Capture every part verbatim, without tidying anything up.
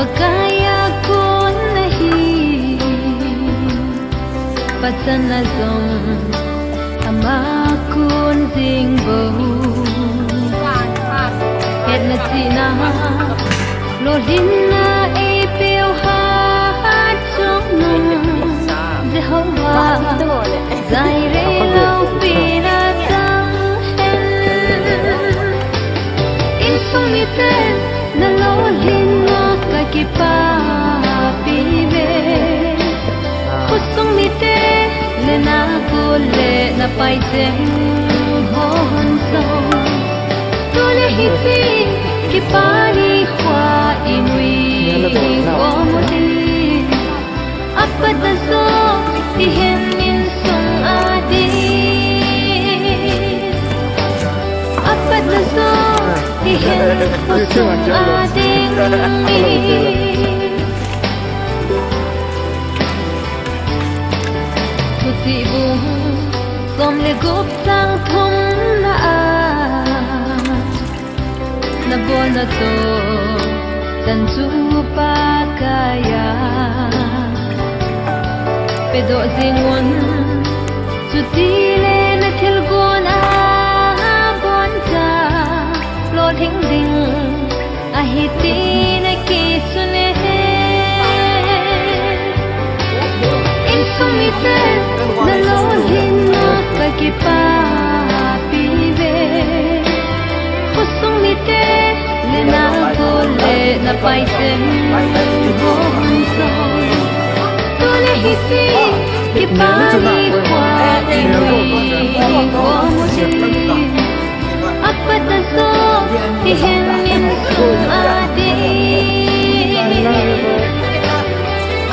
Pakaiya kon ahi, pachatna jong ama kon jing bou. Hetna chihna, lolhinna eipeu hat jong nung, Jehovah, Jireh loupina chang hen. Insung miten nalolhinna kakipapi ve. Khosung mite le nakho le napai cheng hon jong, tule hiche kipa nikho inui khom u hi. Apatna joh hihen insung a ding, apatna joh hihen khosung a ding. Thuchih bung som le gup chang thumna a, nabolna toh chan chu Pakaiya pedoh jing un, chutile nathilgon a boncha lolhing ding ahi ti nakisun e. Insung mite nalolhinna kakipapi ve. Khosung mite le nakho le napai cheng hon jong, tule hiche kipa nikho inui khom u hi. Apatna joh hihen insung a ding,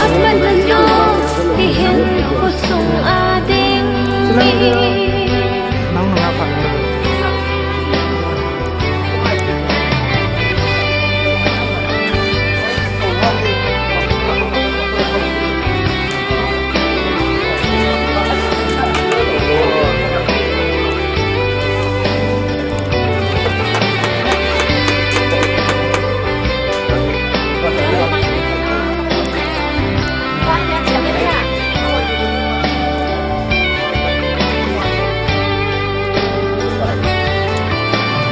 apatna joh hihen khosung a ding.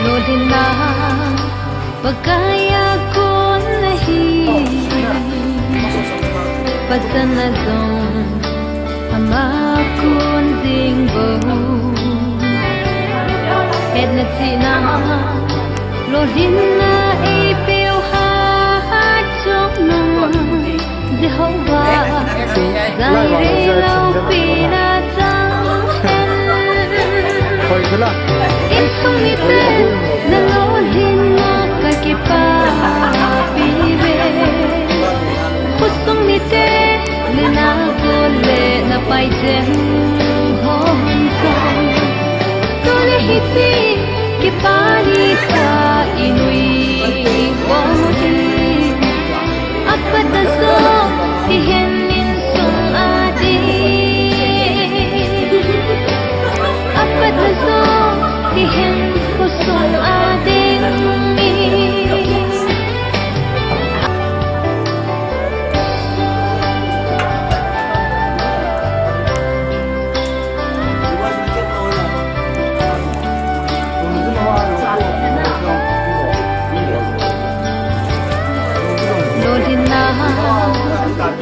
Lolhinna Pakaiya kon ahi, pachatna jong ama kon jing bou. Hetna chihna, lolhinna eipeu hat jong nung, Jehovah, Jireh loupina chang hen. Insung mite nalolhinna kakipapi ve. Khosung mite le nakho le napai cheng hon jong, tule hiche kipa nikho inui khom u hi. Apatna joh hihen insung a ding, apatna joh hihen khosung a ding. Lolhinna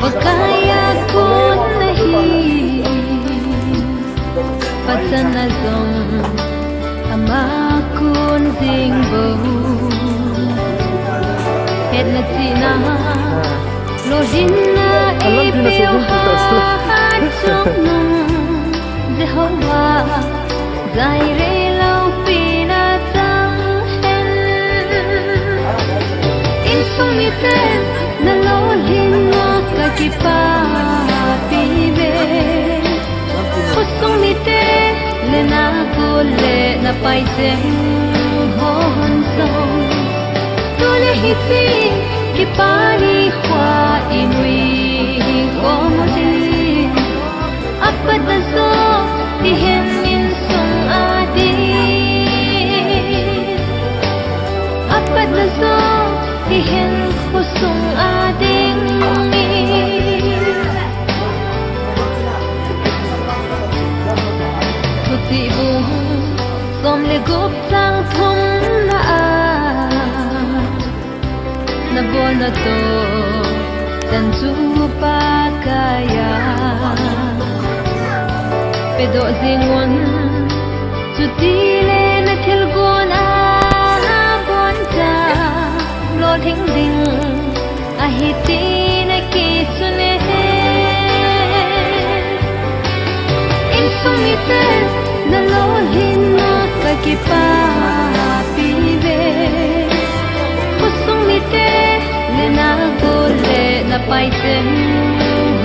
Pakaiya kon ahi, pachatna jong ama kon jing bou. Hetna chihna, lolhinna eipeu hat jong nung, Jehovah, Jireh loupina chang hen. Insung mite nalolhinna kakipapi ve. Khosung mite le nakho le napai cheng hon jong, tule hiche kipa nikho inui khom u hi. Apatna joh hihen insung a ding, apatna joh hihen khosung a Kona to, chan chu Pakai a pedoh jing un, chutile na thilgon a boncha lolhing ding ahi ti na kisun e. Insung mite na lolhinna ka kipapi ve. Khosung mite le na gol le na pai teng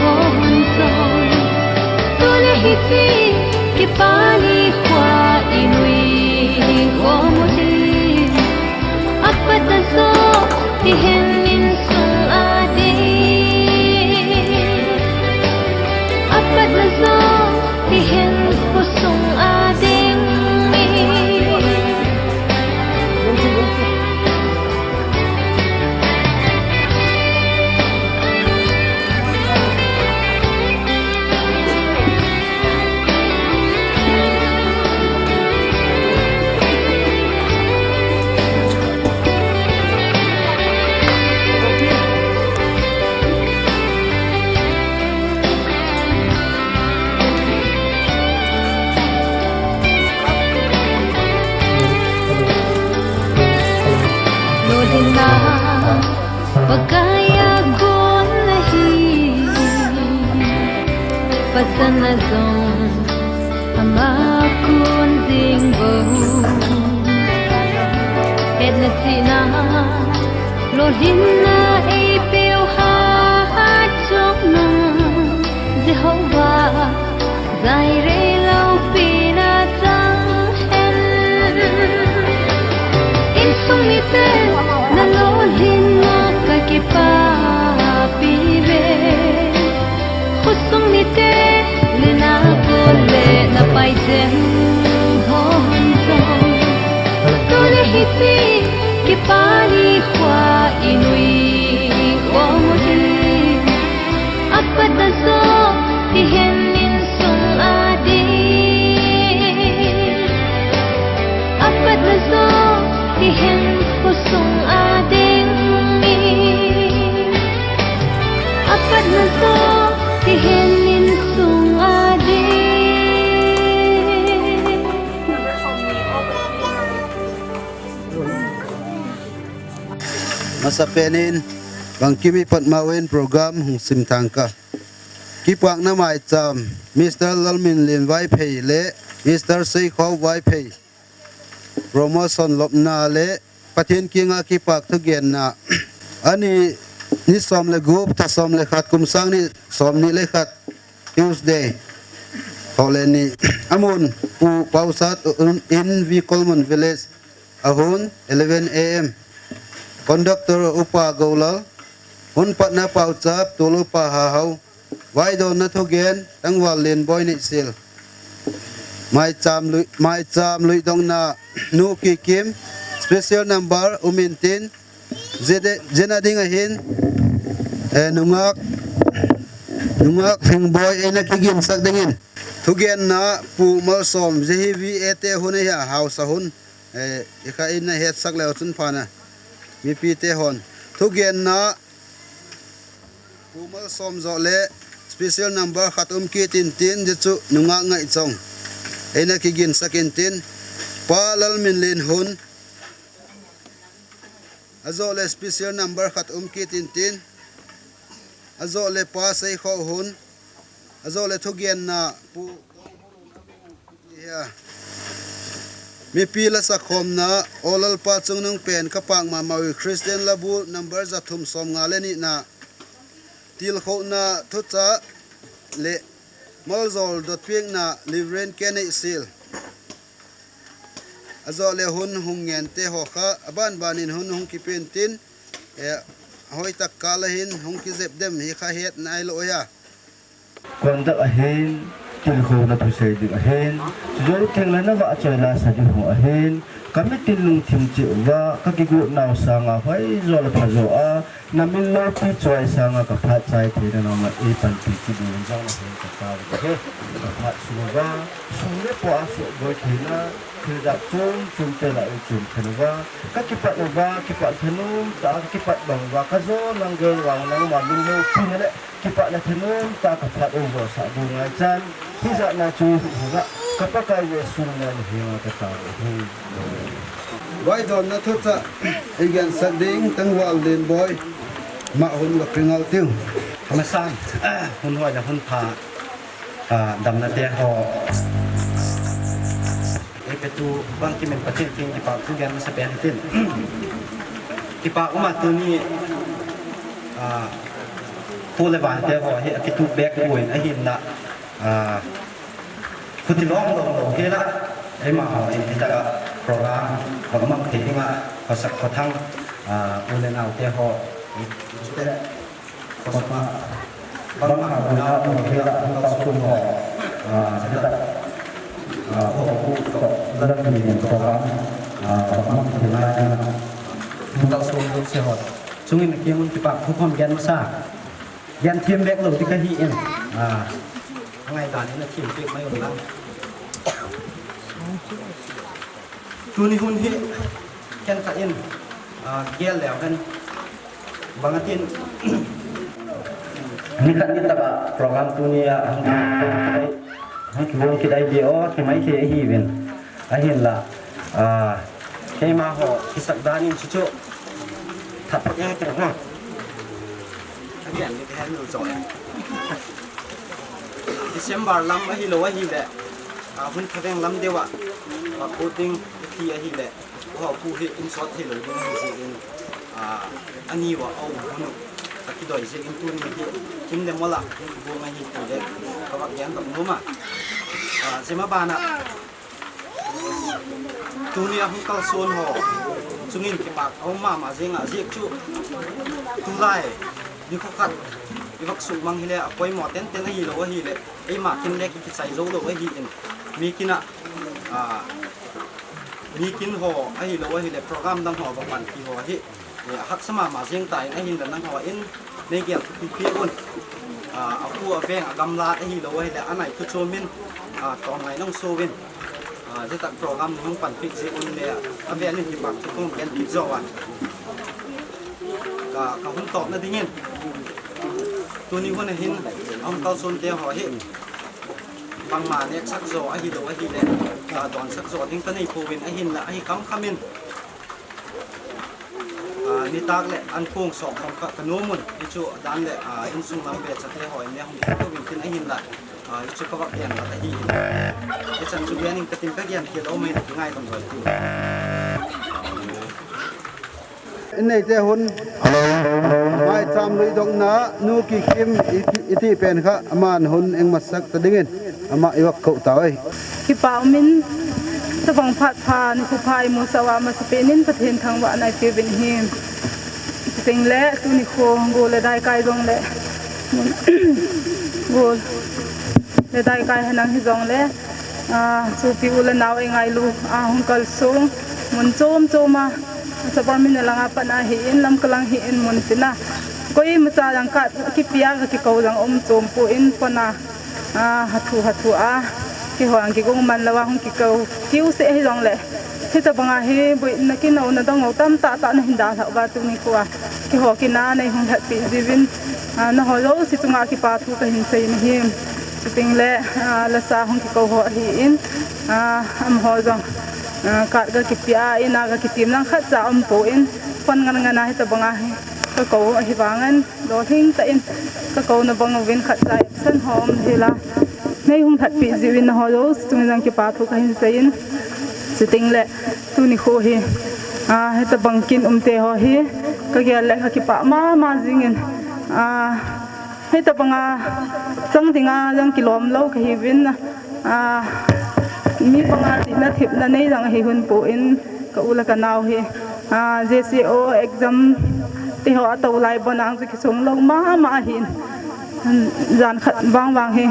hon song. Tule hiti kipa nikho i nui khom u hi. Apat na jo hihen insung a ding. Apat na jo hihen khosung a ding. Lolhinna Pakai a gon ahi, pasal na jong ama kon jing bou. Hetna chihna, lolhinna eipeu ha, ha chom nung Jehovah, Jireh loupina chang hen. Insung mite na lolhinna ka kipapi ve. Khosung mite le na gol le na pai teng hon song. Tule hiti kipa nikho i nui khom u hi. Apat na jo hihen insung a ding. Apat na jo hihen khosung a ding. Apat na jo hihen insung a ding. Masapen in, bangkim i patmau in program hung sim thang ka. Kipakna maicham, Mister Lalminlen Vaiphei le Mister Seikhou Vaiphei. Promotion lopna le Pathen kianga kipak thugenna. Ani, ni som le gup, tha som le khat, kum sang ni som ni le khat, Tuesday. Hole ni, amun, Pu Pausat, in V Kolmun Village. Ahun, eleven A M. Conductor Upa Goulal, hun patna Pauchap, tol Upa Hahau, vaidonna thugen, Tangval Lenboi Neihsil. Maicham lui, maicham luidongna Nu Kikim, special number, um intin, jede-, jena ding ahin, eh, nungak, nungak Lengboi, eina kiginsak dingin. Thugenna Pu Malsom, J H V A te hun ahi a, hausa hun. Eh, ikha in na hetsak leu chun phana. Mipite hon. Thugenna Pu Malsom joh le special number khat um kit intin, jechu nungak Ngaihchong. Eina kiginsak intin. Pa Lalminlen hun. Ajoh le special number khat um kit intin. Ajoh le Pa Seikhou hun. Ajoh le thugenna Pu Hia. Mipi la sakhomna, O Lalpa Chungnungpen, Ka Pak Mama U Christian Labu number jathum somnga le nina. Tilkhouna thucha le maljol dotpiakna Reverend K Neihsil. Ajoh le hun hung ngente ho kha, aban banin hun hung kipen tin, eh, hoitak kal ahin hung kijep dem hi kha het nailou ahi a. Conduct ahin, tilkhouna thusei ding ahin, chujou teng le na vahchoi lasa ding ho ahin, ka mitin lungthim cheh uva, ka kigot nau sanga hoijo le phajo a, Na min loupi choi sanga ka phat chai theina noma eipanpi kit ding jong na hung ka tao hi. Ka phat sung uva, sung le pai a suboi theina, thil dang chom chom te la i chom khen uva, ka kipat uva, kipat thanom tah a ka kipat bang uva, ka jo nang gel vang nangma min loupi na le kipatna thanom tah a ka phat u jo sah ding ngai chan, hijat na chu hi hi la, ka Pakai Jesu min a na hi nga ka tao hi. Vaidonna thuchah, i gensak ding, Tangval Lenboi, ma hun la pingal tiu. Kamasan, hun hoi la hun pha, ah, damna te ho. Ei petu bang kimin Pathen kin kipa thu gen masa pen tin. Kipa uma tuni, ah, pu le van te ho, hi akitu bek uin ahin la, ah, Khuti lom lom lom hi la, eima ho in hitaka program, bang mang thei dinga, khosak khothang, ah, u le nau te ho, te, khosma, bang ha u le nau te hi la, hung tao sun ho, ah, hitak, ah, ho ku to, lan ni program, ah, bang mang thei la, hung tao sun ho se ho. Chungin kimun kipa, khu khom gen masa. Gen thim bek lou ti ka hi in. Ah, angai dan in a thim bek mai um lang. Tuni hun hi ken khat in, ah, gel leu hen. Bang atin. Ni khat ni taka program tuni a hung, hung, hung kidai di o, ki mai thei hi vin. Ahin la, ah, keima ho, kisak dan in chu chu. That pat yang teng na. Ahin ni hen lu jo. December lam ahi lou ahi le. Ah, hun thaveng lam deuh a. Ah, puting ti ahi le. Ho pu hi in sot thei lou ding ahi jeh in. Ah, ani wa au hun u. Ka kidoi jeh in tuni hi. Kim le mola, hun bu ngai hi ti le. Ka va gen bak nom a. Ah, jema bana. Tuni a hung kalson ho chungin kipak a um mama jeng a, jeh chu tulai nikho khat i vak sumang hile a poimo tenten ahi lou ahile, eima kin le kichai jou lou ahi in, mi kin a, a, mi kin ho ahi lou ahile program dang ho va pan ti ho hi. Eh, a haksa mama jeng ta in ahinla nangho in nei gel thupi pi un. Ah, a khu a veng a gamlat ahi lou ahile, a nai thu chom in, ah, tong ngai nong so in. Ah, jetak program hung pan pi ji un le, a vel in kipak thu kong gen pi jo a. Ka, ka hun top na ding in. Tuni hun a hin, a hung kalson te ho hi. Bangma nek sak jo ahi lou ahile, ka don sak jo ding ka nei po in ahinla, ahi kam kam in. Ah, nitak le an kong sok khom ka, ka nom un, i chu dan le, ah, insung lam ve chate ho in le hung kit uvin tin ahinla, ah, i chu ka vak gen la ahi in. I chan chu gen in ka tin ka gen kit lou mai na ki ngai tam roi tu. In nei te hun. Hello. Mai cham lui dong na, nu Kikim i ti, i ti pen kha, aman hun eng masak ta ding in. Ama i vak ko ta oi. Kipa um in, tabang phat pha, nikho pha i mu sa uva masa pen in Pathen thangvahna i pe uvin ahi. Chuteng le, tuni kho, gol le dai kai jong le, gol le dai kai henlang hi jong le, ah, sopi u le nau i ngailu, ah, hung kalsong, mun chom chom a, Sabar min a lang a pat na hi in, lam ka lang hi in mun tina. Koima cha lang ka kipe a ka kikou lang um chom po in phone a. Ah, hathu, hathu a. Keiho ang kigong man lou a hung kikou. Kiu se hi jong le. Hitabang a hi, boina kinouna dang u tam tah tah na hin dalha uva tuni kho a. Keiho kin a nei hung lhatpi jiuvin. Ah, nangho jouse chunga kipa thu ka hin sei na hi. Chuteng le, ah, lasa hung kikou ho ahi in. Ah, amaho jong. Ah, card ka kipe a, in a ka kitim lang khat cha um po in. Phone ngan ngan a hitabang a hi. Ka kou ahi vang in. Lolhing tah in ka kouna bang uvin khat cha absent ho um hel a. Nei hung lhatpi jiuvin nangho jouse chunga jong kipa thu ka hin sei in. Chuteng le tuni kho hi. Ah, hitabang kin um te ho hi. Ka gel le ka kipa mama jing in. Ah, hitabang a chang ding a jong kilom lou ka hi uvin. Ah, mi panga tina thepna nei jong ahi hun po in ka u le ka nao hi. Ah, J C O exam ti ho a tou lai bon ang chu kisung lou mama ahi in. Jan khat vang vang hi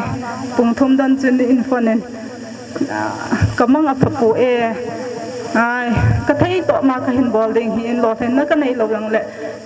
pung thum don chun in phone in. Ah, ka mang a pha po e. Ai, ka thei toh ma ka hin bol ding hi in lolhinna ka nei lou jong le.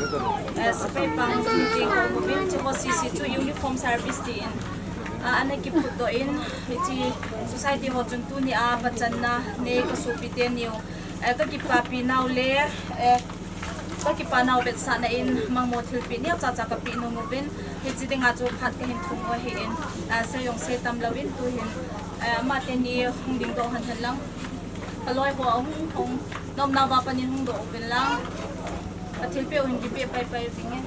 eh, sepai pang ding ko mo bin, hiche ho C C chu uniform service tin, ah, ana kiphut doh in, hiche society ho chun tuni a pachanna nei kasopi teni u, eh, kakipapi nau le, eh, kakipa nau vetsahna in mangmo thilpeh neocha cha kapeh nom uvin, hiche dinga chu phat kahin thum u ahin, ah, sei jong sei tam louvin tuhin, eh, ama teni hung dingdoh hen hen lang. Aloi ho ahung hung, nomnauva panin hung doh uvin lang. Athilpeh u hin kipeh paipai uving e.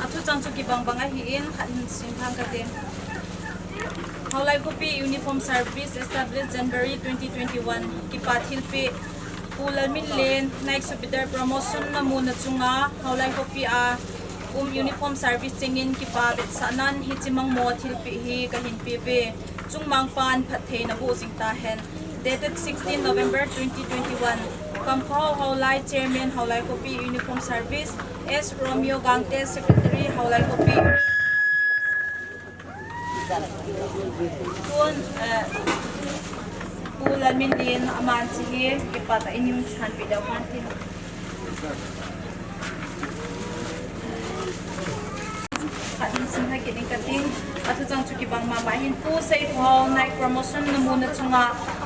Athuchang chu kibang bang ahin, khat hin sim thang kate. Haolai Khopi Uniform Service established January twenty twenty-one. Kipa thilpeh. Pu Lalminlen, Night Subedar promotion na muna chunga, Haolai Khopi a um uniform service chengin kipa vetsahnan hiche mangmo thilpeh hi kahin peh uve. Chungmangpan phattheina boh jing tahen. Dated sixteen November twenty twenty-one. Kamkhao Haolai, Chairman, Haolai Khopi Uniform Service. S Romeo Gangte, Secretary, Haolai Khopi. Tun, eh, Pu Lalminlen, aman hiche hi kipatah in eihin sanpeh diu ahin tin. Khat hin sim thang kit ing kating. Athuchang chu kibang mama ahin, Pu Seikhohao, Night promotion na muna chunga,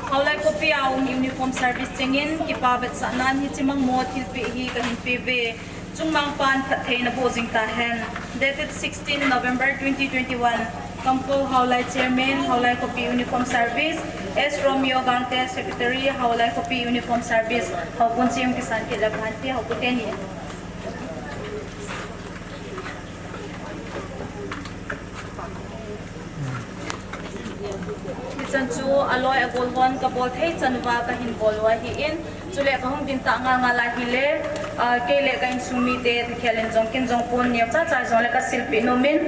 Haolai Khopi a um uniform service chengin kipa vetsahnan hiche mangmo thilpeh hi kahin peh uve. Chungmangpan phattheina boh jing tahen. Dated sixteen November twenty twenty-one. Kamkhao Haolai, Chairman, Haolai Khopi Uniform Service. S Romeo Gangte, Secretary, Haolai Khopi Uniform Service. Haopu chun kisan kit le bhante, haopu teni. Hichan chu aloi agol hon kabol thei chan uva kahin bol u ahin, chule kahung ding tah ngal ngal ahile, ah, kei le ka insung mite thakhel in jong kin jong pon neocha cha jong le kasilpeh nom in,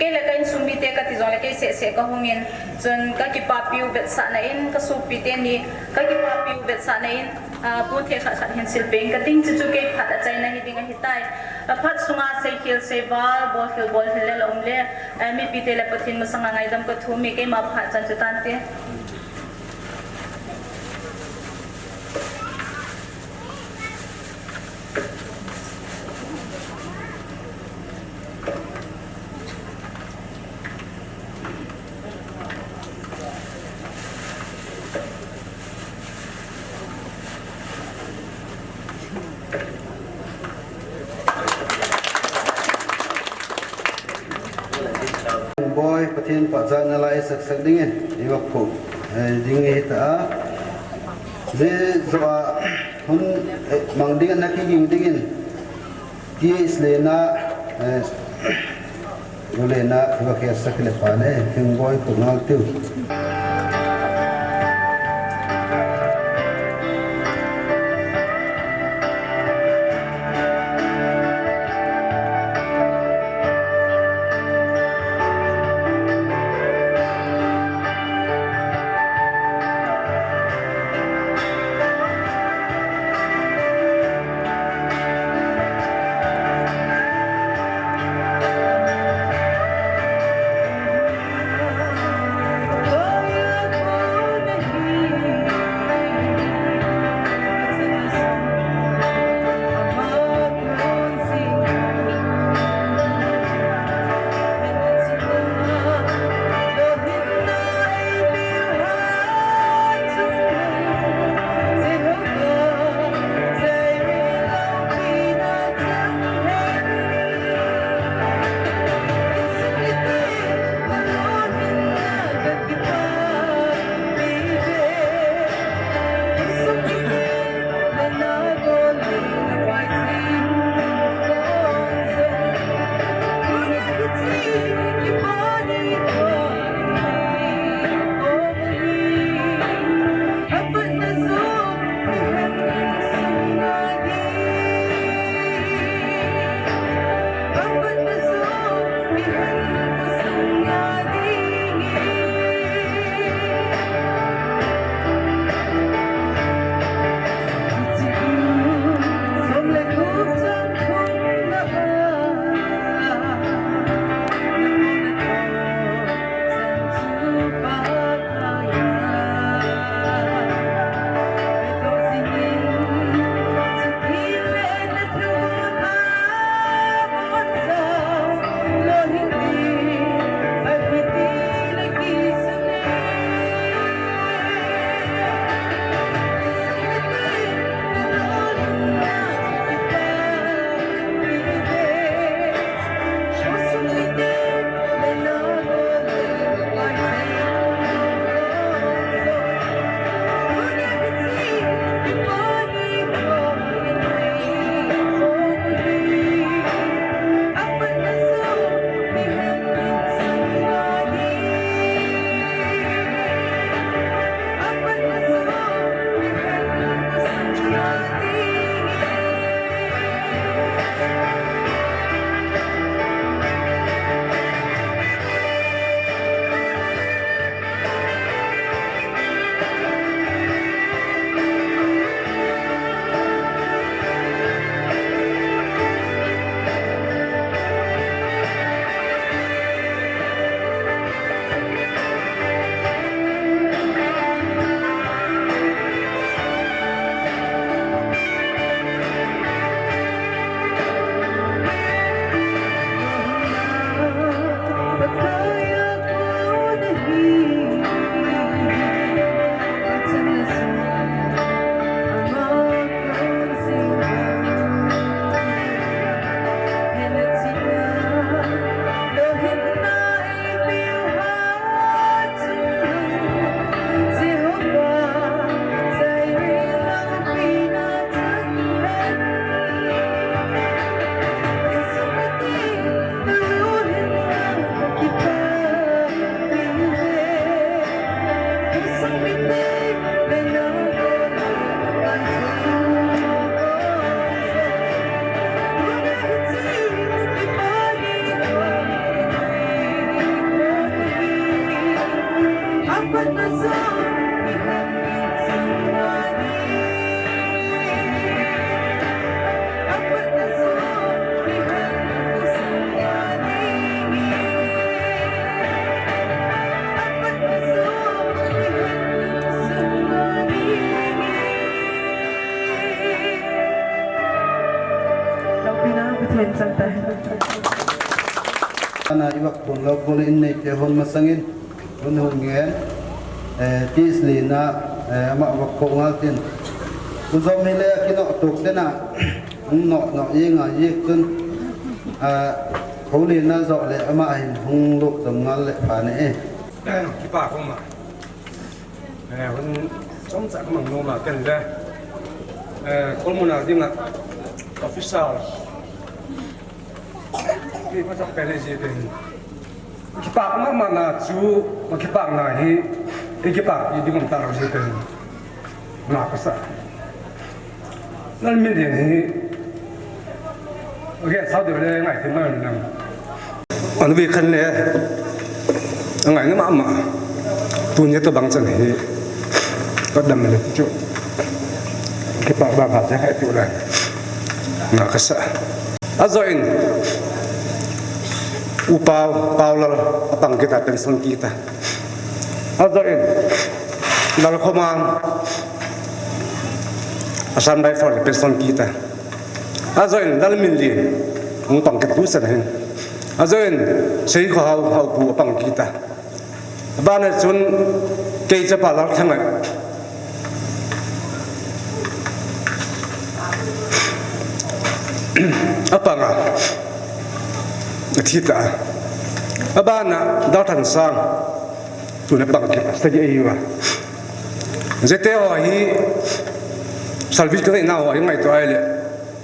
Kei le ka insung mite kati jongle kei seh seh kahung in, chun kakipapiu vetsahna in, kasopi teni kakipapiu vetsahna in, ah, pu thei khat khat hin silpeh in kating, chuchu kei phat achaina hiding ahitai. Ah, phat sunga seikhel seival, bolkhel bolhel le la um le, ah, mipite le Pathen masanga ngaidam kathum e, keima phat chan chu tante. Boi, Pathen pachatna la isaksak dingin, iva phu, eh, ding hita. Jeh joh a, hun, eh, mang dingin, nakiging dingin, T S Lena, eh, Lena, iva khel sak le pha ne, Thingboi, phu ngal tiu. Ana i vak pon lo pon in nei te hon masangin, hun hon ngen, eh, tis lina, eh, ama vak ko ngal tin. U zom hi le kino tuk tena, hung no no ye nga ye tun, ah, ho lina zo le ama hin hung lo zom ngal le pha ne e. Kipa ko ma. Eh, hun chomcha ka mang nom a ken le, eh, Kholmun a dinga official. Ki pa chak pen le ji pen. Kipa mama na chu, ma kipa na hi, i kipa i ding ta ji pen. Na ka sa. Lalminlien hi, okay, sao deu le ngai thim mai nam. Anu bi khan le, angai na mama. Tuni tobang chan hi, ka dam le chu. Kipa ba ba ja hai tu la. Na ka sa. Ajo in, U Pau, Pau Lal, apang kita, pension kita. Ajo in, Lal Khomang, Assam Rifle, pension kita. Ajo in Lalminlien, hung pang kit tu san hin. Ajo in Seikhohao, Haopu apang kita. Abana chun kei chapa Lalthangai. Apanga. Athi ta. Abana Dalthansang. Tuna pang kit. Sagi eiwa. Jete ho hi salvage ka nei nau ho hi ngaito ahile.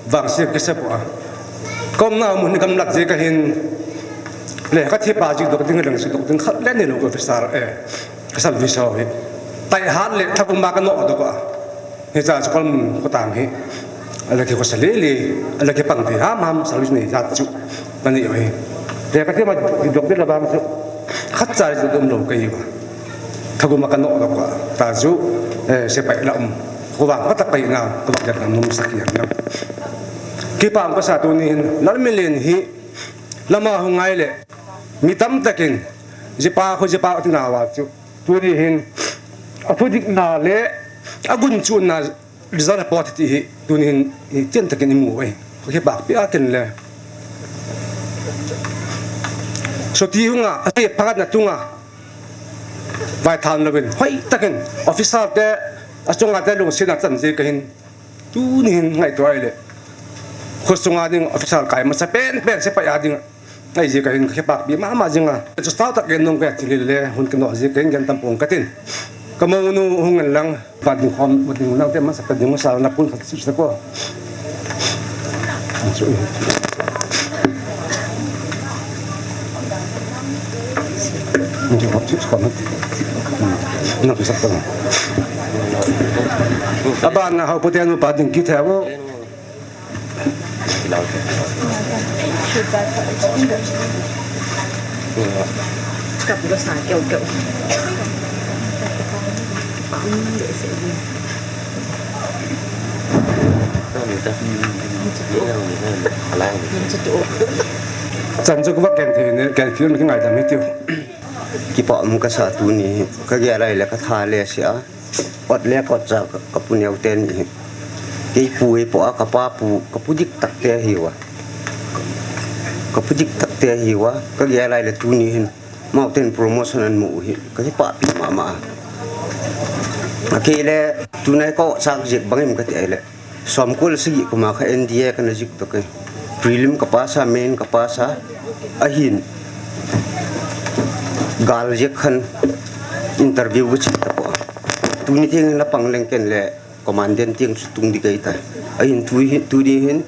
Vangse kisa poi. Ka umna mun gamlat jeh kahin. Le ka thipa ji dok ding leng si dok ding khat le ni lo ko officer e. Ka salvage ho hi. Tai hat le thagum a ka no dok a. Hicha chu Kholmun khotang hi. Ala kikhosa lele, ala kipang thei hamham, salvage nei jat chu. Ka nei u hi. Le ka thipa ji dok ding la vang chu. Khatcha ji dok um lo ka hi. Thagum a ka no dok a, ta chu, eh, sepai la um. Khovah ka ta pai na, ka vak jan nom sak hiam na. Kipa ka sa tuni hin, Lalminlien hi, lama hung ngai le, mi tamtakin, jipa khu jipa ati nauva chu. Tuni hin, athudikna le, agunchuna, result report ti hi, tuni hin, hi tian takin i mu e. Ka kipah pi a ken le. Soti hunga, ati phagat na tunga. Vai than lovin, hoi takin, officer te, achunga te lungsetna chan jeh kahin, tuni hin ngaito ahile. Khosunga ding officer kai masa pen pen sepai a ding. Ai jeh kahin ka kipah pi mama jinga. Chu tao tak gen nung ka thil le, hun kino jeh kahin gen tam pong katin. Ka monu hung ngen lang. Ka ding khom, ka ding nau te masa ka ding masa na pun khat sisa ko. Abana Haopu te nupa ding kit he vo. Chan chu ka va ken thei ne, ken thei ne ngaidam hitiu. Kipa um ka sa tuni, ka gel ahile ka tha le sia. Ot le kot cha ka, ka pu neo te ni hi. Kei pu hi po a ka pa pu, ka pu dik tak te hi uva. Ka pu dik tak te hi uva. Ka gel ahile tuni hin. Mau ten promotion an mu u hi. Ka kipah pi mama. A kei le tunai ka ot chak jek bang em ka ti ahile. Somko le sagi kuma kha N D A kana jik to ke. Prelim ka pass a, main ka pass a. Ahin. Gal jek khan interview ka chih ta po. Tuni theng la pang leng ken le commandant tiang chu tung di kai ta. Ahin tu hi, tuni hin.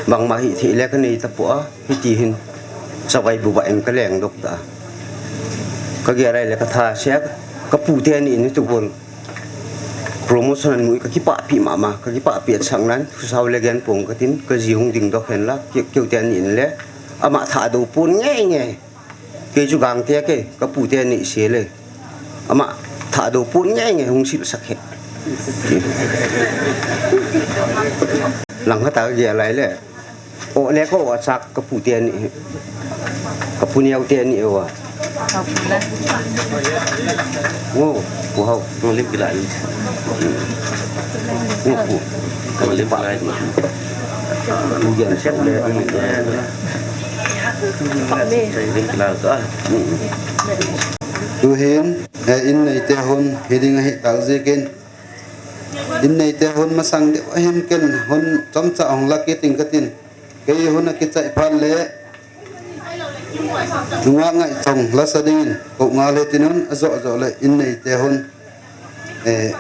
Bangma hithei le ka nei ta po a. Hiti hin. Savai bu ba em ka leng dok ta. Ka gel ahile ka tha sia. Ka pu te ni ni tu bon. Promotion an mu ka kipah pi mama, ka kipah pi a chang nan, khosau le gen pong katin, ka ji hung ding dok hen la, keu, keu te ni in le, ama tha do pon nge nge. Kei chu gang te ke, ka pu te ni se le. Ama thah do pon nge nge hung silsak he. Lang khat a gel lai le. O le ko a sak ka pu te ni. Ka pu neo te ni wa. Ngo, pu hau. Ngo lim kila ni. Ngo pu. Ngo lim kila ni. Pu yan sak le. Lim kila ka. Tuhin, eh, in neite hon, hiding ahi tak jikin. In neite hon masang deuh ahin ken hon chomcha hung la kit ing katin. Kei hon akichai phat le. Nunga ngai chong lasa dingin. Ko nga le tinun ajo jo le in neite hon. Eh,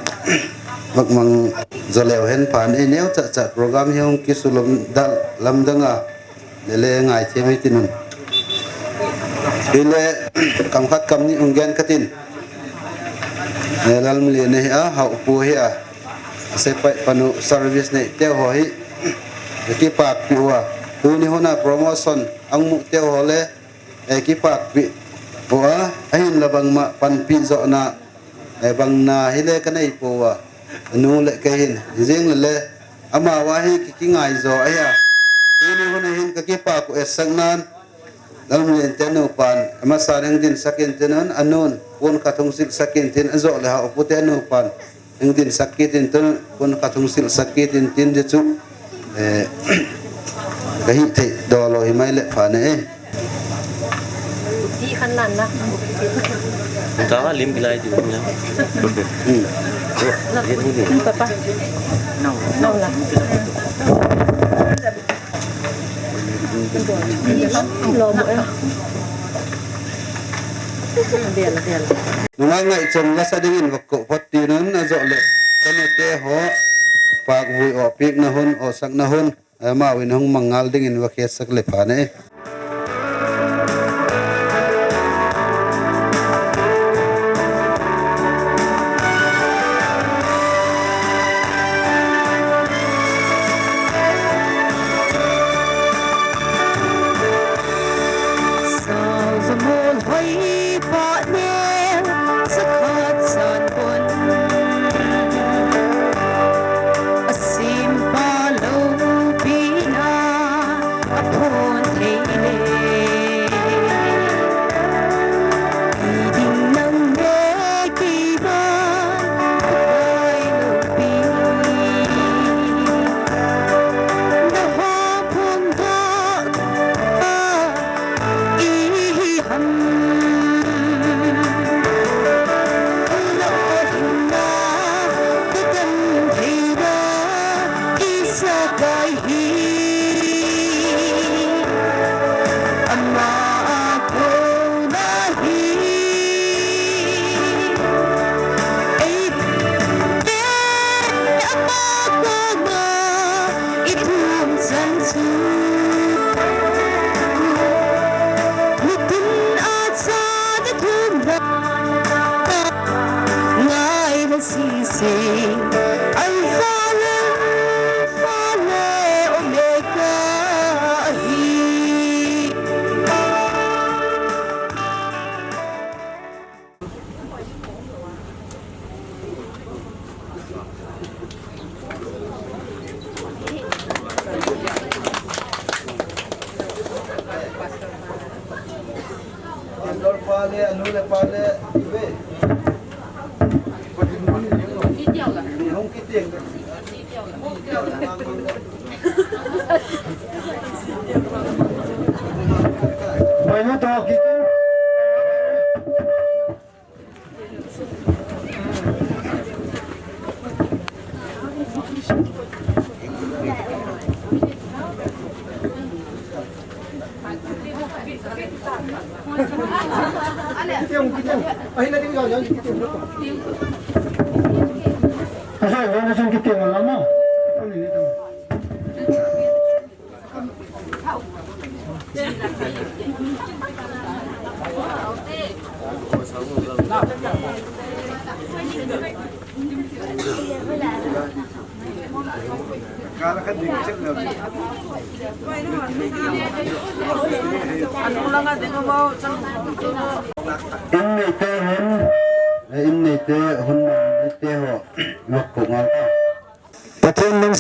mak mang jo leu hen phan e neo cha cha program hi hung kisulom dal lam danga. Le le ngai thei mai tinun. Hile kam khat kam ni hung gen katin. Ne lal mili ne hi a, hau pu hi a. Sepai panu service nei te ho hi. Kipak pi wa. Tuni huna promotion ang mu te ho le. E kipak pi wa. Ahin la bang ma pan pi jo na. E bang na hile ka nei po wa. Nu le ka hin. Jing le le. Ama wa hi ki, ki ngai jo a hi a. Tuni huna hin ka kipak u e sak nan. Lam len te nu pan. Ama sa neng din sakin te nun. Anun. Pun ka thung sil sakin tin. Ajo le hau pu te nu pan. Hing din sak kit in tun, kun khat hung sil sak kit in tin di chu, eh, ka hi thei do lo hi mai le pha ne e. Ti khan nan na. Ta lim bilai di na. Hmm. Papa. No, no. Lo mo e. Nunga ngai chong lasa dingin va ko phot ti nun ajo le. Kanu te ho. Pak vui o pik na hun o sak na hun. Ama win hung mangal dingin va khe sak le pha ne.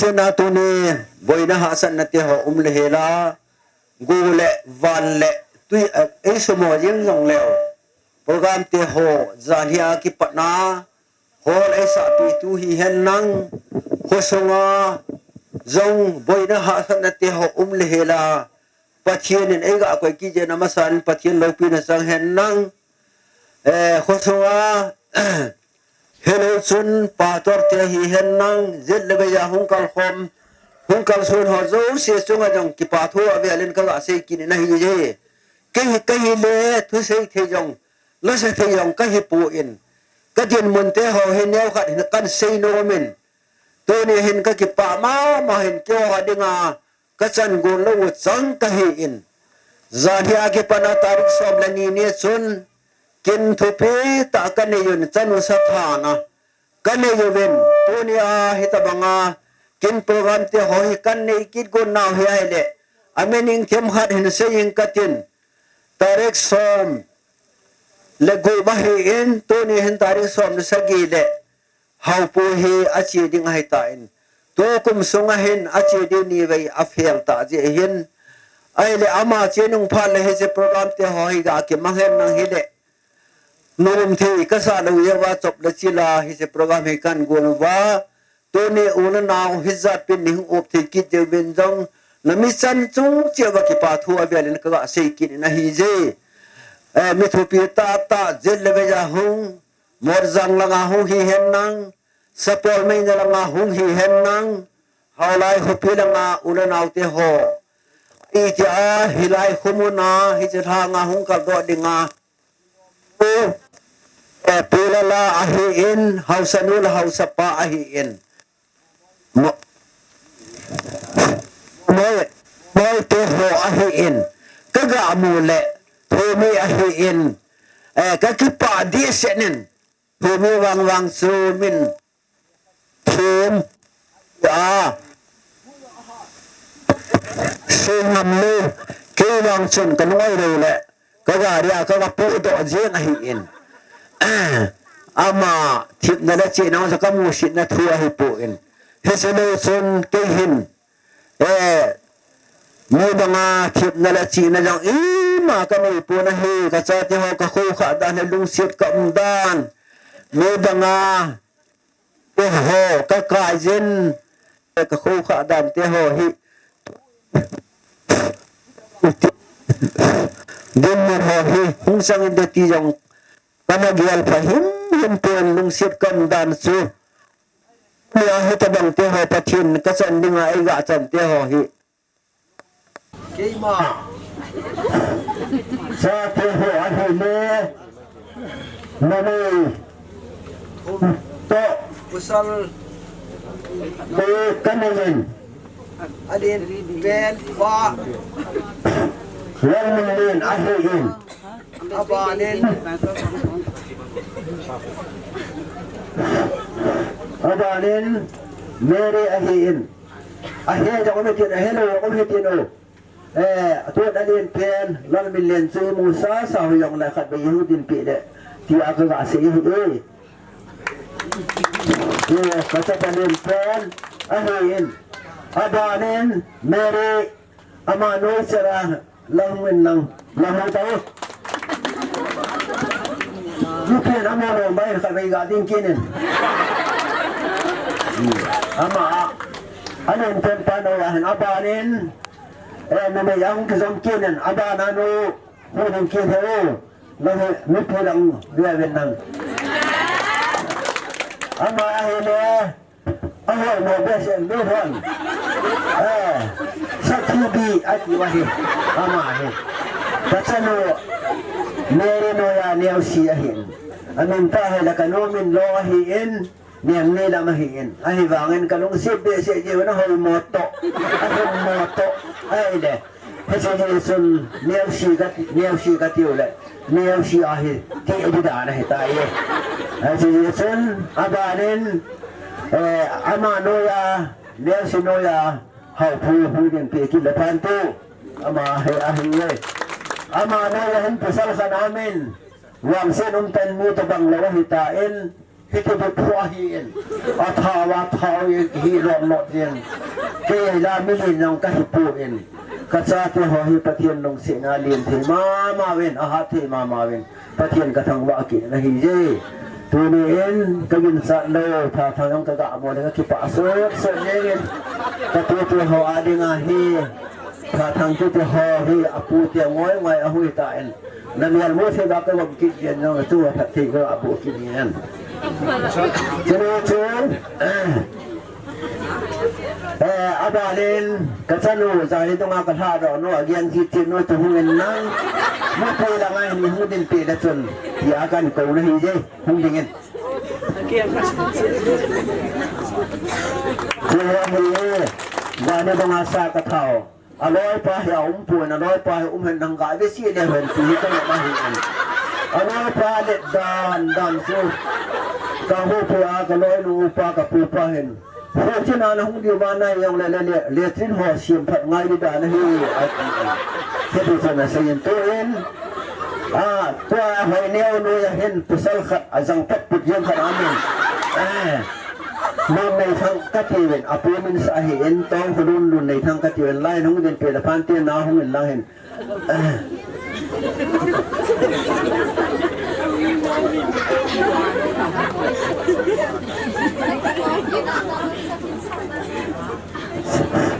Chuna tuni boina hahsatna te ho um le hela, go le van le tui, eh, ei sumo jing jong leu. Program te ho jan hia kipatna, hol ei sahpi tu hihen lang, khosunga jong boina hahsatna te ho um le hela, Pathen in ei ga koi kit jeh in amasan Pathen loupina chang hen lang, eh, khosunga, helou chun pastor te hihen lang, jet le beija hung kalkhom, hung kalson ho jouse chunga jong kipa thu avel in ka ga sei kit in ahi je. Kei, kei le thusei thei jong, lasa thei jong ka hi pon, ka dinmun te ho hi neo khat hin kan sei nom in, tuni hin ka kipah mama hin keiho dinga ka chan gon lou u chang ka hi in. Jan hia kipatna tarik som le ni ni chun kin thupi tah ka nei un, chanu sa thana ka nei uvin, tuni a hitabanga kin program te ho hi kan nei kit gon nau hi ahile, a meaning themkhat hin sei ing ka tin, tarik som le gup ahi in, tuni hin tarik som le sagi le Haopu hi ache ding ahi tan, tukum sunga hin ache ding nivei afel ta jeh hin, ahile ama che nung phat le hiche program te ho hi ga kimang hen lang hile, nom thei ka sa lou jeh uva chop le chil a hiche program hi kan gon uva, tuni u le nao hijat pin nei hung up thei kit jeh uvin jong, na mi chan chung cheh uva kipa thu avel in ka ga sei kit in ahi je. Eh, mi thupi tah tah, jet le beija hung, Motjang langa hung hihen lang, Sapolmeina langa hung hihen lang, Haolai khopi langa u le nao te ho, itia hilai khomun a hiche lhanga hung kaldoh dinga, eh, Pu Lala ahi in, haosa nu le haosa pa ahi in, Mo-, Moi, Moi te ho ahi in, ka ga mu le Thomi ahi in, eh, ka kipah dehset in, Thomi vang vang chu min thum a, sei ngam lou, kei vang chun ka lungai lou le, ka gari a ka ga pohdoh jeng ahi in. Ama thepna le chihna jong ka musit na thu ahi pon. Hiche lou chun kei hin, eh, mi banga thepna le chihna jong ima ka nei pon ahi, ka chate ho ka khoukhah dan le lungset ka um dan, mi banga te ho ka kai jin, ka khoukhah dan te ho hi, dinmun ho hi hung chang inte ti jong kana gel pha himhim pon, lungset ka um dan chu. Nia hitabang te ho Pathen ka chan dinga ei ga chan te ho hi, keima chate ho ahile, numei toh pasal te ka nei in, alen pen pa Lalminlen ahi in. Abanin, abanin Mary ahi in. Ahe jong um hitin, ahelou jong um hitin o. Eh, atun alen pen Lalminlen chu imu sasa u jongle khatvei ihin dinpi le, tia ka ga sei ahi e. Eh, ka chapa alen pen ahi in. Abanin Mary, ama noi chera lang win lang, lang win tao. Nupi in ama long bai khatvei ga ding kit in. Ama a, alen pen pa noi ahin, abanin, eh, numei a hung kijom kit in, abana nu, hu ding kit he o. Lang he, nupi lang, win lang. Ama ahile, ahoi mo behseh in lut hon. Eh, Sakhi Bi ati u ahi. Ama ahi. Ka chanu Mary noi a Neusi ahin. Amin pa hi la ka nu min Lo ahi in, Nemni lam ahi in. Ahivangin ka lungset behseh jeh un ahoi mo toh, ahoi mo toh. Ahile, hiche jeh chun Neusi ka ti, Neusi ka tiu le, Neusi ahi ti ding dan ahi tai. Hiche jeh chun abanin, eh, ama noi a, Neusi noi a, Haopu, hu ding pe kit le phan tu. Ama hi ahi e. Ama noi a hin pasal khat amin, vangset umtah in mi tobang lou ahi tan, Hiti bep phu ahi in. Athao, athao in, hi lot lot in. Kei la mi lin jong kahi poi. Kachate ho hi Pathen lungsetna len thei mama uvin, ahat thei mama uvin. Pathen kathangvah kit in ahije. Tuni in kaginchat lou, Thathang jong kaga mo le kakipah sot sot jeng in. Katute ho adinga hi, Thathang tute ho hi, apute ngoi ngoi ahui tan. Namel mo se ba kagom kit jeng jong, tu phatthei kaga boh kit in. Chule chu, eh, abalin, kachanu, jani dunga kalhadoh nu, agen kit nu, tu hung in nang. Mapu la ngai ni hung din pe la chun. Tia kakou na hije, hung ding in. Chule hi, jani dunga sa kathao. Aloipa hi aum pon, aloipa hi um hen nang ga vesi le hen ti hi kana ma hi. Aloipa le dan dan chu. Kahupu a kaloinu pa kapupa hin. Hu china nahung diu vana jong le le le, le tin ho siam phat ngai di dan hi. Ati. Hiti chana seiyin tuin. A, tua hoi neo nu ya hin pasal khat ajang pet put jeng khat amin. Eh. Lun Neithang kati uvin, apu min sa ahi in, Tongkhulun Lun Neithang kati uvin, lai hung din pe la phan te na hung in lang hin.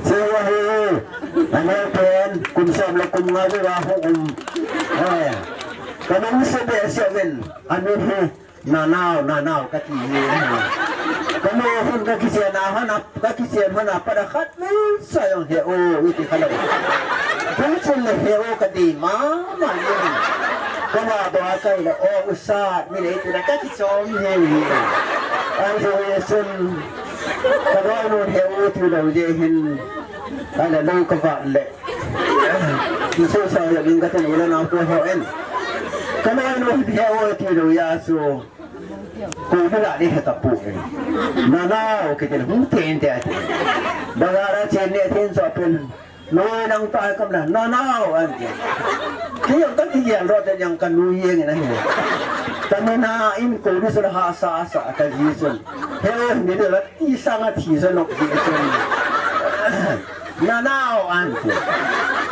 Siwa hi, anai pen, kum som le kum nga de wa hung um. Eh, kanung se be se uvin, amin hi. Nanao, nanao, kati hi. Kanu hun kakichen a hana, kakichen hana, pada khat mei sa jong he o, iti kalo. Kachun le he o kati mama ni. Kama ba kai le o usat, mi le iti le kati chom he hi. Ai jo ye sun. Kaba no he o ti lo je hin. Ai le lo kaba le. Kiso sa ya ging katen ula na ko ho en. Kama no he o ti lo ya so. Ko na la ni heta pu. Nanao, kiti hung ten te ati. Bazar a chen ne ten so pen. Noi nang ta kam na. Nanao, anti. Kiyang kati yang ro te yang kanu yeng na he. Tamina in ko ni so ha sa sa ka ji sun. He ni de la ti sa nga ti so nok ji sun. Nanao anti.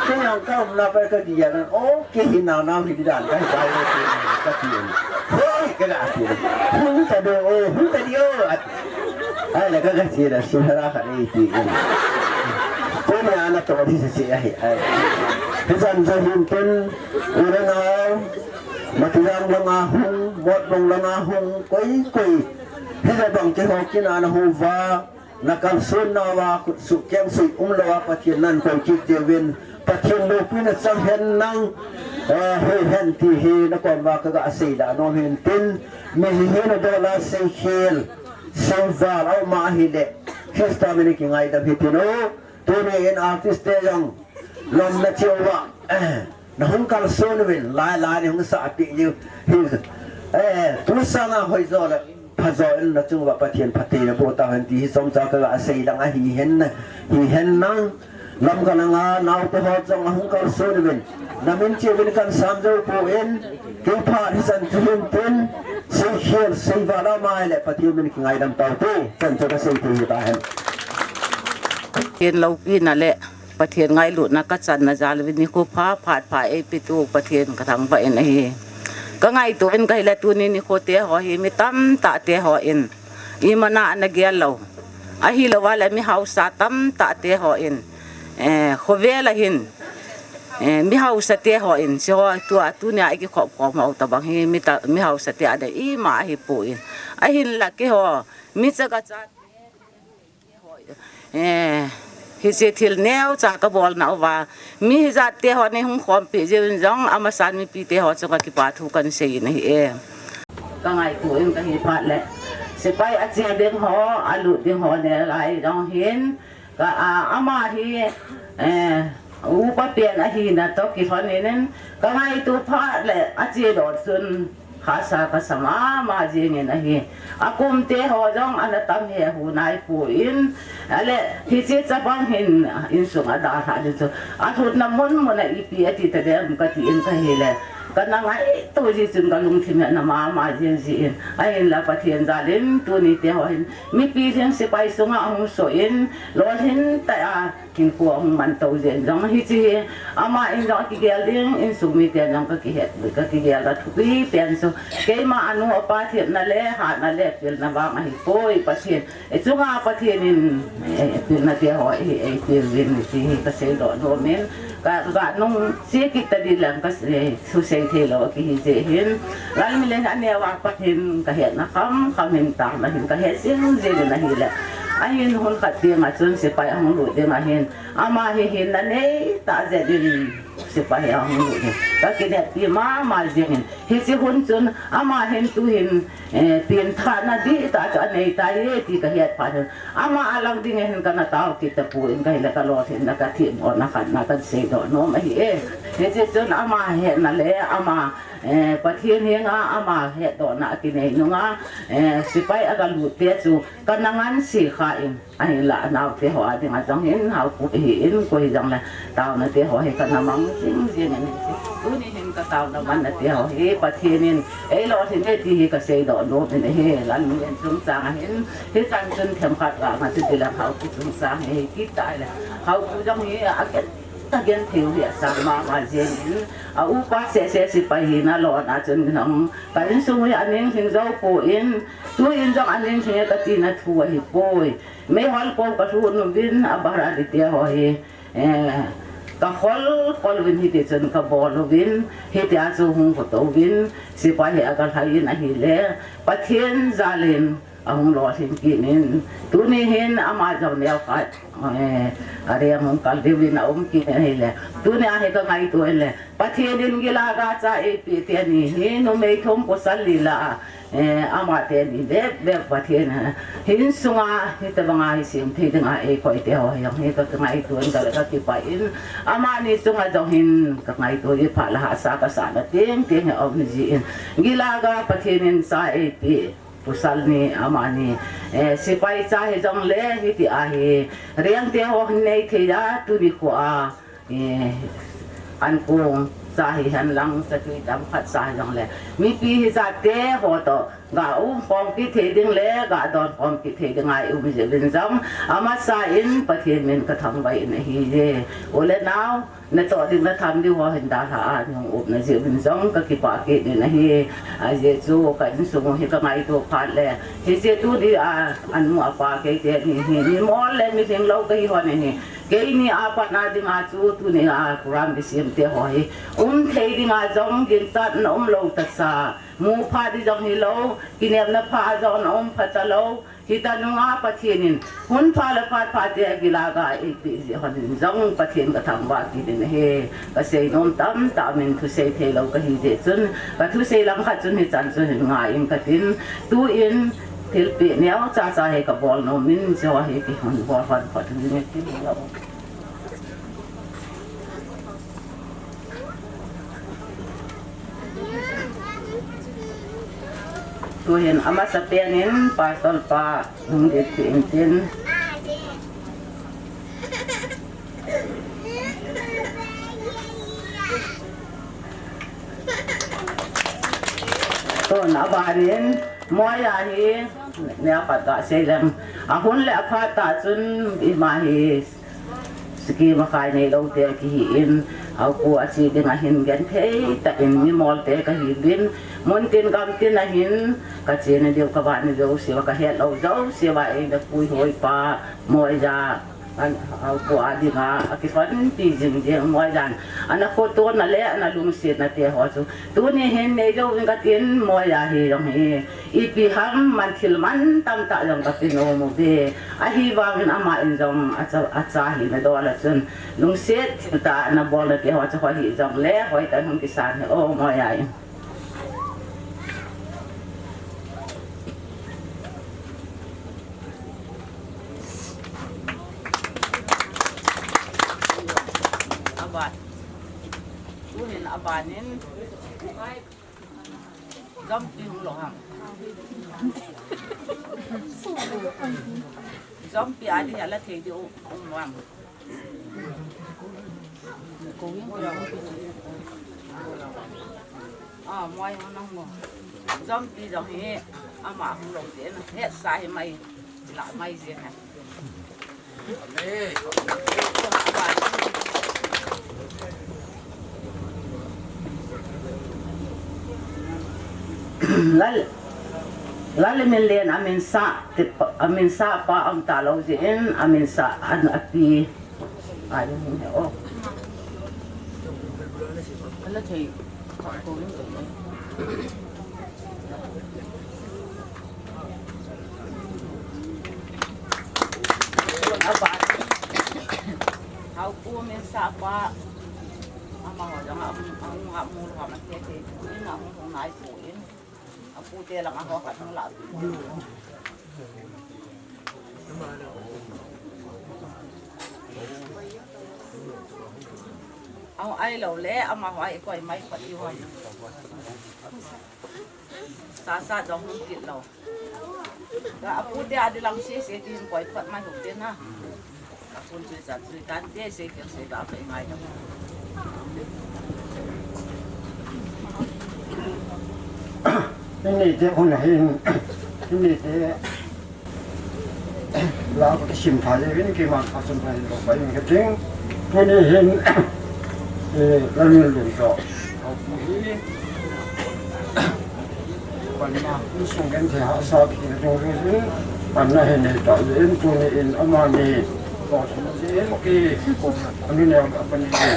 Kei jong kaumna pa kati jeng in, o, kei hi nanao hi dan kahi pai le kati. Hoi, kaga ti. Hung ta do o, hung ta di o ati. Ai le kaga ti da sihara khat nei ti in. Tuni a nato di se se ahi ai. Hichan jo hin tin, u le nao, Matijang langa hung, Motbung langa hung, koi koi. Hijabang keiho kin a nahung uva, nakalson nauva, khut suh keng suh um louva, Pathen nankoi kit diuvin, Pathen loupina chang hen lang, eh, hei hen ti hi nakom uva kaga seidoh nom hin tin, mi hi hi nadola seikhel, seival aum ahile, Christa min in kingaidam hitin o, tuni in artist te jong, lom na cheuva, eh, nahung kalson uvin, lai lai ni hung sa pi ni, hi, eh, tu sanga hoijo le, Phajo in nachung uva Pathen phatthei naboh tahen ti hi chomcha kaga sei lang ahi hen, hi hen lang. Lamka langa naote ho jong ahung kalson uvin. Namin cheuvin kahin sam jou poi. Kei phat hichan chu hin tin. Seikhel, seival aum ahile Pathen min kingaidam taute. Chan chu kasei thei hi tahen. Pathen loupina le Pathen ngailutna kachanna jal uvin nikho pha phat pha eipetu Pathen kathangvah in ahi. Kangaito in kahile tuni nikho te ho hi mi tamtah te hon imacha ana gel lou. Ahilouva le mi hausa tamtah te hon, eh, khovel a hin, eh, mi hausa te hon, hiche ho tua tunia ikikhop khom ho tabang hi mi ta, mi hausa te adei ima ahipoi. Ahinla keiho mi chaga cha Eh, hiche thil neocha kabolna uva. Mi hijat te hon eihung khompi jeh uvin jong amasan mipi te ho chu kakipathu kahin sei in ahi e. Kangaito in kahi phat le. Sepai ache ding ho, alut ding ho neh lai jong hin. Ka, a, ama hi, eh, Upa pen ahina toh kilhon in, kangaito phat le ache doh chun hahsa kasa mama jing in ahi. Akum te ho jong ana tam hehu naipoi. Ale, hiche chapang hin insung adalhah ding chu. Alhutna mun mun a ipi ati tadem kati in kahile. Kana ngaito ji chun kalungthim hetna mama jing jin. Ahinla Pathen jal in tuni teho hin mipi jing sepai sunga ahung soh in, lolhin tah a hinkho ahung manto jin jong hiche hi. Ama in jong akigel ding, insung miten jong kakihet, kakigel a thupi pen chu. Keima anu apa thepna le, hatna le, pilna vang ahipoi Pathen. Ichunga Pathen in, eh, pilna teho hi, eh, eipeh uvin ti hi kasei doh nom in, ka, kanung chi kit ta di lang ka, eh, thusei thei lou kihi jeh hin. Lal milen aneo a pat hin kahetna kham, kham hin tangna hin kahet jing jing in ahile. Ahin hun khat ding a chun sepai ahung lut ding ahin. Ama hi hinna nei tah jeh in sepai ahung lut in. Kakineppi mama jing in. Hiche hun chun ama hin tu hin, eh, pengthahna dihtah chu anei tai e ti kahet phat hin. Ama alang ding a hin kana tao kit tapon, kahile kalolhinna kathemmo na khatna kasei doh nom ahi e. Hiche chun ama hetna le ama, eh, Pathen henga ama hetdohna akinei nunga, eh, sepai aga lut te chu kana ngansi kha in. Ahinla anaote ho a dinga jong hin haopu hi in koi jong le taona teho hi kana mang jing jing in. Tuni hin kataona manna teho hi Pathen in eilolhin e ti hi kasei doh nom in ahi. Lal milen chungchang a hin hichan chun themkhat vang a chu tilang haopu chungchang hi kit tai le haopu jong hi agen ta gen thei u hi asang mama jing in. A upa seh seh sepai hina lona chun jong ka insung hi aning hing jou poi, tu in jong aning hing e kati na thu ahipoi. Meihol pou kalhun uvin, a baradi teho hi, eh, kakhol khol uvin hiti chun kabol uvin, hitia chu hung khuto uvin, sepai hi aga lhai in ahile, Pathen jal in ahung lolhin kit in, tuni hin ama jong neokhat, eh, areng hung kal diu in aum kit in ahile, tunia hi kangaito in le, Pathen in gilaga cha eipeh teni hi, numei thum pasal li la, Eh, ama teni bep bep Pathen, eh, hin sunga, hitabanga hi sem thei dinga eikoi teho hi, hi ka, kangaito in ka, kakipah in, amani chunga jong hin kangaito in phat le hahsa kasah na teng teng hi aum jin. Gilaga Pathen in cha eipeh pasal ni amani, eh, sepai cha hijong le hitia hi, reng teho hin nei thei a, tuni kho a, Eh, ankong cha hihen lang, satui tam khat cha hijong le, mipi hijat teho toh ga umkhom kit thei ding le ga donkhom kit thei dinga i um jeh uvin jong, amasa in Pathen min kathangvah in ahi e. U le nao, natoh ding natham diu ho hin dalha a nahung um na jeh uvin jong kakipah kit in ahi. Ajeh chu ka insung u hi kangaito phat le, hiche tuni a anu apa kei teni hi, mimol le milhinglou kahi hon ahi. Keini a patna dinga chu tunia program kisem teho hi um thei dinga jong ginchatna umlou tasa, mu pha di jong hilou, kinepna pha jong na um pha talou, hita nunga Pathen in hun pha le phat pha te agilaga eipeh jeh hon in jong Pathen kathangvah kit in ahi. Kasei nom tamtah min thusei theilou kahi jeh chun, kathusei langkhat chun hichan chu hin ngai in katin, tu in thilpeh neocha cha hi kabol nom in, chu hi kihon bol hon phot in tin lou. Tuhin amasapen in Pastor pa hung dipeh in tin. Tun abanin Moiya hi neokhat gasei leng, ahun le aphat tah chun ima hi scheme akhai neilou te kihi in, apu ache dinga hin genthei tah in mimol te kahiuvin, muntin gamtin a hin kachena diu kavahna diu seuva kahetlou jouse uva eina puihoi pa Moiya, apu a dinga akisonpi jing jing Moiya in ana khotona le ana lungsetna teho chu tuni hin neijouvin katin. Moiya hi jong hi ipi ham man thil man tamtah jong kape nom uve. Ahivangin ama in jong acha, acha hina dol a chun lungset thiltah ana bolna teho chu hoi hijongle hoitah in hung kisan hih o Moiya in. Aban. Tuhin abanin. Jompi hung lou ham. Jompi adi hala thei di um ham. Ah, moi ho nang mo. Zompi jong hi, ama hung lou te na. Hetsa hi mai, la mai je na. Lal, Lal Minlen amin sa, ti pa, amin sa pa aum talou jeh in, amin sa an api. Ai, oh. Ala thei. Hau pu min sa pa. Ama ho jong a, a, a, mu, ha, ma, te, te. Ina, mu, mu, nai, pu, in. A pu te lang a ho khat hung la. Ahung ai lou le, amaho a i koi mai phat i hon. Sa sa jong hung kit lou. Ka a pu te a di lang se se tin koi phat mai hung te na. Ka pun sui sa sui tan te se ke se ka pe ngai na. Ini te hun hin, ini te la ka sim tha le vin ki ma ka sum pa lo pa in ka ting. Tuni hin, eh, la min lun to. Panna, insung genthei hahsa kiti na dungjuiyin, panna hi nei talou in, tuni in amani, kosung jin ki, anu neo ka pani ki,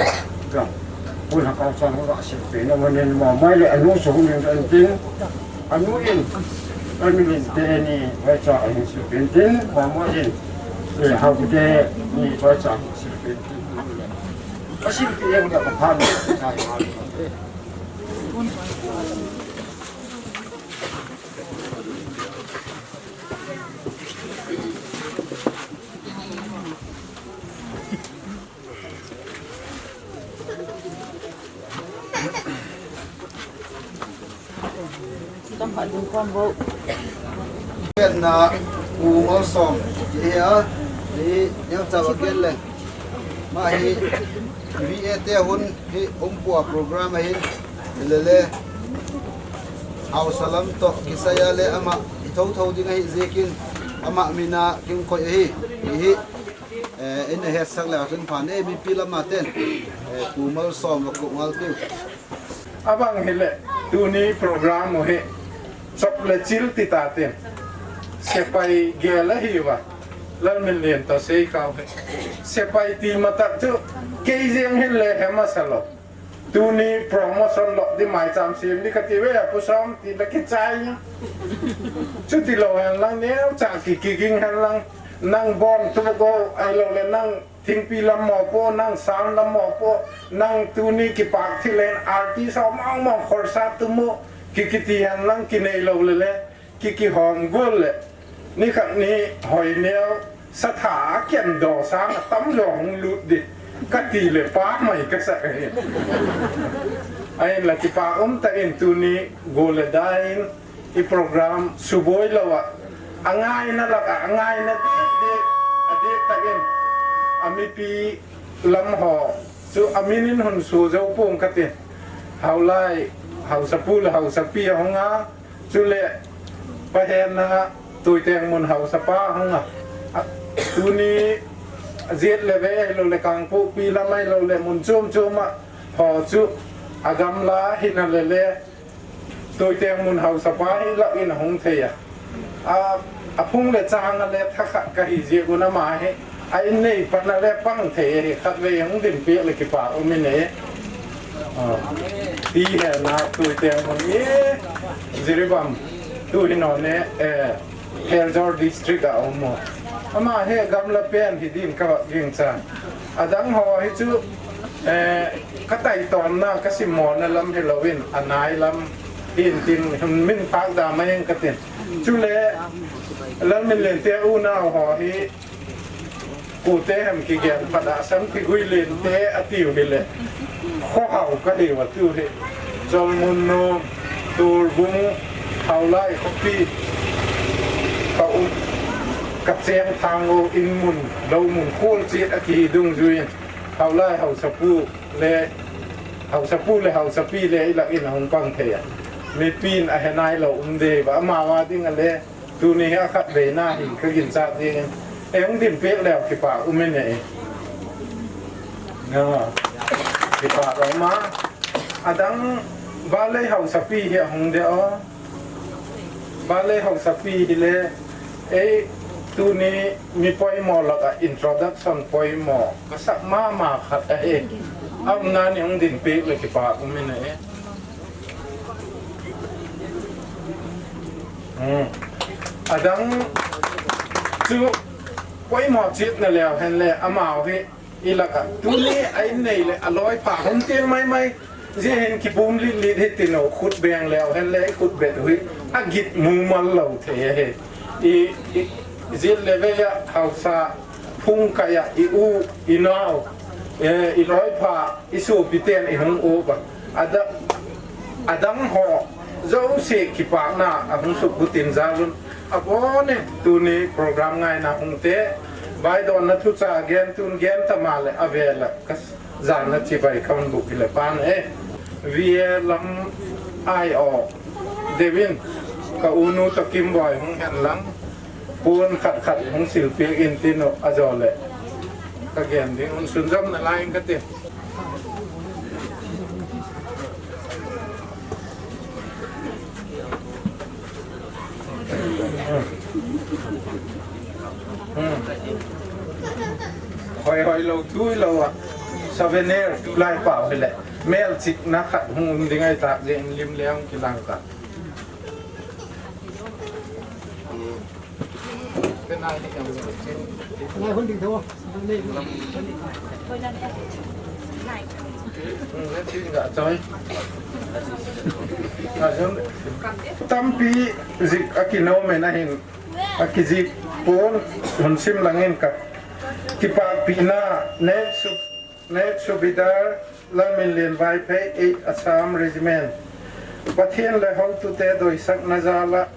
ka, pun ha kau chang ka silpeh na manin ma, mai le anu sung ning ka tin, anu in, anu in teni, vaicha ahin silpeh tin, ma ma in, eh, hau te ni vaicha ahin silpeh tin. Ka silpeh ka ka phan, ka ka. Tam pha ding khom bo. Na u ngol som. Ye a. Ni nyam cha ba kel le. Ma hi V A te hun hi um pua program ahin. Lele. Hausa lam to kisai a le ama i tho tho ding ahi jekin ama mina king koi ahi. Hi. Eh, in a hetsak le a kin phan e, mipi lama ten, eh, Pu Malsom le Pu Ngalpiu. Abang hile, tuni program u hi, chop le chil ti ta ten. Sepai gel ahi uva, Lalminlen to sei kau hi. Sepai ti matah chu, kei jeng hin le he masa lou. Tuni promotion lou di, maicham sem di kati ve, a Pu Som ti la kichai. Chuti lou hen lang, neocha ki, kiging hen lang, nang bon tu go, ahilou le nang thingpi lam mo po, nang sound lam mo po, nang tuni kipak thil hen, artist ho mong mong khorsa tu mo, ki, kiti hen lang, kinei lou le le. Ki, kihom gol le, nikhat ni hoi neo, satha a kian do sang a tam jo hung lut di, kati le pa mai kasa ahi. Ahin la kipa um ta in tuni gol le dain, i program suboi lou a, angaina lak a, angaina di, di, a di ta in, a mipi lam ho, chu a min in hun su jo pung kati, Haulai, Hausapu le Hausapi a hung a, Chule, pahen a, Tuiteng mun Hausapa hung a. A, tuni, Jet le ve, ahilou le Kangpokpi lam ahilou le mun chom chom a. Ho chu, a gamla, hina le le. Tuiteng mun Hausapa hi lak in hung thei a. A, a phung le chang a le thakhat kahi jeh un ama hi. A in nei pan a le pang thei ahi, khatvei hung din peh le kipa um in e. Ah. Ti he na Tuiteng mun e, Jiribam, tu hi non e, eh, Pherzawl District a um mo. Ama hi gamla pen hi din ka va ging cha. Adang ho hi chu, eh, ka taitom na, ka simmo na lam hi lou in, a nai lam hin tin, min phak da mai eng ka tin. Chule, Lalminlen te unau ho hi, Kute hem kigel phat a Sam Kiguilen te atiu hile. Kho hau kahiu atiu hi. Cholmun nom, Turbung, Haulai khopi. Ka um, ka cheng thang u in mun, lou mun khol chet akihi dungjuiyin. Haulai Hausapu le Haosapu le haosapi le ilak in ahung pang thei a. Mipin ahe nailou um ding ahi ba, amavang ding a le, tuni hi akhat vei na hin ka ginchat ding in. Ei hung din pek leh kipa um in e. Kipa um a. Adang Valley haosapi hi ahung ding a. Valley haosapi hi le, ei, tuni mi poimo lak a introduction poimo ka sak mama khat ahi. Aumna ni hung din pek le kipa um in e. Adang chu poimo chet na leu hen le, amau hi ilak a tuni a in nei le aloipa hung teng maimai. Zia hin kibum lit lit hi tin u, khut beng leu hen le, khut bet u hi agit mumal lou thei ahi. I, i, zil le vei a haosa phung kai a i u, i nau, i loipa, i sopi ten i hung u ba. Ada, adang ho jouse kipakna ahung suk butin jalun. Abon e, tuni program ngaina hung te, vaidonna thucha gen tun gen tama le avel a ka jana chibai kaun buk hile pan e. Via lam ai o. Devin, ka unu to Kimboi hung hen lang. Pun khat khat hung silpik in tin u ajo le. Ka gen ding un sunjom na lai in ka ti. Hoi hoi lou, thui lou a. Souvenir, tulai pau hile. Mel chik na khat hung um ding ai tak je in lim leng kilang ka. Tampi zik a kinomen ahin, a kizik pon hun sim langin ka kipakpina Nek Su-, Nek Subedar Lalminlen Vaiphei, eight Assam Regiment. Pathen le hotute doisakna jal a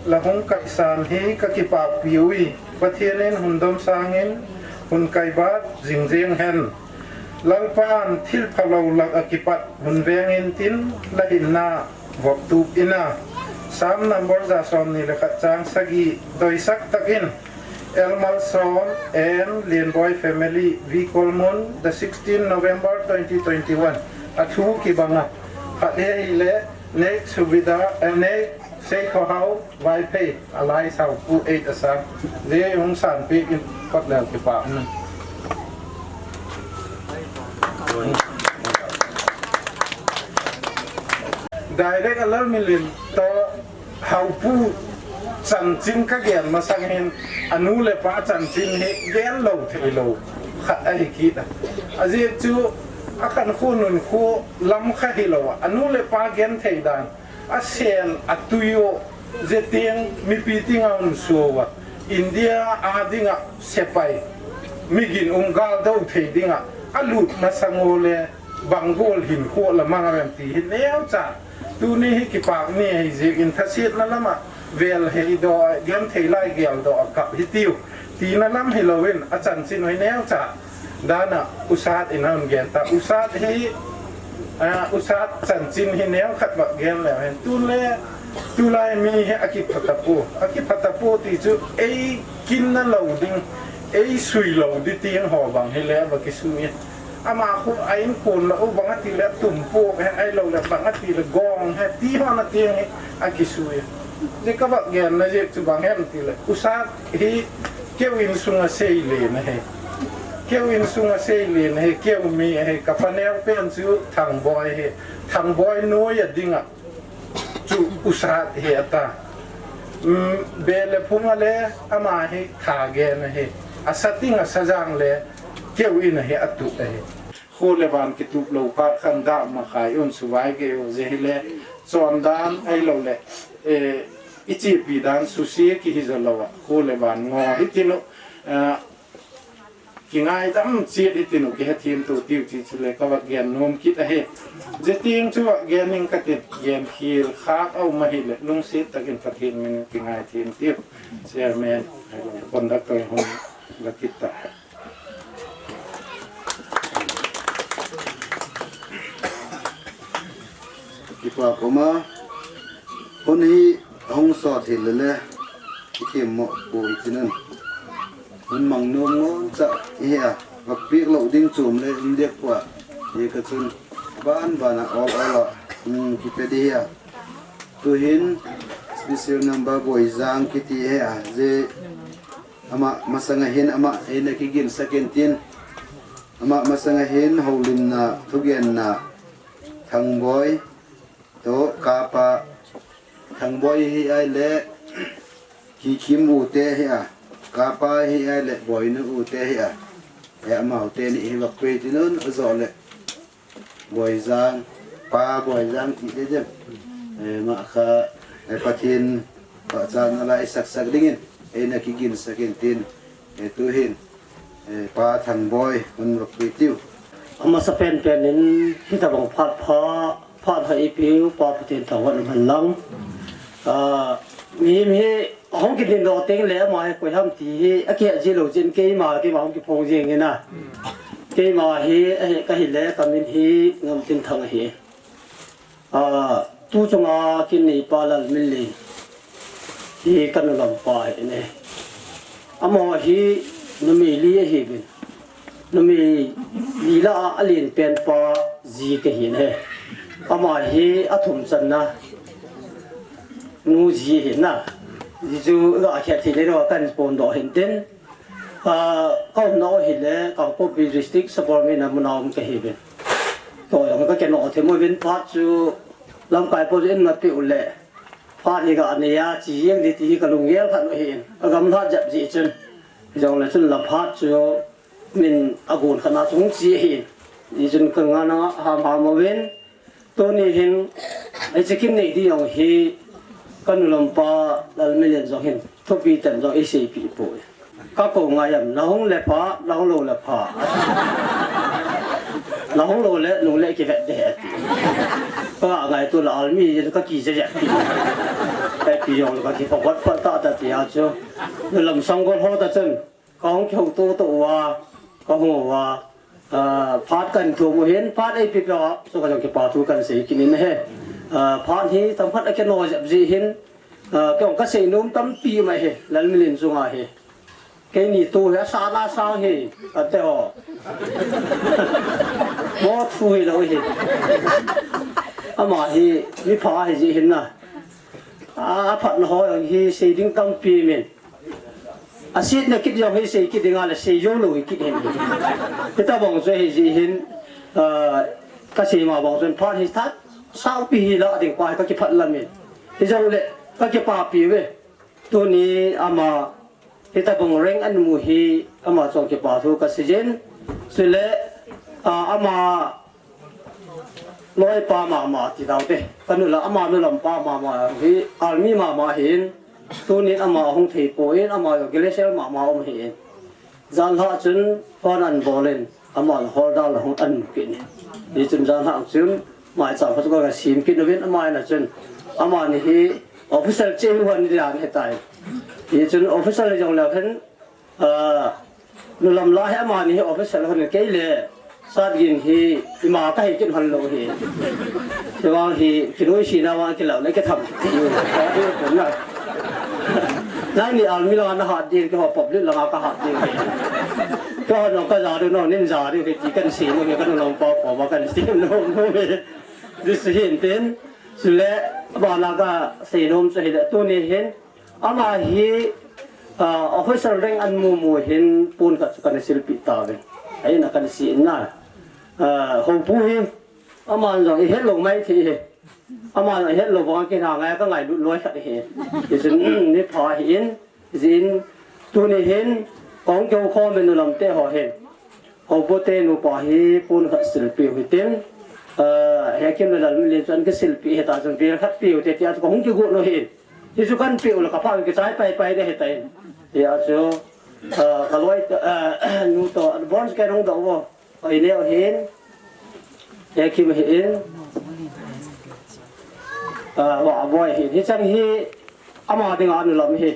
la hung kaisan hi ka kipakpi ui. Pathen in hun domsang in hun kaibat jingjing hen. Lalpan thil phalou lak a kipat hun veng in tin la hinna vop tup in a. Psalm number ja somni le khat chang sagi, doisak tak in Elmalson and Lienboi family, Vikolmun, the sixteen November twenty twenty-one. A thu kibang a. Khat hi ahile, Nek Subedar, eh, Nek Seikhohao Vaiphei, alias Haopu, eight Assam. Zia hung sanpeh in kot leu kipa um. Direct a Lalminlen to Haopu chanchin ka gen masang hin, anu le pa chanchin hi gen lou thei lou khat ahi kit a. Ajeh chu a khankho nunkho lam kha hilou a, anu le pa gen thei dan, a sen a tui u, zia teng mipi tinga un suo a, India a dinga sepai, mi ginum gal do thei dinga a lut masang u le, bang gol hinkho la mang a vem ti hi neocha. Tuni hi kipak ni ahi ziakin thasiatna lam a vel hei doh, gen thei lai gel doh a kap hi tiu. Tina lam hilou in a chanchin u hi neocha dan a U Sat in a hung gen ta. U Sat hi, a, U Sat chanchin hi neokhat va gen leu hen. Tun le, tulai mi hi a kipha tapo. A kipha tapo ti chu ei kinna lou ding, ei sui lou ding tiang ho bang hi le va kisui. Ama khu a inkhon la u bang ati le tum po he, ahilou le bang ati le gong he, ti ho na tiang hi a kisui. Zia ka va genna zia chu bang hem ti le, U Sat hi keu insunga seile na hi. Keu insunga seile na hi, keu mi ahi, ka paneo pen chu Thangboi hi. Thangboi noi a dinga chu U Sat hi ata. Um, be le phung a le ama hi tha gen ahi. A sating a sajang le keu in ahi, a tup ahi. Kho le van kitup lou kha khan da ma khai un suvai ke u zia hi le. Chondan ahilou le, eh, i chipi dan susi kihi zo lou a. Kho le van ngo hi tinu, eh, kingaidam chiat hi tinu, kihethiam tu tiu ti chu le ka va gen nom kit ahi. Zia tiang chu va gen ning ka ti, gen khel khak a um ahi le, lungsiat takin Pathen min kingaithiam tiu. Chairman, conductor hon la kit ta. Pa koma, hun hi hung sot hi lele, i themmo pu i tinun. Hun mang nom ngom cha i hi a, vakpik lo ding chom le um dek pua, hi ka chun, ban ban a ol ol a, um, kipe di hi a. Tuhin, special number Boijang kiti hi a, je ama masanga hin ama eina kigin sakin tin, ama masanga hin houlimna, thugenna, Thangboi, to, kapa, Thangboi hi ai le, Kikim u te hi a, kapa hi ai le, Boinu u te hi a, e amau te ni hi vakpik tinun, ajo le, Boijang, pa Boijang ti te jem, e ma kha, e Pathen, pa chan ala i sak sak dingin, eina kigin sakin tin, e tuhin, e pa Thangboi, hun vakpik tiu. Amasa pen pen in, hitabang phat pha, phat pha ipi u, pa Pathen thangvah in um hen lang. Ah, mihem hi, hung kidin doh teng le ama hi koi ham ti hi, akihet ji lou jin keima, keima hung kiphong jing in a. Keima hi, ahi, kahi le, kamin hi, Ngamtinthang ahi. Ah, tu chunga kin neipa Lalminlen hi ka nulam pa hi ne. Amaho hi numei li ahi uvin. Numei li lah a alen pen pa ji kahi ne. Ama hi athum channa nu ji ahi na. Ji chu ga khet thei le ro kan pon doh hin tin. Ah, ka umna u hi le Kangpokpi District, Sapormeina muna um kahi uvin. To jong ka kinoh them uvin phat chu lamkai po in ma pe u le. Phat hi ka anei a, chi jeng di ti hi ka lunggel khat u ahin. Ka gamlhat jep ji chun. Jong le chun la phat chu min agon khat na chung chi ahin. Ji chun ka ngana ham ham uvin. Tuni hin, hiche kin nei di jong hi, ka nulam pa Lalminlen jong hin, thupi ten jong eisei pi poi. Ka kou ngai am, na hung le pha, na hung lou le pha. Na hung lou le, nung le kivet de ati. Ka ngai tu la almi, ka kije je ati. Ka pi jong ka kipha vat pha ta ta ti a chu. Nulam sanggol ho ta chun. Ka hung kihou to to uva, ka hung uva, ah, phat kan thum u hin, phat eipe pe a, so ka jong kipa thu kan sei kit in ahi. Ah, phat hi tam phat a kino jep ji hin, ah, kei jong ka sei nom tampi um ahi, Lalminlen chunga hi. Keini tu hi, asa la sang hi, ate ho. Mo thu hi lou hi. Ama hi, mi pha hi ji hin na. Ah, aphatna ho jong hi, sei ding tampi um in. Asetna kit jong hi sei kit ding a le sei jou lou hi kit hin. Hitabang chu hi ji hin, ah, ka sei ma bang chun phat hi that, saupi hi la ding pa hi ka kiphat lam in. Hijong le, ka kipapi uve. Tuni ama, hitabang rank an mu hi, ama chong kipa thu ka sei jin. Chule, ah, ama, Loi pa mama ti dau te. Ka nulam, ama nulam pa mama hi, army mama hin, tunin ama hung thei poi, ama jong glacial mama um hi. Jan lha chun, hon an bol in, ama la hol dan la hung an mu kit in. Hichun jan lha chun, maicham khat ka sim kit uvin, ama in a chun, amani hi, official che hu han dia ahitai. Hichun official jong le khan, Ah, nulam la hi amani hi official hon kei le, Satgin hi ima ka hi kit hon lou hi. Hiva hi, kinoi sina vang kilau le kitham ti u. Nai ni army langa na hat ding, keiho public langa ka hat ding. Keiho jong ka ja diu, nangho nin ja diu, kei ti kan sei nom, ka nulam pa koma kan sei nom nom. This hin tin, chule, abana ka sei nom chu hile, tuni hin, Ama hi, ah, officer rank an mu mu hin pon khat chu kana silpeh tauve. Ahin kana sei in na. Ah, Hopu hi, aman jong ihet lou mai thei hi. Aman jong ihet lou vang kei na ngai ka ngailut loi khat hi. Hichun, mi pha ahin, jin, tuni hin, kong keu khom in nulam te ho hin. Hopu te nupa hi pon khat silpeh u hitin, ah, Hekim le Lalminlen chu an kisilpeh hita chun bel khat peh u te tia chu kahung kigot u ahin. Hichu kan peh u le ka pha kichai pai pai de hitai. Hia chu, ah, ka loi, ah, nu to, advance kei nung doh u. Oi neo hin. Hekim hin. Ah, Wahboi hin. Hichang hi ama dinga nulam hi.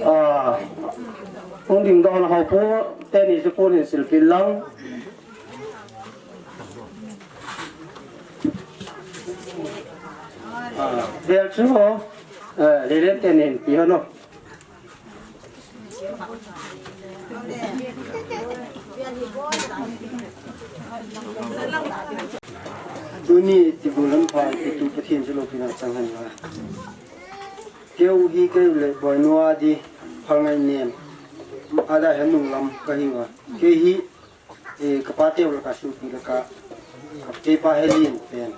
Ah, hung ding doh na Hopu teni chu pon hin silpeh lang. Vel chu ho, eh, Lelen ten in pi ho no. Tuni ti bu lam pha ti tu Pathen chu lo pi na chang han la. Keu hi keu le boi nua di phal ngai nem. Ada he nung lam ka hi wa. Kei hi, eh, ka pa teu la ka su pi la ka. Ka kei pa he lin pen.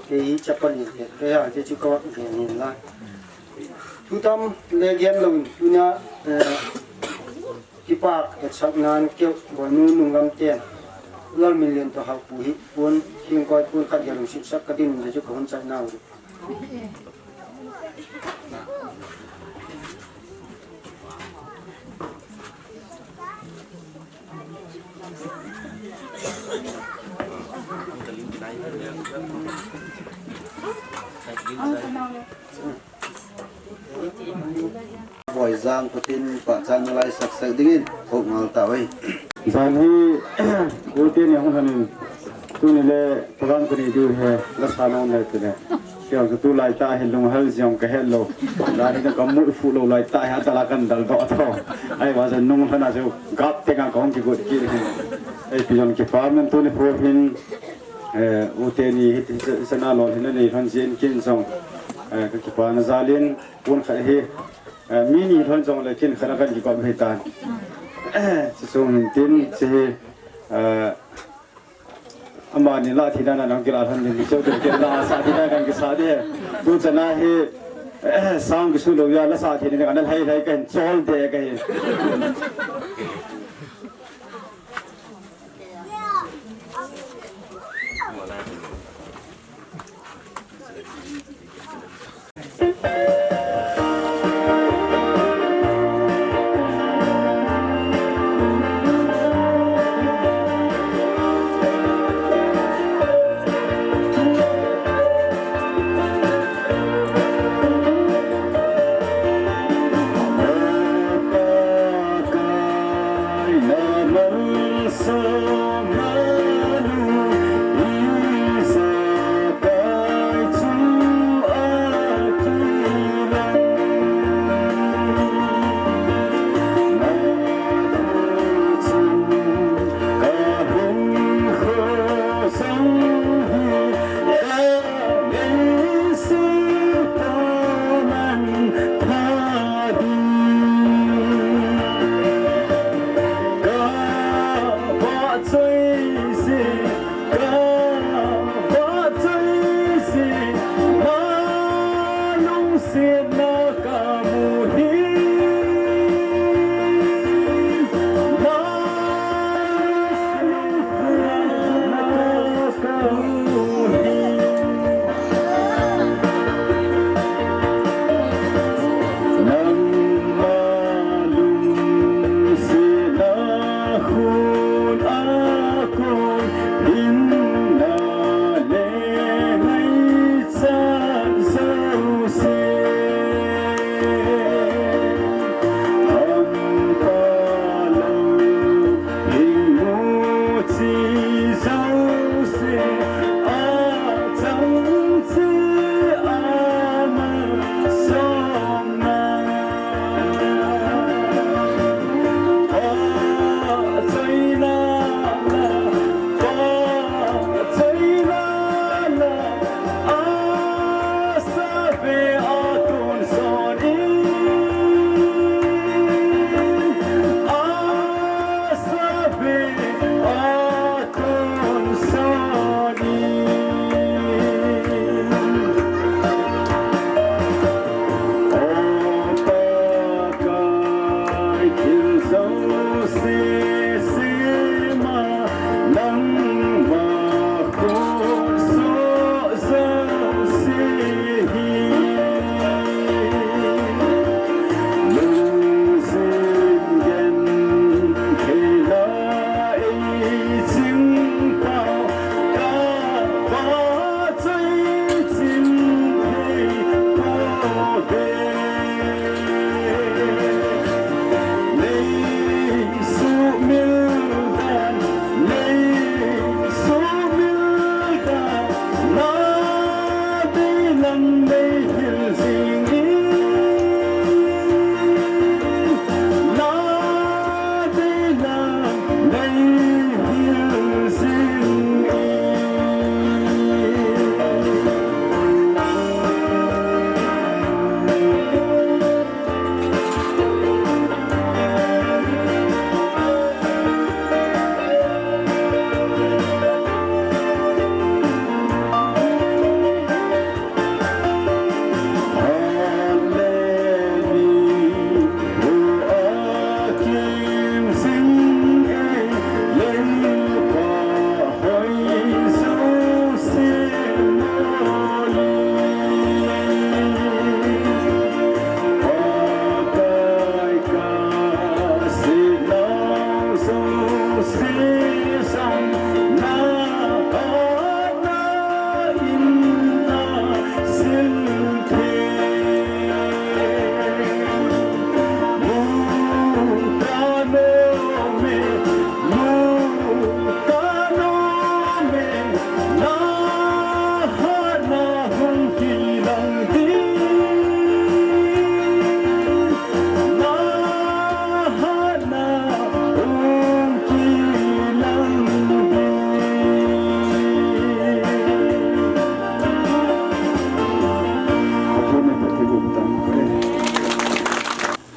Kei hi chapa lin pen. Kei ha te chu ka wa gen hin la. Tutam le gen lo in. Tuna, eh, Kipak, etsaknan keu, bonu nunglam ten. Lal min lien to hau pu hi, pun, hing koi pun khat gelung sipsak ka din, le chu ka hun chai nau. Boy Jang Putin pa chang nalai sak sak dingin, ko ngal ta oi. Jan hi, Putin ni hung hanin, tuni le program kani du he, la sa nong le tuni. Keu tu lai ta he lung hal jong ka hello. Jan hi ka mu fu lo lai ta he, ta la kan dal do tho. Ai wa jan nung hana jo, gap te ka kong ki got ki. Ai pi jon ki pa men tuni program. Eh, u teni hiti sa, sana lol hina nei lhon jin kin jong, eh, ka kipana jalin, pun khat hi, eh, mi ni lhon jong le kin khat a kan kikop hi tan. Eh, chu sung hin tin, chu hi, eh, amani la thina na nang kila lhon din, chu tu kila sa thina kan kisa de. Tu chana hi, eh, sang kisu lo ya la sa thina kan lhai lhai kan chol de ka hi.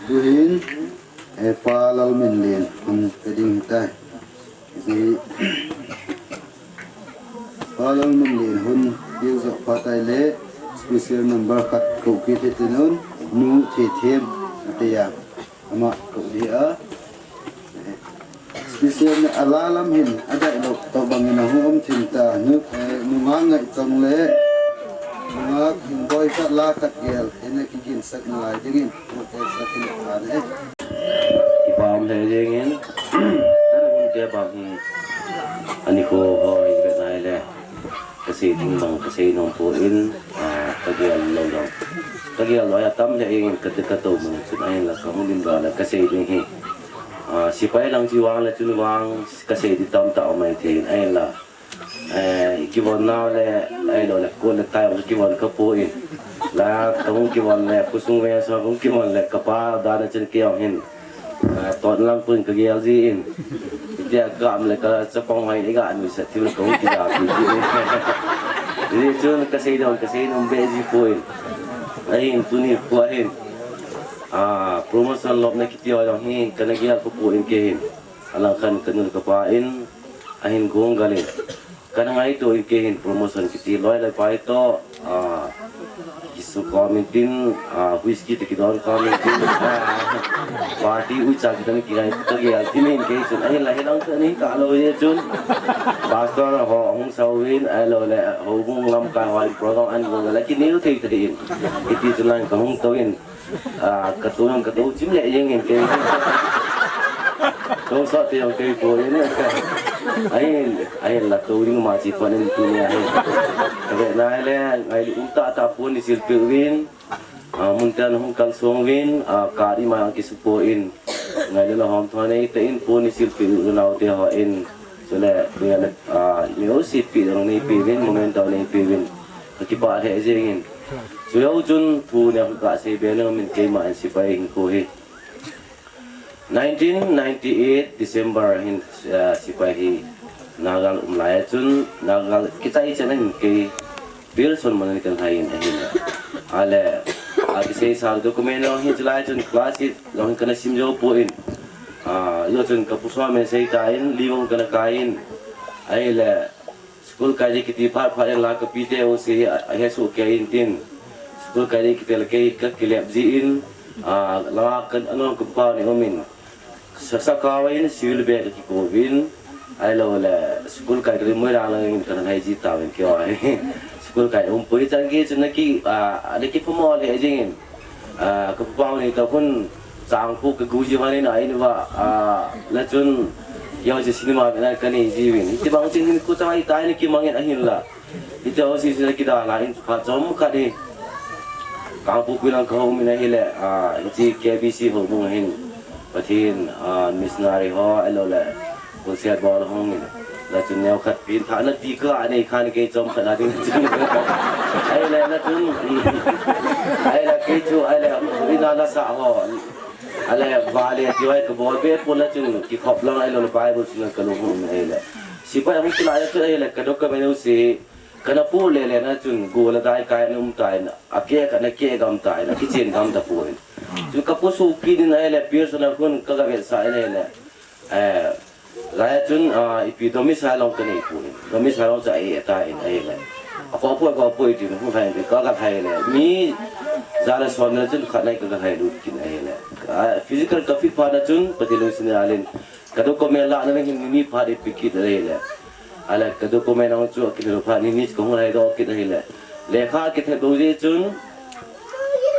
Tuhin, eh, Pa Lalminlen, hun pe ding tai. Hi, Pa Lalminlen hun, piu jo pa tai le, special number khat ko ki te te nun, nu the them, ate ya, ama ko di a. Special na ala lam hin, adai lo, to bang in a hu om thin ta, nu, eh, nu nga ngai chong le, nu nga hin boi khat la khat gel, ina ki gin sak na lai ding in, nu te sak in a ne. Kipah le jeng in, ana hun te bang hi, ani ko hoi, bet nai le. Ka sei ding bang ka sei nom poi, ah, ka gel lou lou. Ka gel lou a tam le eng ka, ka tou mun chun ahin la ka hung lim ra le ka sei ding hi. Ah, sipai lang chi vang le chun vang ka sei di tam ta mai thei ahin la. Eh, kivon nau le, ahilou le, ko le tai kivon ka poi. La ka hung kivon le, kusung ve sa hung kivon le, ka pa dan a chun kiyong hin. Ah, ton lang pun ka gel ji in. Tia ka am le ka chapang hai i ga nu sa thil ka hung ki ja pi ji in. Ji chun ka sei dong, ka sei nom be ji poi. Ahin tuni ko ahin. Ah, promotion lop na kiti ho dong hi, ka na gel ko poi ke hin. Alang khan ka nu ka pa in, ahin gong gal in. Ka na ngaito in kei hin promotion kiti loi loi pai to, ah, kisu komin tin, ah, whisky te kidon komin tin, ah, party uicha kita ni kingai to kei a tin hin kei chun, ahin la hilang to ni ka lo ye chun. Pastor ho hung sau in, ai lo le, ho bung lam ka ho program an bung la kinil thei thei in. Iti chun lang ka hung to in. Ah, ka tu nang ka tu chim le jeng in kei. Tu sa te jong kei ko in. Ai, ai la tu ring ma chi pan in tu ni ai. Ka ve na le, ngai um ta ta pu ni sil pe win. Ah, mun ta hung kal song win, ah, ka ri ma ki su po in. Ngai le la hom thon ei te in pu ni sil pe u nau te ho in. Chule, tu ya le, ah, mi o si pi dong ni pi win, moment dong ni pi win. Ka kipah le jeng in. Chu jou chun thu nia ka sei be nom in keima in sipai hinkho hi. Nineteen ninety-eight December hin, ah, sipai hi Naga um lai chun Naga kichai chan in kei Wilson Manan kan hai in ahin. Ale, a kisei sa document lo hin chulai chun class eight lo hin kana sim jou poi. Ah, jou chun ka pu Sua me sei ta in, li vong kana kai in. Ahile, School kai ding kiti phat phat in la ka pi te o si a, a he su ke in tin. School kai ding kiti la kei ka kilep ji in, ah, la kan anon ka pa ni um in. Sa sa ka wa in civil be ka ki ko win. Ai lo le school kai ka mo la la in ka nai ji ta win ke wa. School kai um poi chang ki chun na ki, ah, na ki pha mo le jing in. Ah, ka pa ni ta kun chang pu ka gu ji ma ni na in wa, ah, la chun yo ji cinema na ka ni ji win. Ti bang chin hin ku chang ai ta ni ki mang in ahin la. Ita o si sina kida la in pha chom khat hi. Kangpokpi lang ka home in ahile, ah, hiche K B C ho bung hin. Pathen, ah, missionary ho, ahilou le. Concert bol hong in. La chun neo khat pin tha na ti ka anei khan kei chom khat na ding chun. Ahile na chun, ahile kei chu, ahile, ina nasa ho. Ahile, vale, ti vai ka bol be pon na chun, kikhop lang ahile, Bible chun ka lung hung ahile. Sipai hung kila ya chun ahile, ka document u si, kana pu le le na chun, go la dai kai na um tai na, a ke ka na ke gam tai na, kichen gam ta pu in. Chu ka pu su ki din ahile, personal khun ka ga vet sa ahile. Eh, Lai chun, ah, ipi domicile long ka nei pu in. Domicile long cha e ta in ahile. A ko pu, ko pu ti nu hai ka ga hai le. Mi ja la son na chun khat nai ka ga hai lut kin ahile. Ah, physical ka fit pa na chun Pathen lungset jal in. Ka document la na hin ni pa de pi kit ahile. Ahile ka document long chu ki lo pa ni ni ko hung lai do kit ahile. Lekha ki the do je chun.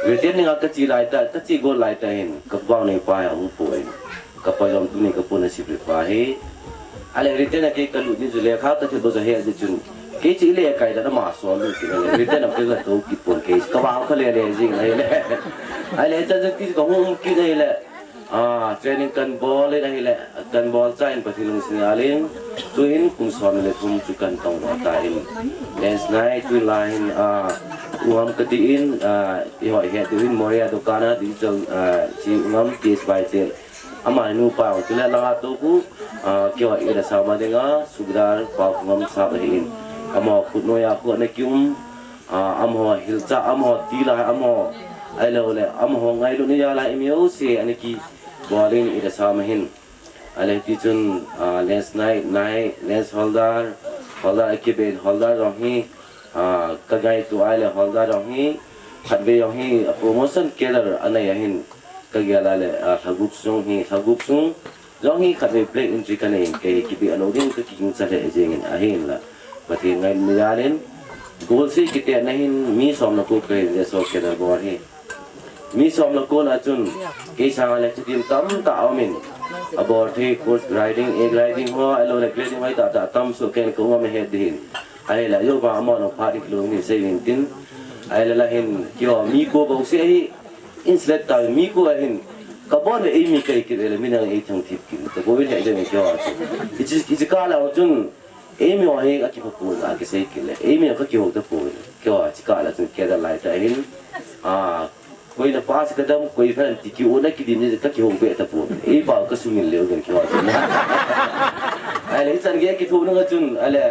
Written ninga ka chi lai ta, ka chi go lai ta hin, ka bang nei pa ya hung pu in. Ka pa jong tuni ka puna sipri pa hi. Ahile written a kei ka lut ni chu lekha ka thil bo ja he a di chun. Kei chi le kai da na ma so lu ki le written a kei ka to ki pon kei ka bang ka le le jing le le. Ahile cha ja ki ka hung ki le le. Ah, training kan bol le le le. Kan bol cha in Pathen lungset jal in. Tu in kum som le thum chu kan tong ta in. Lens nai tu la in, ah, u ham ka ti in, ah, i hoi he tu in Moria dukan a digital, ah, chi u ham case by case. Ama nu pa tu le la tu ku, ah, kio i da sa ma dinga, sugdar pa ku ngam sa ba hin. Ama khut noi a khut na ki um, ah, ama hil cha, ama ti la, ama ai lo le, ama ngai lu ni ya la i mi o se, ani ki bol in i da sa ma hin. Ahile ti chun, ah, lens nai, nai, lens holder, holder a ki ben, holder jong hi, ah, ka ngai tu ahile holder jong hi, khat ve jong hi, ah, promotion cadre a nei a hin, Ka gel a le, a, lhagup sung hi, lhagup sung jong hi khat vei black entry ka nei in, kei hi kibe a lo ding ka kiging cha le jeng in ahin la. Pathen ngai mi jal in, goal si kiti na hin mi som le ko ka hin le so ke da bor hi. Mi som le ko na chun, kei sang le chitim tam ta um in. A bor thi course grading, A grading ho, a lo le grading ho ta ta tam so ken ko ma he din. Ai la yo ba mo no pa dik lo ni se vin tin. Ai la la hin, kio mi ko ba u se hi, Insulet ta mi ko ahin, ka bon le ei mi kai kit le, mi nang ei thang thip kit, ka bon le ei thang kit. Ichi, ichi ka la chun, ei mi wa he ka ki pa pu la, ki sei kit le, ei mi ka ki ho ta pu le, ki wa chi ka la chun ke da lai ta hin, a, koi na pass ka dam, koi fan ti ki o na ki din ka ki ho be ta pu, ei pa ka sung in le o ki wa chun. Ai le, chan ge ki thu na chun, ai le,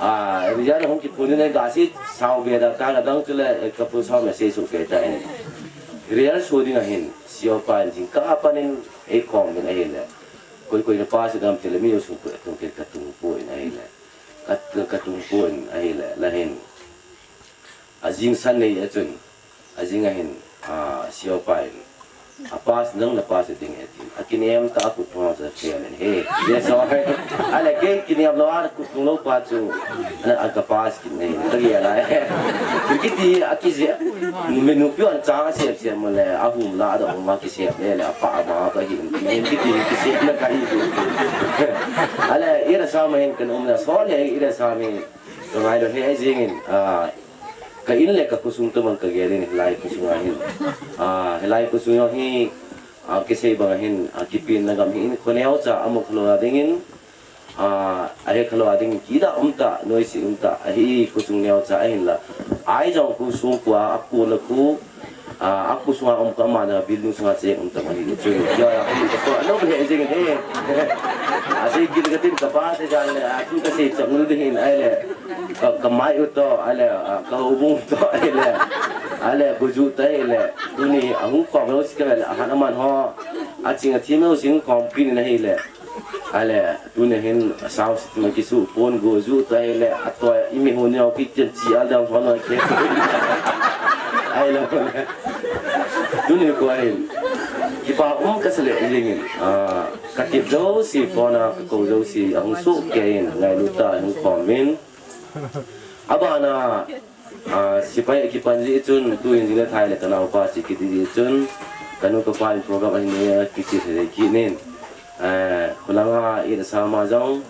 Ah, Elijah hung kiphun in ka si sao ve da ka ka dang chu le, eh, ka pu sao message su ke ta in. Real su ding ahin, sio pa in jing ka pa nin ei khom in ahi le. Koi koi na pa si dam ti le mi su pu tung ke ka tung pu in ahi le. Ka, ka tung pu in ahi le, la hin. A jing san nei a chun. A jing ahin, a, sio pa in. A pass nang na pass ding e tin. A kinem ta a kut thong sa fail in he. Yes, so. A le ke kinem lo a kut thong lo pa chu. Ana a ka pass kin nei. Ka ye la. Kiti a ki je. Nu me nu pion cha se se mo le. A hum la da hum ma ki se le le a pa ma ka hin. Kiti ki se na ka hi. A le ira sa ma hin kan um na so le ira sa mi. Ka ngai lo he jing in. A Ka in le ka khosung toh bang ka gel in hilai khosung a hin. A, hilai khosung jong hi, a, kisei bang a hin, a, kipin na gam hi in khoneo cha a mok lo a ding in, a, a he khalo a ding in kida um ta, noise um ta, a hi khosung neo cha a hin la. Ai jong khosung kua, a ku na ku, a, a khosung a um ka ma na building sung a che um ta ma hi chu. Ya, ya, ka ko, a lo he jing in he. A sei kit ka tin ka pa te jan le, a, tu ka sei chang lu ding in ai le. Ka, ka mai u toh, ale, a, ka houbung toh, ale, ale, buju toh, ale, tuni, a hung khom lo si ka le, a han aman ho, a ching a thim lo si hung khom kin na hi le, ale, tuni hin, a sound system a kisu pon buju toh, ale, a toh, i mi hu neo ki tian chi al dang ho no ke. Ai lo, tuni ko hin, kipa um ka sa le, i ling in, a, ka tip jo si phone a, ka ko jo si, a hung su ke in, ngai lu ta, hung khom in, Abana, ah, sipai akipan ji chun, tu in jing le thai le ka naopa chi kiti ji chun, ka nu ka pa in program ahin ne kiti se le kinin. Ah, khulanga i da sama jong,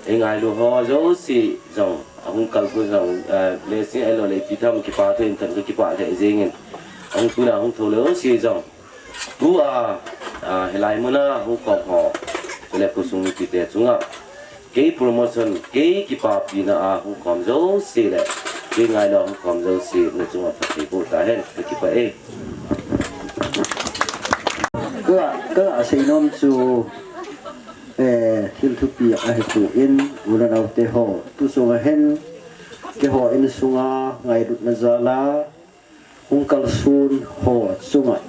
i ngailu ho jouse jong, ahung kal khu jong, ah, le si ai lo le pi tham kipa tu in tan kipa le jing in. Ahung tu na ahung tho le jouse jong. Tua, a, hilai muna hung khom ho, chule khosung mipite chunga, kei promotion, kei kipapina a hung khom jouse le, Kei ngailou kom jouse nachunga phatthei boh tahen, kakipah e. Ka, ka seinom chu, eh, thil thupi ahipoi, u le nao teho, tu sunga hin, keiho insunga ngailutna jal a hung kalson ho chunga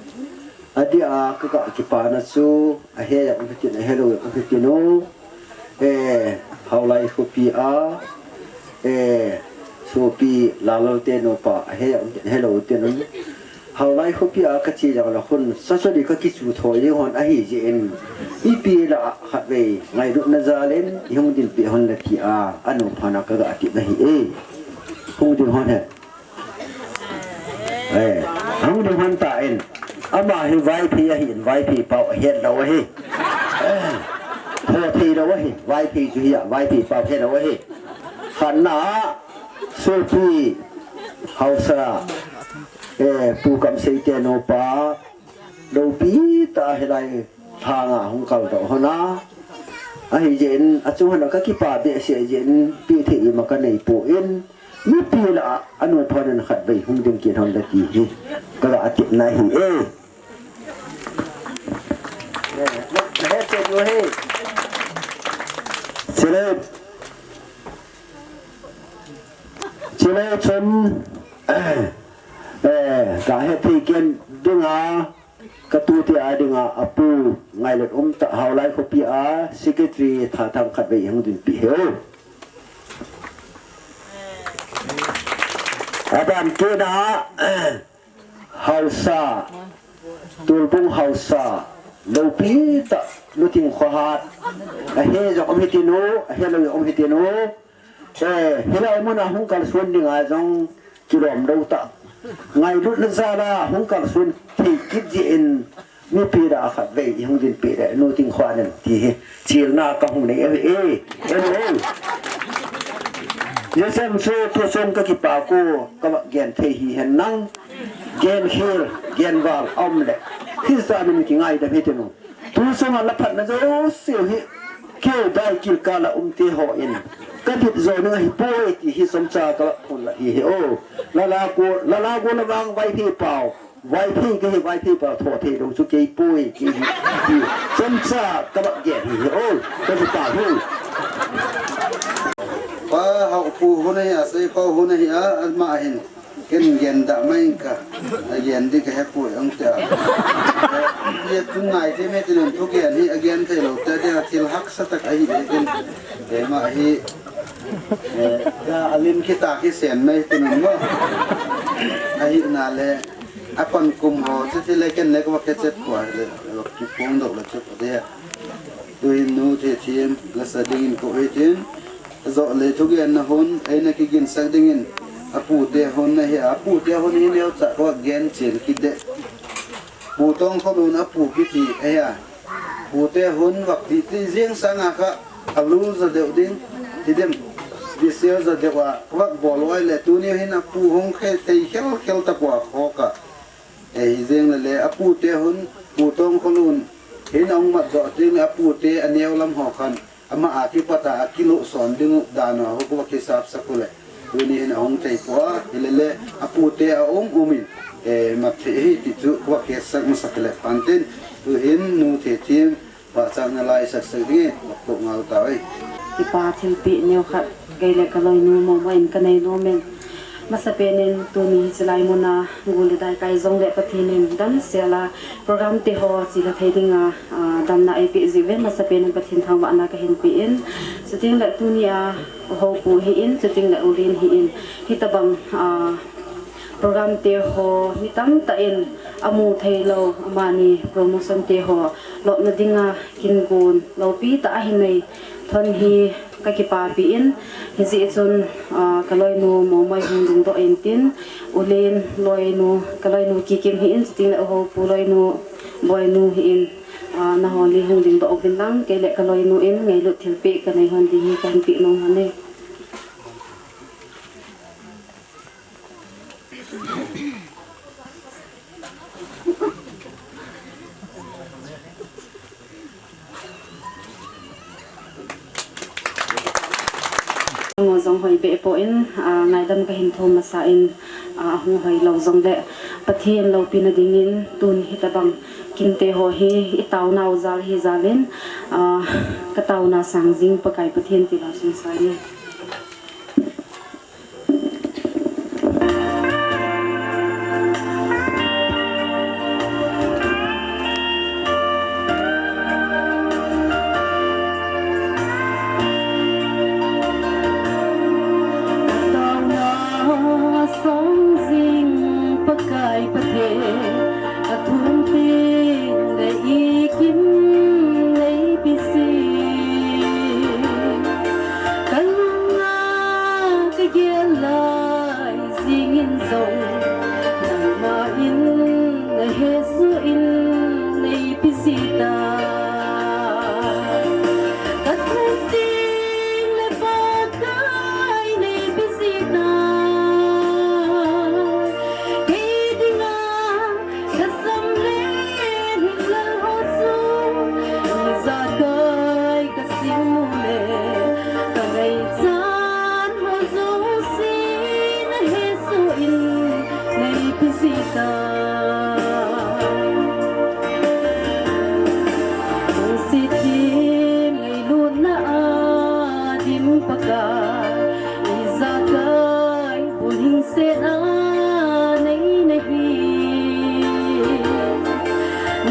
adeh a ka, kakipana chu, ahe jong um hitin, ahelou jong um hitin u, eh, Haolai khopi a, eh, sopi Lallal te nupa, ahe jong um hitin, ahelou hitin u. Haolai khopi a kache jongle khun, sacholi kakichu thoi jeng hon ahijeh in, mipi lah a khatvei ngailutna jal in ihung dinpeh hon le tia, anom phat a kaga tepna ahi e. Hung ding hon hen. Eh, hung ding hon tan. Ama hi Vaiphei ahin, Vaiphei pao ahet lou ahi. Eh, ho thei lou ahi, Vaiphei chu hi a, Vaiphei pao het lou ahi. Khatna a, sopi, haosa, eh, Pu Kamsei te nupa, loupi tah a hilai lhanga hung kaldoh hon a. Ahijeh in, achung hon a kakipa behseh jeh in, pehthei ima kaneipon, mipi lah a, anom phat in khatvei hung ding kit hon le ti hi, kaga tepna ahi e. Chule, chule chun, eh, kahet thei kei dinga, katute a dinga, apu ngailut umtah Haolai khopi a, secretary thathang khatvei hung dinpeh hih un. Aban kit a, haosa, Tuolbung haosa, loupi tah, Luting khohat, ahe jong um hitin u, ahelou jong um hitin u. Eh, hilai muna hung kalson dinga jong kilom lou tah, ngailutna jal a hung kalson thei kit jeh in, mipi lah a khatvei ihung dinpeh le, Luting khohat in ti hi, chilna kahung nei ahi e, e, e. Hijeh chun chu tu chun kakipa khu, kava gen thei hihen lang, gen khel, gen val aum le, hijeh a min kingaidam hitin u. Tu sunga la phatna jouse hi, kei dai kil kal a um teho in, kadit jo ning ahipoi ti hi chomcha kava phondoh ahi e o. Lala go, Lala go la vang Vaiphei pao, Vaiphei kahi, Vaiphei pao tho thei lou chu kei poi, kei hi, ti chomcha kava gen ahi e o. Kakipah e. Pa Haopu hon ahi a, Seikho hon ahi a, ama hin. Ken gen dah mai ka, agen ding kahepoi ong tia. Ye tun ngai te me tin thu gen hi agen thei lou te dia thil haksa tah ahi e ken. Keima hi, eh, ya alim kita kisen mai tin mo. Ahina le, apan kum ho, chu ti le ken le ko ke chet ko le, ki phong dok le chu ko de. Tuin nu Thethiam, la sa dingin ko e tin. Ajo le thugenna hon, eina kiginsak dingin, apute hon ahi, apute hon hi neocha kava gen chen kit e. Pu Tongkholun apu kiti ahi a. Pute hon vak titi jeng sanga kha, alu jo deu ding, ti dem. Special jo deu a, vak bol uva le, tuni hin apu hung khe thei khel khel tapou a khoh a. Eh, hijeng le le, apute hon, Pu Tongkholun, hin ahung mat jo ding le, apute aneo lam ho khan, ama a kipat a, akiluson ding u dan a, ho kova kisap sak u le. Tuni hin ahung thei poi, hi le le, apute aum um in, eh, mat thei hi ti chu, kova kisak masak le, pan tin, tu hin nu Thethiam, Pachatna la isaksak dingin, vak toh ngau tauve. Kipa thilpeh neo khat, kei le ka loinu Momoi in ka nei nom in. Masapen in tuni hiche lai mun a, gol le dai kai jong le Pathen in damsel a, program te ho chila thei ding a, ah, damna eipeh jeh uvin, masapen in Pathen thangvahna kahin pe in. Chuteng le tuni a, U Hopu hi in, chuteng le U Len hi in. Hitabang, ah, program te ho, mi tamtah in amu thei lou, amani promotion te ho, lopna ding a, kin gon, loupi tah a hin nei thon hi ka kipapi in, hijeh chun, ah, ka loinu Momoi hung dingdoh in tin, U Len loinu, ka loinu Kikim hi in, chuteng le U Hopu loinu, Boinu hi in, ah, nahon le hung dingdoh uvin lang, kei le ka loinu in ngailut thilpeh ka nei hon ding hi kahin peh nom hon e. Ngo jong Hoi be po in, a, ngaidam ka hin thum masa in, a, hung hoi lo jong le Pathen loupina dingin tun hitabang kinte ho hi i tauna u jal hi jalin, a, ka tauna sang jing Pakai Pathen ti la sung sa ni. Tauna sang jing Pakai Pathen, ka thum ting le i kin nei pisi. Ka lunga ka gel lai jingin jong, nangma in na hesoh in nei pisi ta. Ka thum ting le Pakai nei pisi ta. Kei dinga ka sam le hinlal ho chu, ijakai ka sim u le, ka ngaichat ho jouse na hesoh in nei pisi ta. Lungset dim ngailutna a dim Pakai, ijakai bulhingset a nei nahi.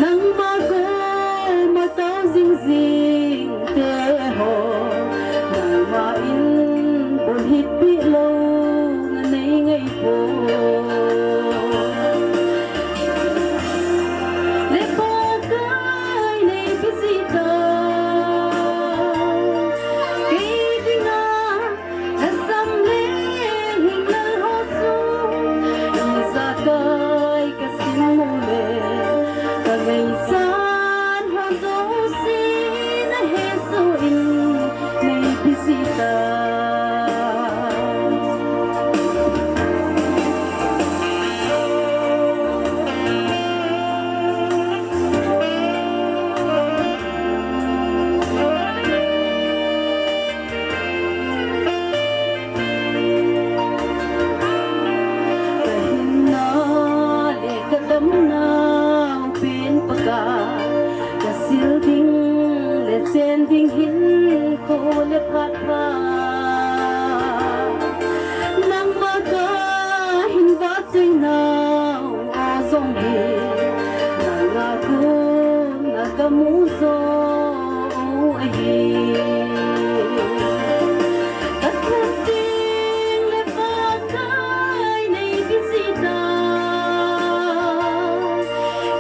Nangma koma tao jing jing te ho, nangma in bulhit pi lou na nei ngai poi. Le Pakai nei pisi ta. Kei dinga ka sam le hinlal ho chu, ijakai ka sim u le, ka ngaichat ho jouse na hesoh in nei pisi ta. Ka hinna le ka damna u pen Pakai, ka sil ding le chen ding hinkho le phat pha, nangma ka hin vahchoi nau a jong hi, nanga kona ka mu jo u ahi. Ka thum ting le Pakai nei pisi ta.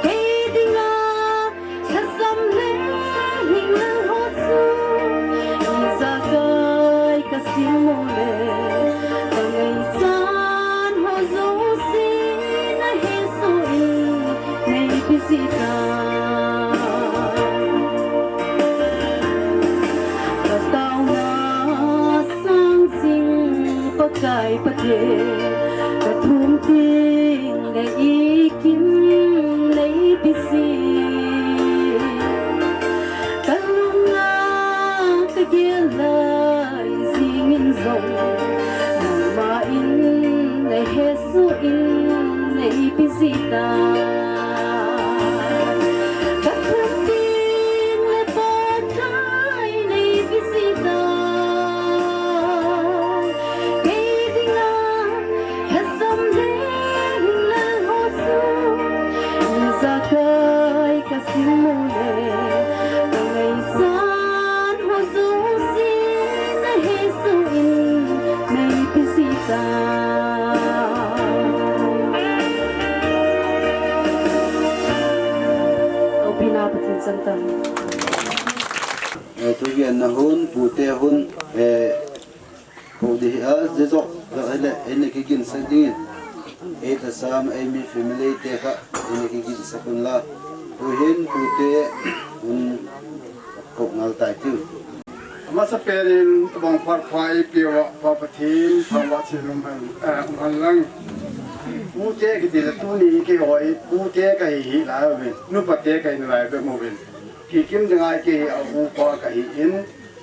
Kei dinga ka sam le hinlal ho chu, ijakai ka sim u le, ka ngaichat ho jouse na hesoh in nei pisi ta. Ka tauna sang jing Pakai Pathen, ka thum ting le i kin nei pisi. Ka lunga ka gel lai jingin jong, nangma in na hesoh in nei pisi ta. Ka thum ting le Pakai nei pisi ta. Kei dinga ka sam le hinlal ho chu, ijakai ka sim u le, ka ngaichat ho jouse na hesoh in nei pisi ta. Taopina Pathen chang ta. Eh, tugenna hun, pute hun, eh, pu di hi a, je jo, jo hele, eina kiginsak dingin. Ei ta sam, ei mi family te kha, eina kiginsak un la. Tuhin, pute hun, ko ngal tai tiu. Amasa penin, tabang phat pha eipeuva, Pa Pathen, thangvah cheh in um hen, eh, um hen lang. Pute kiti le tuni keiho hi, pute kahi hi lai uvin, nupa te kahi nalai bep uvin. Kikim dinga kei hi a upa kahi in,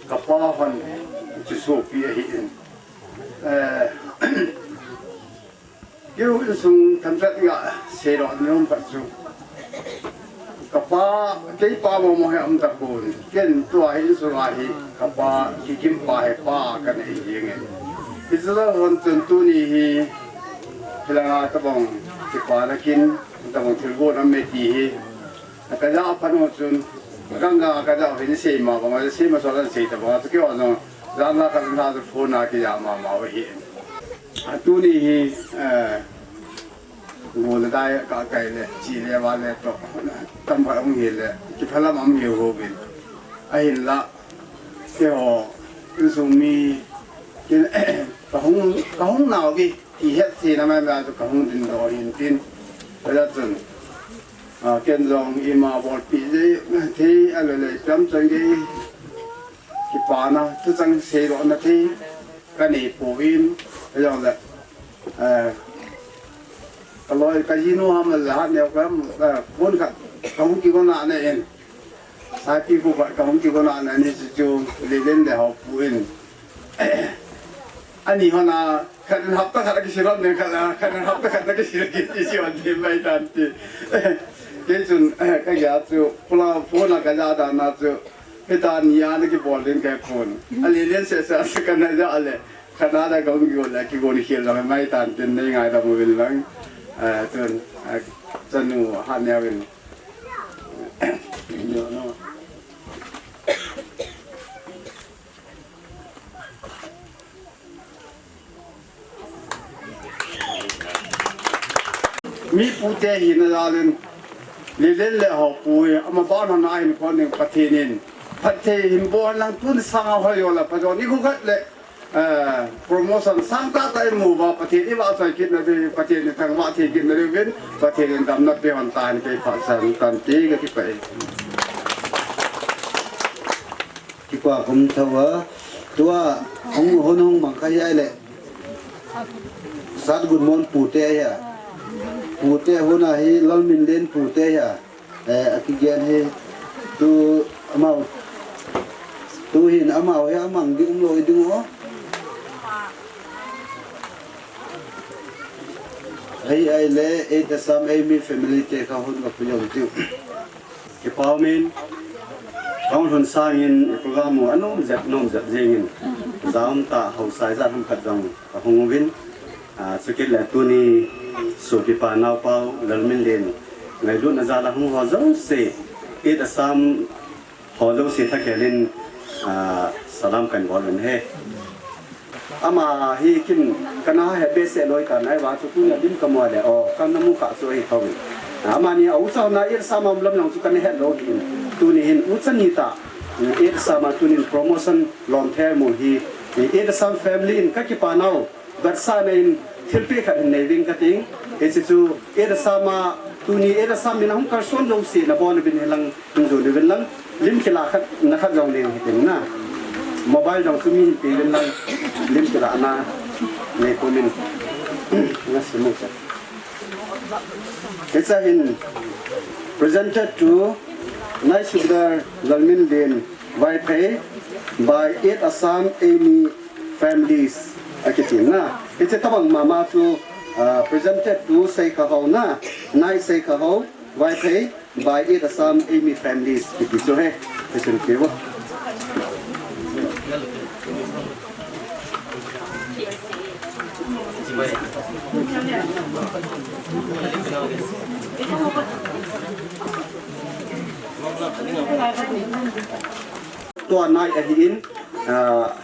kapa hon chu sopi ahi in. Eh, keu insung themkhat nga seidoh nom khat chu. Kapa, keipa momo hi aum tapon. Ken tua hi insung a hi kapa, kigimpa hi pa kanei jingin. Hiche lou hon chun tuni hi hilanga tabang kipana kin, tabang thilgon aum e ti hi. Kaja phat u chun, ganga kaja hin seima banga, seima so lan sei tabanga, chu keiho jong, jana khat na chu phone a kija mama u hi. Atuni hi, eh, ngol dai ka kai le, chi le va le to, tam ba um hi le, kiphalam um hi ho bin. Ahinla, keiho, insung mi, kin, kahung, kahung nau vi, ti het thei na mai mai chu kahung dingdoh hin tin. Kaja chun, a, ken jong ima bolpi jeng thei, a le le cham chang gei. Kipana, thuchang seidohna thei, kanei pouvin, ajongle, eh, kaloi, kajinu ham le hat neo kam, eh, phone khat, kahung kigon a ne in. Saipi khu khat, kahung kigon a ne ni chu chu, Lelen le Haopu in. Ani hon a, khat in hapta khat a kisil lhon ne khat a, khat in hapta khat a kisil ki, kisil lhon ti mai tan ti. Kei chun, eh, kagei chu, pula phone a kaja dan a chu, hita ni a na kibol ding kei phone. A Lelen seh seh a chu kana ja le, kana da kong kigon le, kigon khel lhon mai tan tin nei ngaidam uvin lang. Eh, chun, eh, chanu hat neo in. No, no. Mi pute hina jal in, Lelen le Haopu hi, ama ban hon a hin kon ning Pathen in. Phatthei hin bol lang tun sanga hoi jola, phajo ni khu khat le, eh, promotion sang tah tah i mu uva, Pathen i vahchoi kit na diu, Pathen in thangvah thei kit na diuvin, Pathen in damna pe hon ta hen kei phat san tan ti ka kipah e. Kipa kum thou a, tua hung hun hung mang kha hi ai le. Sat Gunmon pute hi a. Pute hun a hi Lalminlen pute hi a. Eh, a kigen hi tu amau. Tu hin amau hi amang ding um lou ding o. Hei ai le, ei ta sam ei mi family te kha hun ka pu jong tiu. Kipa um in, kahung lhun sangin, i program u anom jep, nom jep jengin, jaum ta hausai jat ham khat jong kahung uvin, ah, chukit le tuni, sopipa naopa u, Lalminlen, ngailutna jal a hung ho jouse, Eid Assam ho jouse thakhel in, ah, salam kahin bol uvin ahi. Ama hi kin kana he behseh loi tan ahi vang chu tunia lim kamu le, o, kana mu kha chu ahi thou in. Amani a ucha na Eid Assam a um lam jong chu kana het lou ahin. Tuni hin ucha ni tah, Eid Assam a tunin promotion lom thei mu hi, Eid Assam family in ka kipa nau, vetsahna in thilpeh khat hin nei ding ka ting. Hiche chu Eid Assam a tuni Eid Assam min a hung kalson jouse na bon uvin hilang. Hung jon uvin lang, lim kila khat, na khat jong nei u hitin na. Mobile jong chu mi hin pe uvin lang, lim kila na nei pum in. Na simu cha. Hiche hin presented to Nai Subedar Lalminlen Vaiphei by Eid Assam Eimi Families. Akiti na. Hiche tabang mama chu, ah, presented to Seikha Hao na, Nai Seikha Hao Vaiphei. By Eid Assam Eimi Families, kiti chu ahi, kiti chu ahi. Tua nai ahin, ah,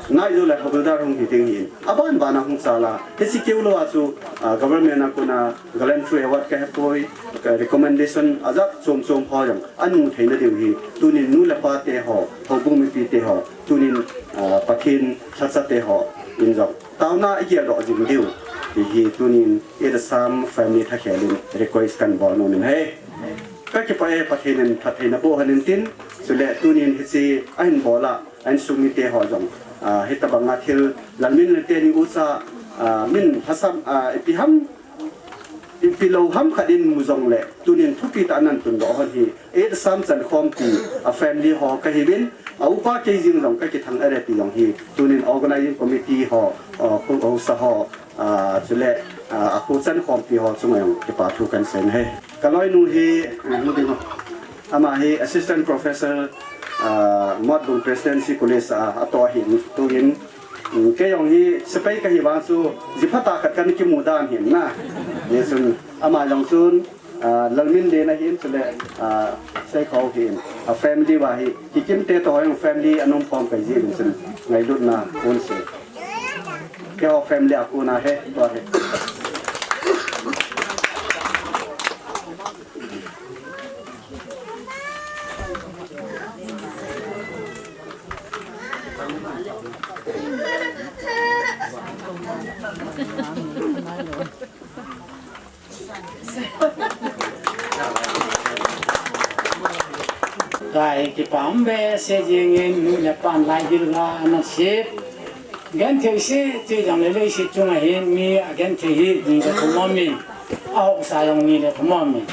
nai jo le hawldar hung hi ding ahin. Aban ban a hung chal a. Hiche keu lou a chu, ah, government a kona Gallantry Award kahe poi, ka recommendation ajat chom chom ho jong anu theina diu ahi. Tunin nu le pa te ho, houbung mipi te ho, tunin, ah, Pathen lhacha te ho in jong taona i geldoh jing diu. Hihi tunin Eid Assam family thakhel in request kahin bol nom in ahi. Ka kipah e, Pathen in phattheina boh hen tin, chule tunin hiche ahin bol a, a insung mite ho jong, ah, hitabang a thil Lalminlen teni ucha, ah, min lhasam, ah, ipi ham, Ipi lou ham khat in mu jongle, tunin thupi tah nan tundoh hon hi, Eight Assam Chankhompi a family ho kahiuvin, a upa kei jeng jong kakithang e ti jong hi, tunin organizing committee ho, uh, khu haosa ho, uh, chule, uh, a khu Chankhompi ho chunga jong kipa thu kahin sei e. Ka loinu hi, uh, mu ding ho. Ama hi Assistant Professor, uh, Motbung Presidency College a, atoh ahin, tuhin, um, kei jong hi sepai kahi vang chu, ji phatah khat kana kimu dan hin na. Hichun, ama jong chun, ah, Lalminlen ahin chule, ah, Seikhou hin. A family uva hi, kikimte toh jong family anom khom kahi jeh in chun, ngailutna kahin sei. Keiho family a kona hi, tua hi. Ka kipah behseh jingin, nu le pan laigil la ana sep. Genthei seh, ti jong le leiset chunga hin mi agenthei hi ni le thum um in. Ahaosa jong ni le thum um in.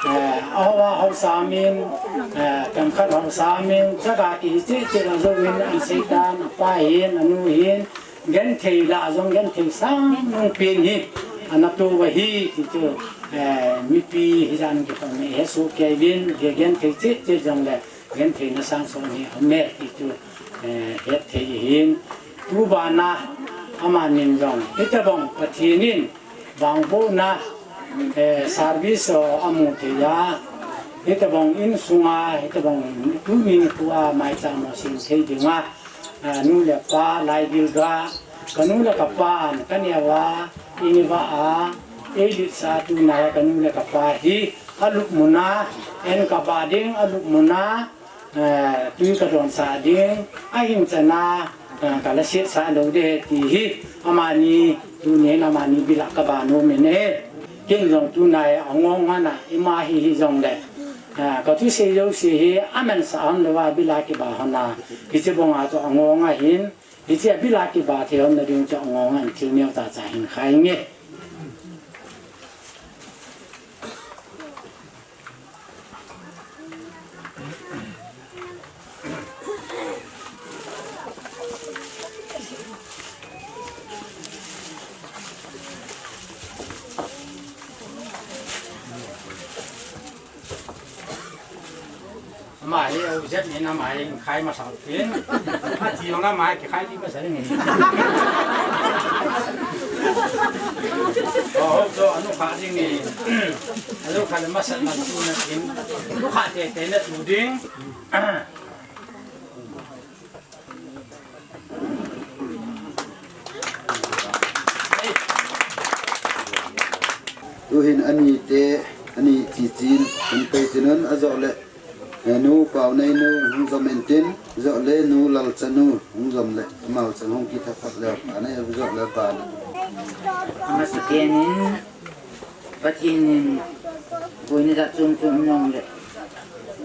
Eh, ahaosa min, eh, pengkhat haosa min, chaga ti ti ti la jouvin an seitan, apa hin, anu hin, genthei lah jong genthei sang nung pen hi, ana tou ahi, ti chu, eh, mipi hijat in kipah me hesoh kei uvin, genthei cheh cheh jong le, gentheina sang sang hi aum e, ti chu, eh, het thei ahin, tu bana, amanin jong, hitobang Pathen in, vangbohna, eh, service ho amu thei a, hitobang insunga, hitobang tuni nikho a maicham ho sem thei dinga, ah, nu le pa, laigil ga, kanu le kapan, kaneo a, inivah a, eiletsah tuna hi kanu le kapa hi, alupmun a, en kabah ding, alupmun a, eh, tui kadonsah ding, ahin chan a, eh, kala setsah lou ding ahi ti hi, amani, tunin amani bil a kabah nom in ahi. Ken jong tuna hi angong ana, ima hi hijongle, eh, kathusei jouse hi, amansah hon louva bil a kibah hon a, hiche banga chu angong ahin, hiche a bil a kibah thei hon na ding chu angong ahin thil neo tah cha hin khai nge. Ama hi, o, jet ni na ama hi, khai masa tin. Ati jong ama hi, kikhai ding masa ni. O, ho, so, anu kha ding ni. Anu kha le masa na tu na tin. Anu kha te te na tu ding. Tuhin ani te, ani chichin, kan pei chinun ajoh le, eh, nu Paoneinu hung jom intin, ajoh le nu Lalchanu hung jom le, amau chang hung kitha phot le, anei ajoh le pa le. Amasa tenin, Pathen in boina jat chom chom nong le.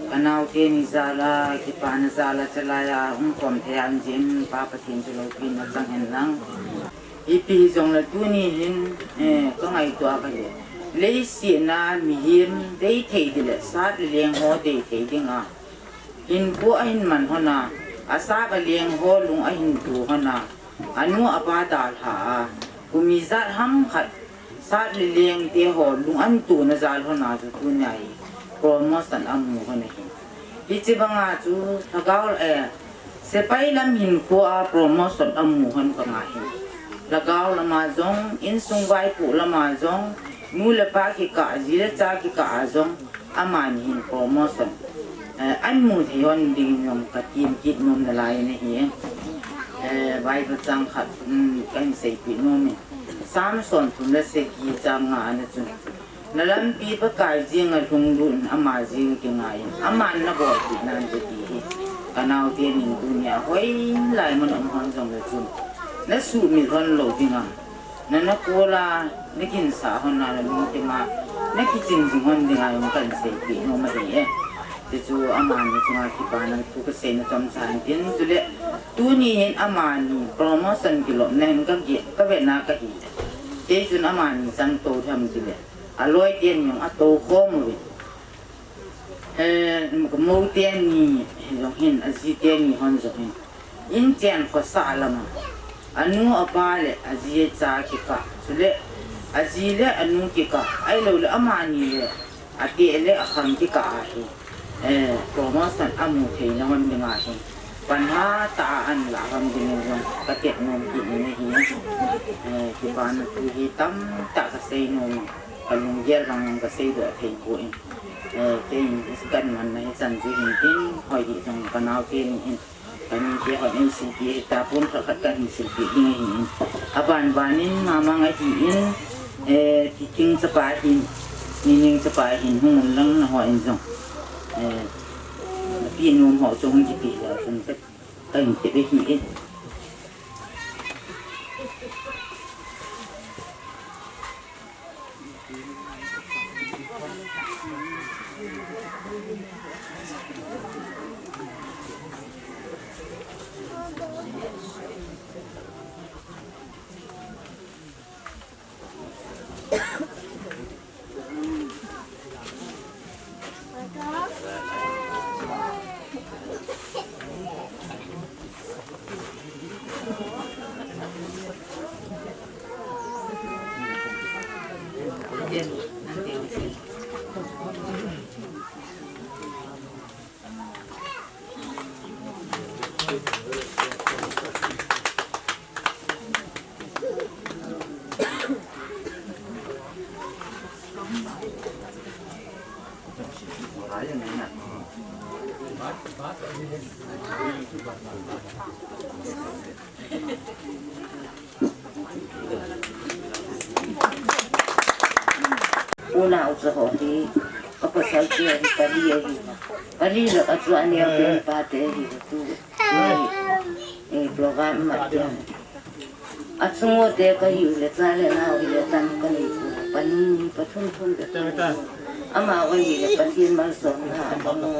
Ka nao teni jal a, kipana jal a, chalai a, hung kom thei a, an jin Pa Pathen chu loupina chang hen lang. Ipi jong le tuni hin, eh, ka ngaito a ka le. Leiset a mihem dei thei ding le, sap le leng ho dei thei ding a. Hinkho ahin man hon a, asap aleng ho lung ahin tu hon a, anu apa dalha a, kum ijat ham khat, sap le leng te ho lung ahin tuna jal hon a chu tunia hi promotion amu hon ahi. Hiche banga chu lhagao, eh, sepai lam hinkho a promotion amu hon banga hi. Lhagao lama jong, insung vaipo lama jong, nu le pa kikah, ji le cha kikah a jong, amani hin promotion, eh, ahin mu thei hon ding jong ka tin kit nom nalai in ahi. Eh, Bible chang khat, um, kahin seipeh nom in. Psalm somthum le sagi chang nga ana chun. Na lampi Pakai jeng a lhung lut in ama jeng a kingai in. Aman na bolpeh nan te ti hi. Ka nao tenin tunia hoilai mun um hon jong le chun. Na sumil hon lou ding a. Na, na kol a, na ginsah hon a, na lungthim a, na kiching jing hon ding a jong kahin seipeh nom ahi e. Hichu amani chunga kipana thu ka seina chomcha hin tin, chule tuni hin amani promotion kilopna hin ka ge, ka vena ka hi. Kei chun amani chang tou tham tile, aloi teni jong atou khom uvin. Eh, mou teni jong hin, aji teni hon jong hin. Inchen khosah lama. Anu apa le aji acha kikah. Chule, aji le anu kikah. Ahilou le amani le. Ati le akham kikah ahi. Eh, promotion amu thei na hon dinga hi. Panha ta an la ham ding jong. Katet nom ki ni hi. Eh, kipana tu hi tamtah kasei nom. Kalunggel bang kasei doh thei poi. Eh, kei in kan man na hi chan chu hin tin, hoi hi jong kanao te ni hin. Kani te hon in silpi hi ta pon khat khat kan hin silpi ding ahi in. Aban ban in mamang ahi in, eh, Titing chapa hin, Nining chapa hin hung un lang na ho in jong. Eh, pi nom ho chu hung kipe jao chun ka, kan te be hi in. Unau chu ho hi, apasal te hi pali ahi. Pali lou a chu aneo te hi pa te ahi tu. Eh, program ma te. Achung u te kahiu le cha le nao hi le tam kanei pu. Pani ni pathum thum te. Amau ahi le Pathen malsomna adong u.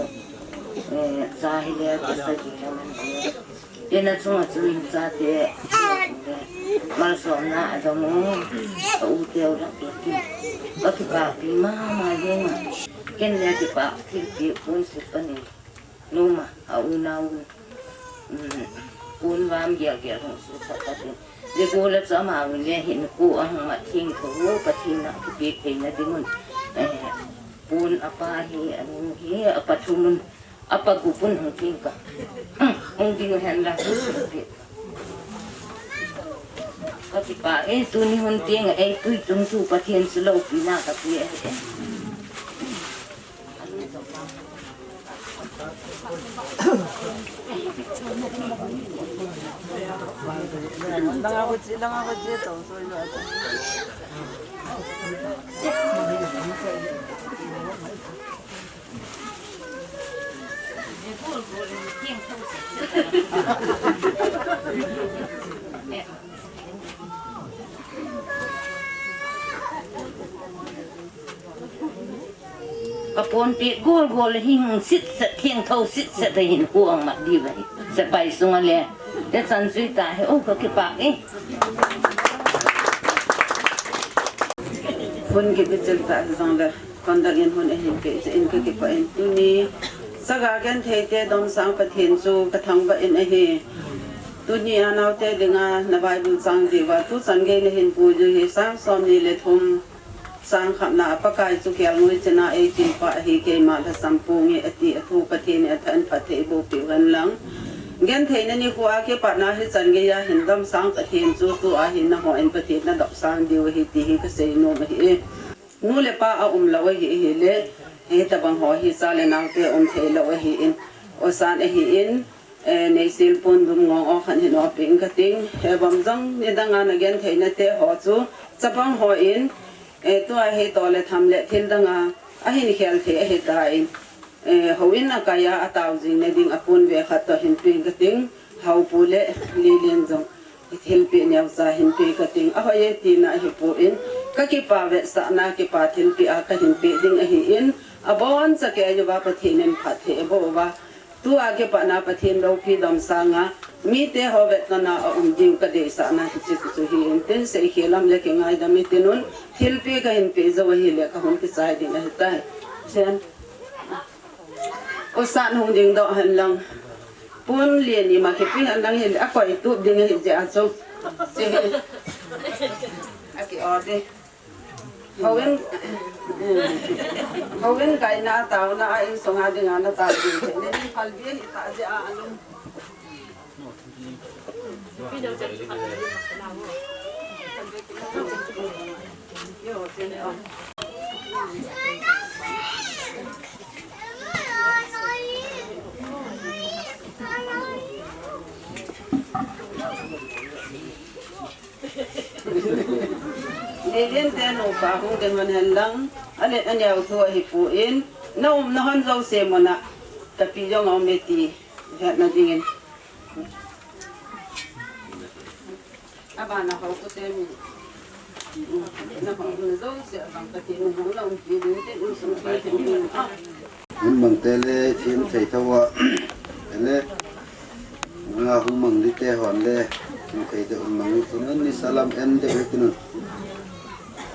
Eh, cha hi le kisagi le man. Ina chunga chu in chate malsomna adong u, a u teu lah te ti. Kakipah pi mama jeng a. Ken le kipah thilpeh pon sut kanei nom a, a unau, um, pon vam gel gel hung sut khat khat in. Jeh a chu amau le hin ko ahung mat theng tho u, Pathen a kipeh theina ding un. Eh, pon apa hi, anu hi, apa thum un. Apa gup un hung theng ka. Hung ding hen lang. Kakipah e, tuni hun teng a ei tui tung chu Pathen chu loupina kape e. Langa ko chi, langa ko chi to so yo. Ka ponpeh gol gol hing sitset, hing tho sitset a hin huang mat diu ahi. Sepai sunga le. Te chan chui ta hi, o, ka kipah e. Hun kipichil ta hi jong le. Conduct in hun ahin peh chu in ka kipah in tuni. Saga genthei te domsang Pathen chu ka thangvah in ahi. Tuni a naote dinga na Bible chang diuva tu chan gei na hin pui diu hi Psalm som ni le thum. Chang khatna a Pakai chu kelngoi china ei chinpa ahi, keima lhasam ponge ati a thu Pathen in atha in phatthei boh peh u hen lang. Gentheina nikho a kipatna hi chan gei a hin domsang Pathen chu tua hin nangho in Pathen na domsang diu ahi ti hi ka seinom ahi. Nu le pa a um lou ahi, ahile, hitabang ho hi cha le naote um thei lou ahin, osan ahin, eh, neisil pon dum ngong o khan hin o ping ka ting, eh, bang jong nidang a na gentheina te ho chu, chapang ho in, eh, tua hi to le tham le thil dang a, ahin khel thei ahi tan, eh, houin a kai a, a tao jing na ding a pon ve khat to hin ping ka ting, hou pu le li len jong. Thilpeh neocha hin pe ka ting, ahoi e tina ahi pon, ka kipa vetsahna kipa thilpeh a ka hin pe ding ahin, abon chakei uva Pathen in phatthei aboh uva, tua kipana Pathen loupi domsang a, Mite ho vetna a um ding kadeisahna hiche chu hi in tin, seikhel lam le kingaidam in tin un, thilpeh kahin peh jou ahile kahung kichai ding ahitai. Chen. U San hung dingdoh hen lang. Pon lien ima kipe hen lang hile akoi tup ding ahi jeh a chu. Che hi. Aki order. Houin, houin kaina taona a insung a dinga na tao ding. Ni phalbi hita jeh a alung. Nilin te nupa hung ding hon hen lang, ale aneo thu ahi pon, na umna hon jouse mun a, tapi jong aum e ti hetna dingin. Abana hou ko te mi. Na hung ding jouse abang Pathen in hung la umpi ding te, insung pi ding. Hung mang te le, thim thei tho a. Le, nga hung mang li te hon le, thim thei te hung mang li te hon, ni salam en de hung tin un.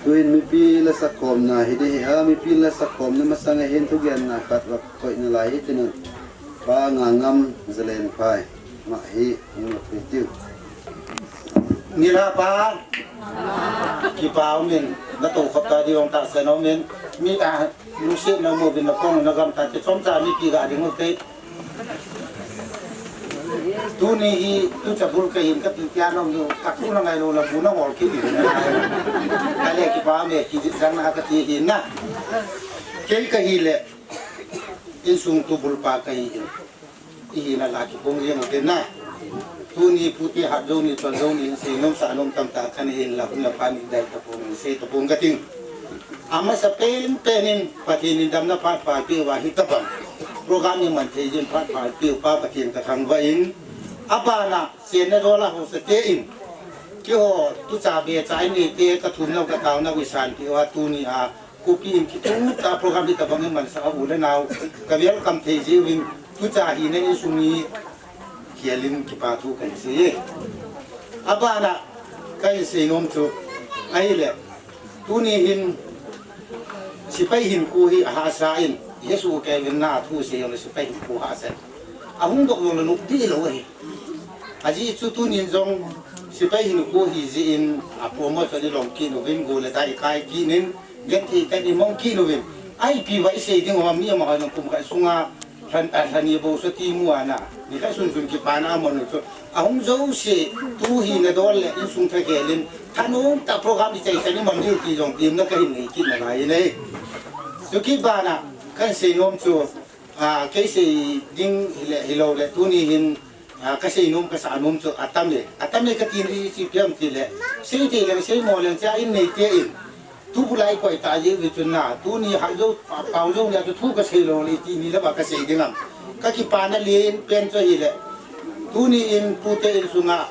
Tuin mipi la sakhomna hi de hi a, mipi la sakhomna masang a hin thugenna khat va koina lai hi tin un. Pa Ngangam Zalenphai, ma hi, hung nok pe tiu. Nila pa, kipa umin, na to khop ta di ong ta sen umin, mi ta, Lungsetna um uvin, na pon na gam ta, ti chomcha mipi ga ding u te. Tuni hi, tucha bul kahin kati tia na um diu, ka tu na ngailou la bu na ngol kit in. Ka le kipa me, kijih jang na kati hin na. Kei kahi le, insung tu bul pa kahi in. Ihi na la kipung jeng u te na. Tuni pute hat jou ni, chol jou ni, sei nom sa nom tamtah kahin la, hun la pa ni dai tapong, sei tapong kating. Amasa penpen in Pathen in damna phat phalpeh uva hitabang program iman thei jin phat phalpeh u pa Pathen kathangvah in, abana chenna jola haosa te in, keiho tucha becha inei te, kathumna u kataona u isanpeh uva tuni a Kupi in kituta program hitabang imansah a u le nao ka welcome thei jeh uvin, tucha hina insung hi khel in kipa thu kahin sei e. Abana kahin sei nom chu ahile, tuni hin sepai hinkho hi ahahsa in, Jesu Khrista in na thu sei jongle sepai hinkho hahsa in. Ahung doh jongle nop dih lou ahi. Ajeh chu tunin jong sepai hinkho hi jeh in a promotion ilong kit uvin, gol le dai ikai kit in, genthei tah in imong kit uvin. Ipi va isei ding ham, mi amahon kum khat sunga lha, lha ni bou sot imu a na, ni khat sunsun kipana amanu chu. Ahung jouse, tu hina dol le insung thakhel in, thanom tah program ichai chan iman diu ti jong temna kahin nei kit nalai in ahi. Chukit bana kahin sei nom chu, a, kei sei ding hile, hilou le, tuni hin, a, kasei nom, kasah nom chu atam e. Atam e kati hi ipi ham tile, sei thei leng, sei mo leng, cha in nei te in. Tu bulai koi ta jeh uvin chun na, tuni hah jou, pa, pao jou nia chu thu kasei lou le, iti ni le ba kasei ding ham. Kakipana len pen chu ahile, tuni in pute insunga,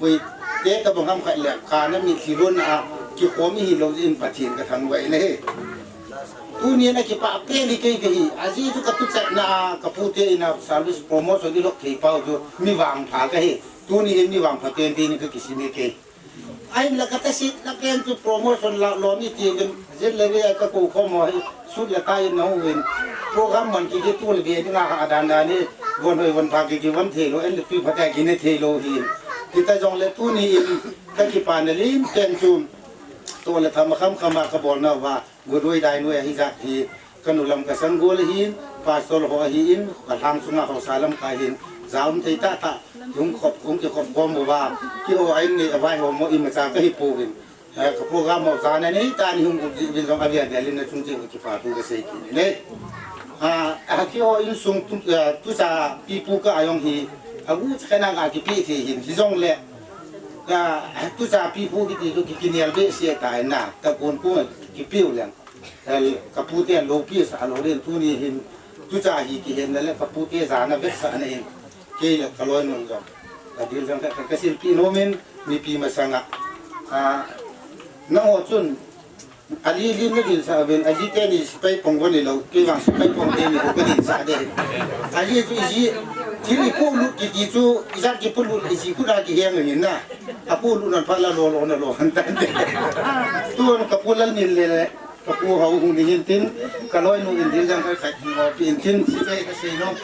koi te tabang ham khat le, kana mitlhi lonna a, kikhom ihi lou jeh in Pathen kathangvah in ahi. Tuni in akipah pen hi kei kahi, ajeh chu katuchatna a, kapute in a service promotion ilok thei pau chu mi vangpha kahi. Tuni in mi vangpha pen pen in kakisim e kei. Ahinla katasetna pen chu promotion la lom iti uvin, jin le ve a kakou khom ho hi, suit le tie in nahung uvin. Program man kiki tu le ve dinga ha dan dan hi, von hoi von pha kiki von thei lou, en le tui pha ta kine thei lou hi. Hita jongle tuni in kakipana len pen chu, to le tham kham kham a kabolna uva, Godoi dai noi ahi jat hi, kanu lam kasan gol ahin, pastor ho ahin, kalhang sunga haosa lamkai hin, ja um thei tah tah, hung khop, hung kikhop khom uva, keiho a in nei a vaihom ho imacha kahi pouvin. Eh, ka program ho jana nei tah ni hung up jeh uvin jong avel vel in nachung cheh uva kipa thu kasei kit in ahi. Ah, ah, keiho insung tu, eh, tucha pipu ka a jong hi, agu cha kana ga kipe thei hin, hijongle, ah, tucha pipu kiti chu ki, kinel behseh ta in na, ta kon pu kipiu leng. Kapute loupi sa lou le, tuni hin tucha hi kihenna le kapute jana vetsahna in kei le kaloinun jong kadil jong ka, ka, kasilpi nomin mipi masanga. A, nangho chun Ali li na din sa ben, ali te ni sipai pong gon ni lo, kei vang sipai pong te ni ko din sa de. Ali chu iji, thil ipolut kiti chu, ijat kipolut iji kuna kiheng ni na. Apolut nan pha la lo lo na lo han tan de. Tun kapu Lalminlen le, kapu Haohung ding in tin, kaloinu in ding jang khat khat mo pi in tin, sipai kasei nom.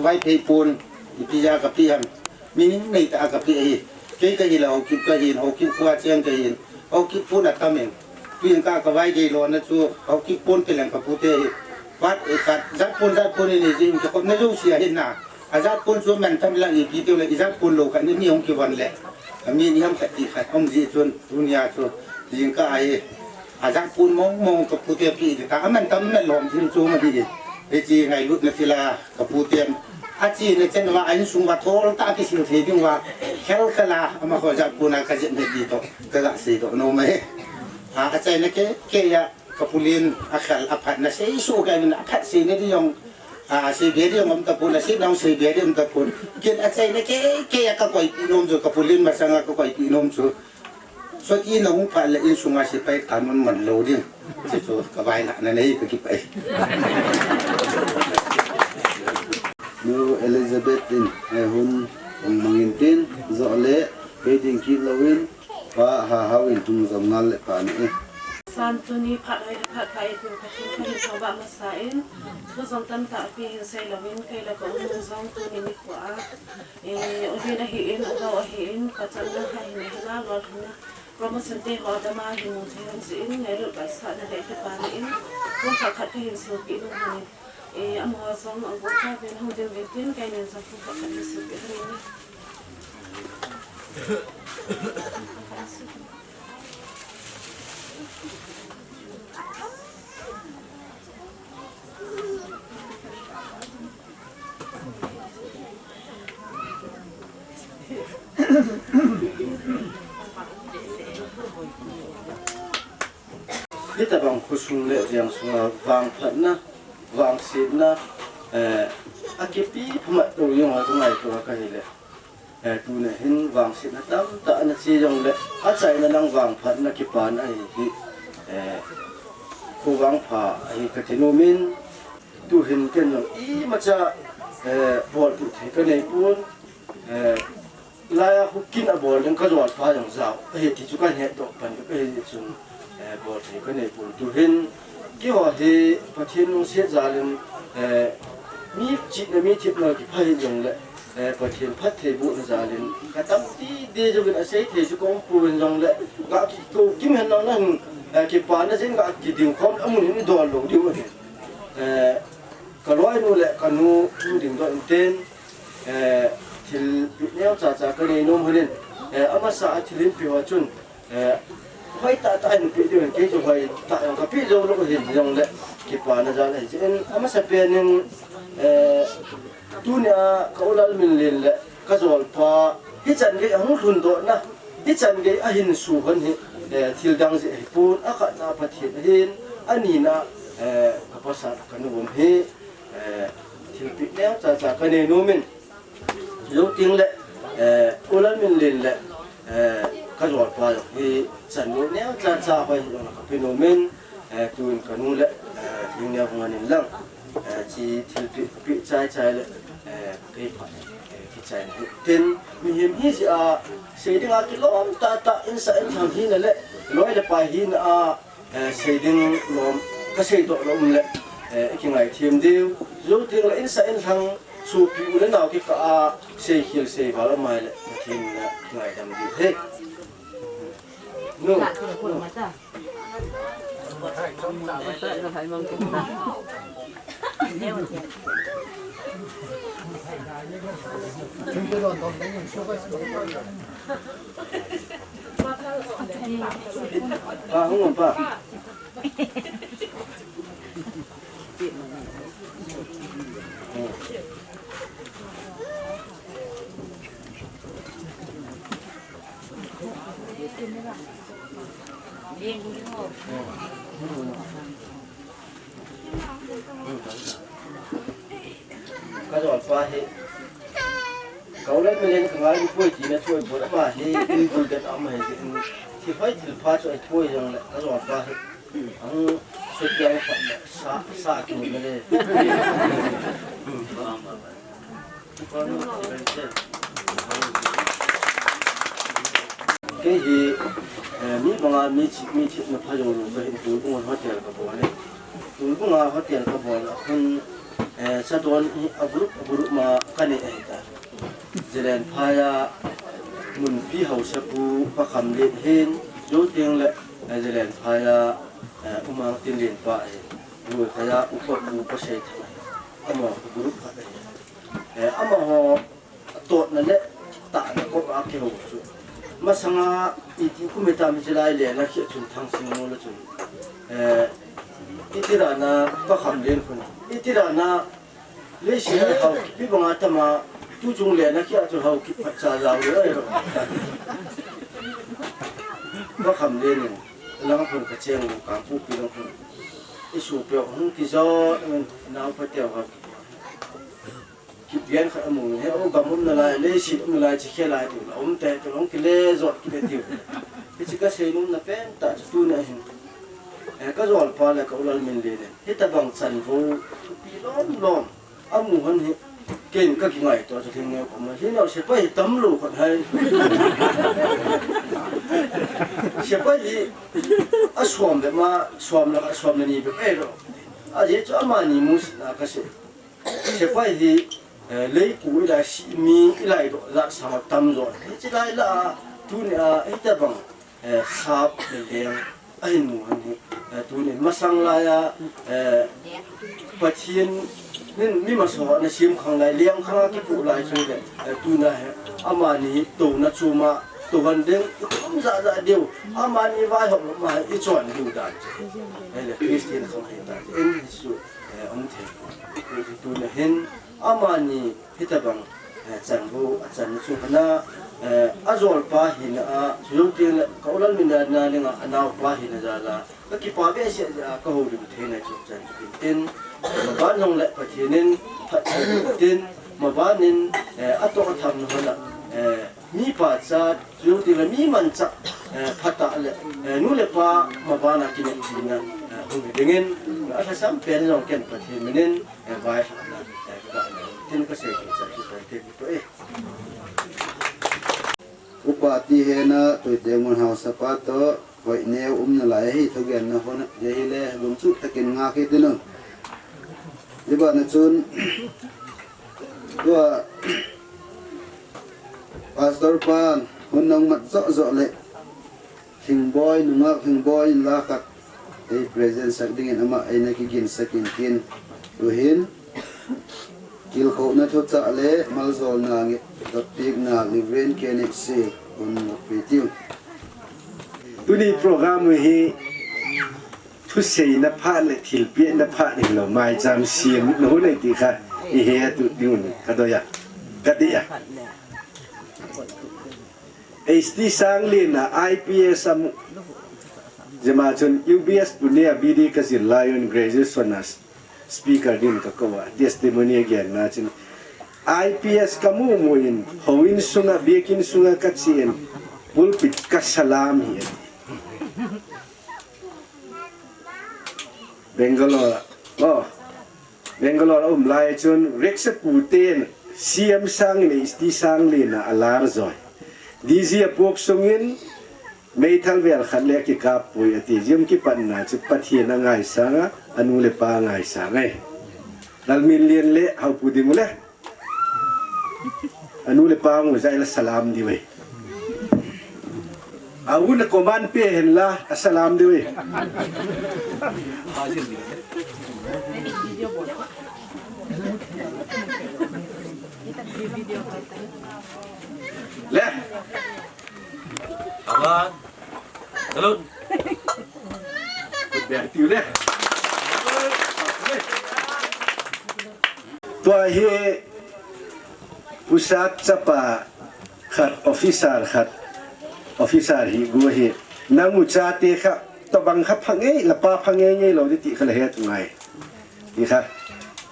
Vaiphei pon, ipi ja kape ham. Meaning nei tah a kape ahi. Kei kahi le Haokip kahin, Haokip khoa cheng kahin. Haokip pon atam in. Tun ka, kavai gei lona chu Haokip pon te leng kapu te ahi. Vat, eh, khat, jat pon, jat pon in nei jin, kikhopna jouse ahi na. Ajat pon chu mantam lang ipi tiu le, ijat pon lou khat ni, ni hung kivon le. Ami ni ham khat ti khat, um ji chun, tunia chu, jingkah ahi. Ajat pon mong mong kapu te pi di ta, amantam na lom thil chu ma di. Hiche ngailutna thil a, kapu te. Achi na chen uva, a insung uva thol tah a kisil thei ding uva. Khel khel a, ama kho jat pon a kajep me di to, kaga sei to, nom e. A, achaina kei, kei a, Ka pu Len a khel a phatna sei suh kei in a phat sei ne di jong, a, sei be di jong um tapon, a sei nau sei be di um tapon. Ken achaina kei, kei a ka koipi nom chu, ka pu Len masanga ka koipi nom chu. Sot in ahung phat le insunga sipai kanun man lou ding. Chuchu ka vailhahna nei ka kipai. Nu Elizabeth in, eh, hun hung mang in tin, joh le, bei ding kit louvin, Pa Hahao in hung jom ngal le pa ni e. San tuni phat hoi le phat pha eipeu Pathen kahin thangvah masa in, thu jong tamtah pi hin sei louvin, kei le ka u nu jong tuni nikho a, eh, uvin ahin, ugao ahin, pachatna ahin, ahin a, lolhinna, promotion te ho adama hin mu thei hon jeh in, ngailut vetsahna le kipana in, pumkhat khat kahin seipi nom hon in, eh, amaho jong ago tauvin hung ding uvin tin, keinin jong pumkhat khat kahin seipi hon in. Hitabang khosung le veng sunga vangphatna, vangsetna, eh, akipi phamat tou jong a ka ngaito a ka hile. Eh, tuna hin vangsetna tamtah ana che jongle, achaina lang vangphatna kipana ahi hi, eh, khovangpha ahi kati nom in, tuhin ken jong imacha, eh, bolpeh thei kanei pon, eh, laiya hukin abol ding kajolpha jong jao ahi ti chu kahin hetdoh pan ka hi chun, eh, bolthei kanei pon tuhin, keiho hi Pathen lungset jal in, eh, mi chihna mi thepna kipha hih jongle, eh, Pathen phattheibohna jal in, katam tide jouvin asei thei chu kaum pouvin jongle, ga kikou kim hen lang nahin, eh, kipana jeh in ga kiding khom amun hin idol lou diu ahi. Eh, kaloinu le kanu hung dingdoh in tin, eh, thilpeh neocha cha kanei nom hon in, eh, amasa a thil hinpeh ho chun, eh, hoitah tah hinpeh diu hin, kei chu hoitah jong kapeh jou lou hin jongle, kipana jal ahi jeh in, amasapen in, eh, tunia ka u Lalminlen le kajolpa, hichan gei ahung lhundohna, hichan gei ahin suhon hi, eh, thildang jeh ahipon, akhatna Pathen ahin, anina, eh, kapasal kanu um hi, eh, thilpeh neocha cha kanei nom in, jou tengle, eh, u Lalminlen le, eh, kajolpa jong hi, chan neocha cha hoi jong kape nom in, eh, tun kanu le, eh, hing neo hung anin lang, eh, chi thilpeh, peh chai chai le, eh, kei phat, eh, kichaina hi. Tin, mihem hijeh a, sei dinga kilom tahtah, insah inlhang hina le, loi le pai hina a, eh, sei ding lom, kasei doh lou um le, eh, ikingaithem diu. Jou tengle insah inlhang, sopi u le nao kikah a, seikhel seival amai le, Pathen in a kingaidam diu ahi. Nu. Pa, hung pa. Ka jol pa hi. Ka u Lalminlen ka ngai poi tina choi poi ama hi in bul den ama hi in. Thil hoi thil pha chu ai poi jong le ka jol pa hi. Ang sut yang pha sa sa ki ni le. Kei hi, eh, mi banga mi chi, mi chi na pha jong lo ka hin tu bung hotel ka bol le. Tu bung a hotel ka bol a hun, eh, sa don hi a group, a group ma ka ne ai ta. Zalen phai a mun pi hausa pu pa kham le hin, jo teng le, eh, Zalen phai a, eh, umang tin len pa ai. Lu kha ya u pa pu pa sei tha. Ka mo group ka ai. Eh, amaho totna le tahna kop a kihou chu. Masanga iti kum hitam hiche lai le na khi chun thang sing mo le chun. Eh, iti ra na pa kham len khun. Iti ra na le si na hau kipi banga tama tu chung le na khi a chu hau kiphat cha jao le ai ro. Pa kham len in lang khun ka cheng lu ka pu pi lang khun. I su pe hung ki jo nau pa teo hau. Kipian khat amu he o gam um nalai, leiset um nalai, chi khel lai tiu, um te tiu, um kile jot kile tiu. Hichi ka sei nom na pen ta chu tuna hin. Eh, ka jol pa le ka u Lalminlen. Hitabang chanvo, thupi lom lom. Amu hon hi, ken ka kingai to chu thing ne ko ma. Hi nau sepai hi tam lo khon hai. Sepai hi, a som be ma, som la, som la ni be pe lo. A je chu ama ni mu si na ka se. Sepai hi, eh, leiku ilai si mi ilai do la sa tam jo. Hichi lai la tuni a hitabang, eh, sap le leng a hin mu han hi. Eh, tuni masang lai a, eh, Pathen nin mi maso na sim khang lai leng khang a kipu lai chu le, eh, tuna he ama ni to na chu ma to han ding i kum ja ja deu ama ni vai ho ma i chon deu dan. Eh, le Christian khang he dan. En su Eh, um thei. Tuna hin, ama ni hitabang, eh, chanvo, a channa chu kana, eh, a jol pa hina a, chu jong teng le, ka u Lalminlen na lenga, a nau pa hina jal a, ka kipa behseh a, ka houlim theina chu chan chu tin tin, maban jong le Pathen in, phat tin tin, maban in, eh, a toh a tham na hon a, eh, mi pa cha, chu ti le mi man cha, eh, phat a le, eh, nu le pa maban a kinep china, eh, hung hi dingin, a lhasam pen jong ken Pathen minin, eh, vai lhana, eh, ka na. Tin ka sei cha chu pen te to e. Upa ti hena, Tuiteng mun haosa pa to, hoi neo um nalai hi, thugen na hon, je hi le, lungchu takin nga ki tinu. Iba na chun, tua, Pastor pan, hun nong mat zo zo le, Hingboi, nungak Hingboi in la khat ei present sak dingin ama eina kigin sakin tin. Tuhin, kilkhouna thuchah le maljolna nge dotpikna Reverend Kenneth Sir hun nokpe tiu. Tuni program hi thuseina phat le thilpehna phat hilou, maicham siamna hun ahi ti kha i he tu ding un ka doi a, ka ti a. H T Sanglen a I P S amu. Jema chun U B S Pune a B D ka jil lai un graduation a speaker din ka kou a, testimony a gen na chun I P S ka mu mu in, houin sunga, biakin sunga ka chen, pulpit ka salam hi. Bangalore, oh, Bangalore a um lai chun, Riksha pu ten, C M Sangin H T Sanglen a alar joi. D G a puak sungin, meithal vel khat le kikap poi ati. Jim kipatna chu Pathen a ngaisang a, anu le pa ngaisang e. Lalminlen le haupu ding u le. Anu le pa ngu jai la salam diu e. A u na command pe hen la, a salam diu e. Le. Aban. Talun. Kut ber tiu le. Tua hi pusat chapa khat, officer khat, officer hi gu hi. Nang u chate kha tobang kha pha ngei, la pa pha ngei ngei lou di ti kha la he tu ngai. Ni kha,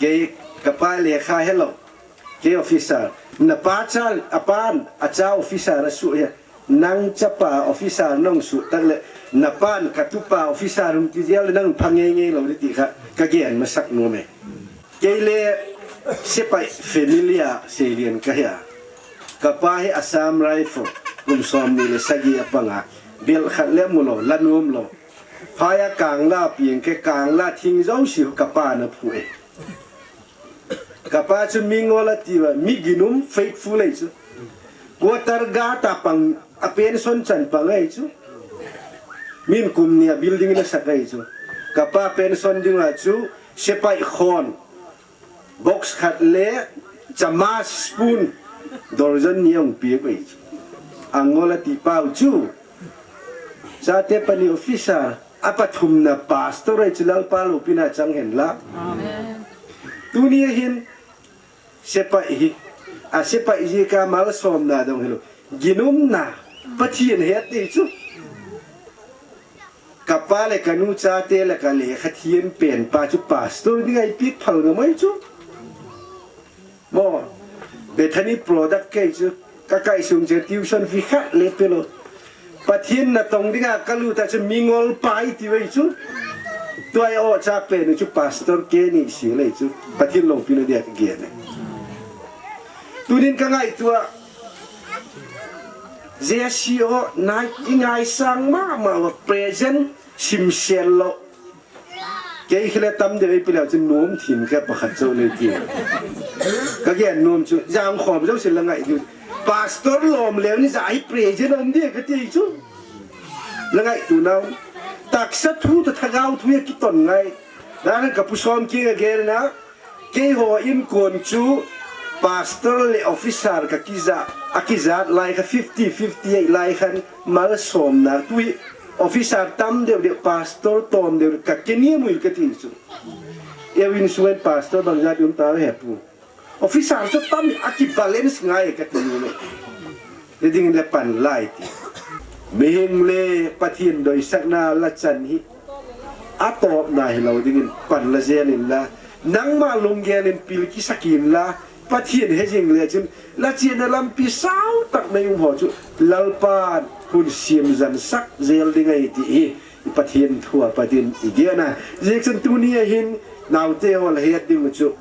kei ka pa lekha he lou, kei officer, na pa cha, a pan, a cha officer a su he, nang chapa officer nong su tak le, na pan ka tupa officer hung ti jel nang pha ngei ngei lou di ti kha, ka gen masak nom e. Kei le sepai family a seilian ka hi a. Ka pa hi Assam Rifle, kum som ni le sagi a panga, bel khat le mu lou, la nuam lou. Phai a kang la piang ke kang la thing zo si ka pa na phu e. Ka pa chu mi ngol a ti va, mi ginum faithful ei chu. Quarter ga ta pang a pension chan pang ei chu. Min kum ni a building na sak ei chu. Ka pa pension ding a chu sepai khon. Box khat le chamas spoon dorjon ni ong pi ko i chu. Angol a ti pau chu. Chate pani officer, a pathum na pastor ei chu Lalpa loupina chang hen la. Amen. Tuni a hin sepai hi, a sepai hi ka malsomna dong hi lou. Ginumna, Pathian het ti chu. Ka pa le ka nu chate le ka lekha thiam pen pa chu pastor ding a i pik phal ngam ei chu. Mo, Bethany product kei chu, ka kai sung che tuition fee khat le pe lou. Pathian na tong ding a ka lut a chu mi ngol pa i ti vei chu. Tua i o chak pen chu pastor ke ni si le chu. Pathian loupina dia ka gen e. Tunin ka ngaitua, J C O nai i ngaisang mama va present simsel lou. Kei khile tam deu ei pi leu chu nom thin ka pakhat chau le ti. Ka gen nom chu jam khom jouse la ngai diu. Pastor lom leu ni ja hi present om di ka ti chu. La ngaitu nau. Taksa thu ta thagau thu a kiton ngai. Nang ka pu Somking a gen na. Keiho in kon chu pastor le officer ka kija, a kijat lai kha fifty fifty ei lai khan malsomna tui officer tam deu deu pastor tom deu ka kenia mui ka ti chu. Eu in suen pastor bang jat um ta he pu. Officer chu tam a ki balance ngai ka ti ni le. Ni ding le pan lai ti. Mihing le Pathian doisakna la chan hi. A topna hi lou dingin pan la jel in la. Nangma lunggel in pil kisak in la. Pathian he jing le chun. La chiana lampi sau tak mai um ho chu. Lalpan hun siam jan sak jel ding ei ti hi. I Pathian thu a Pathian i gen a. Jik chun tuni a hin naute ho la het ding chu.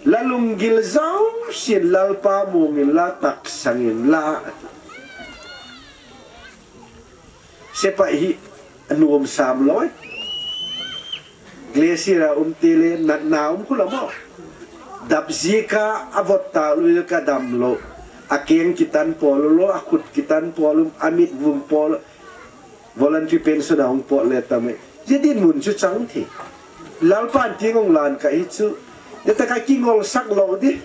La lunggil jouse in Lalpa mong in la taksang in la. Sepai hi a nuam sam lou. Glacier a um ti le natna um khu la mo. Dap jik a a vot ta lu ka dam lou. A keng kitan pol lou, a khut kitan pol lou, a mit vung pol lou. Voluntary pension a hung pot le tam e. Jidin mun chu chang thi. Lalpan ting ong lan ka hi chu. Ni ta ka kingol sak lou di.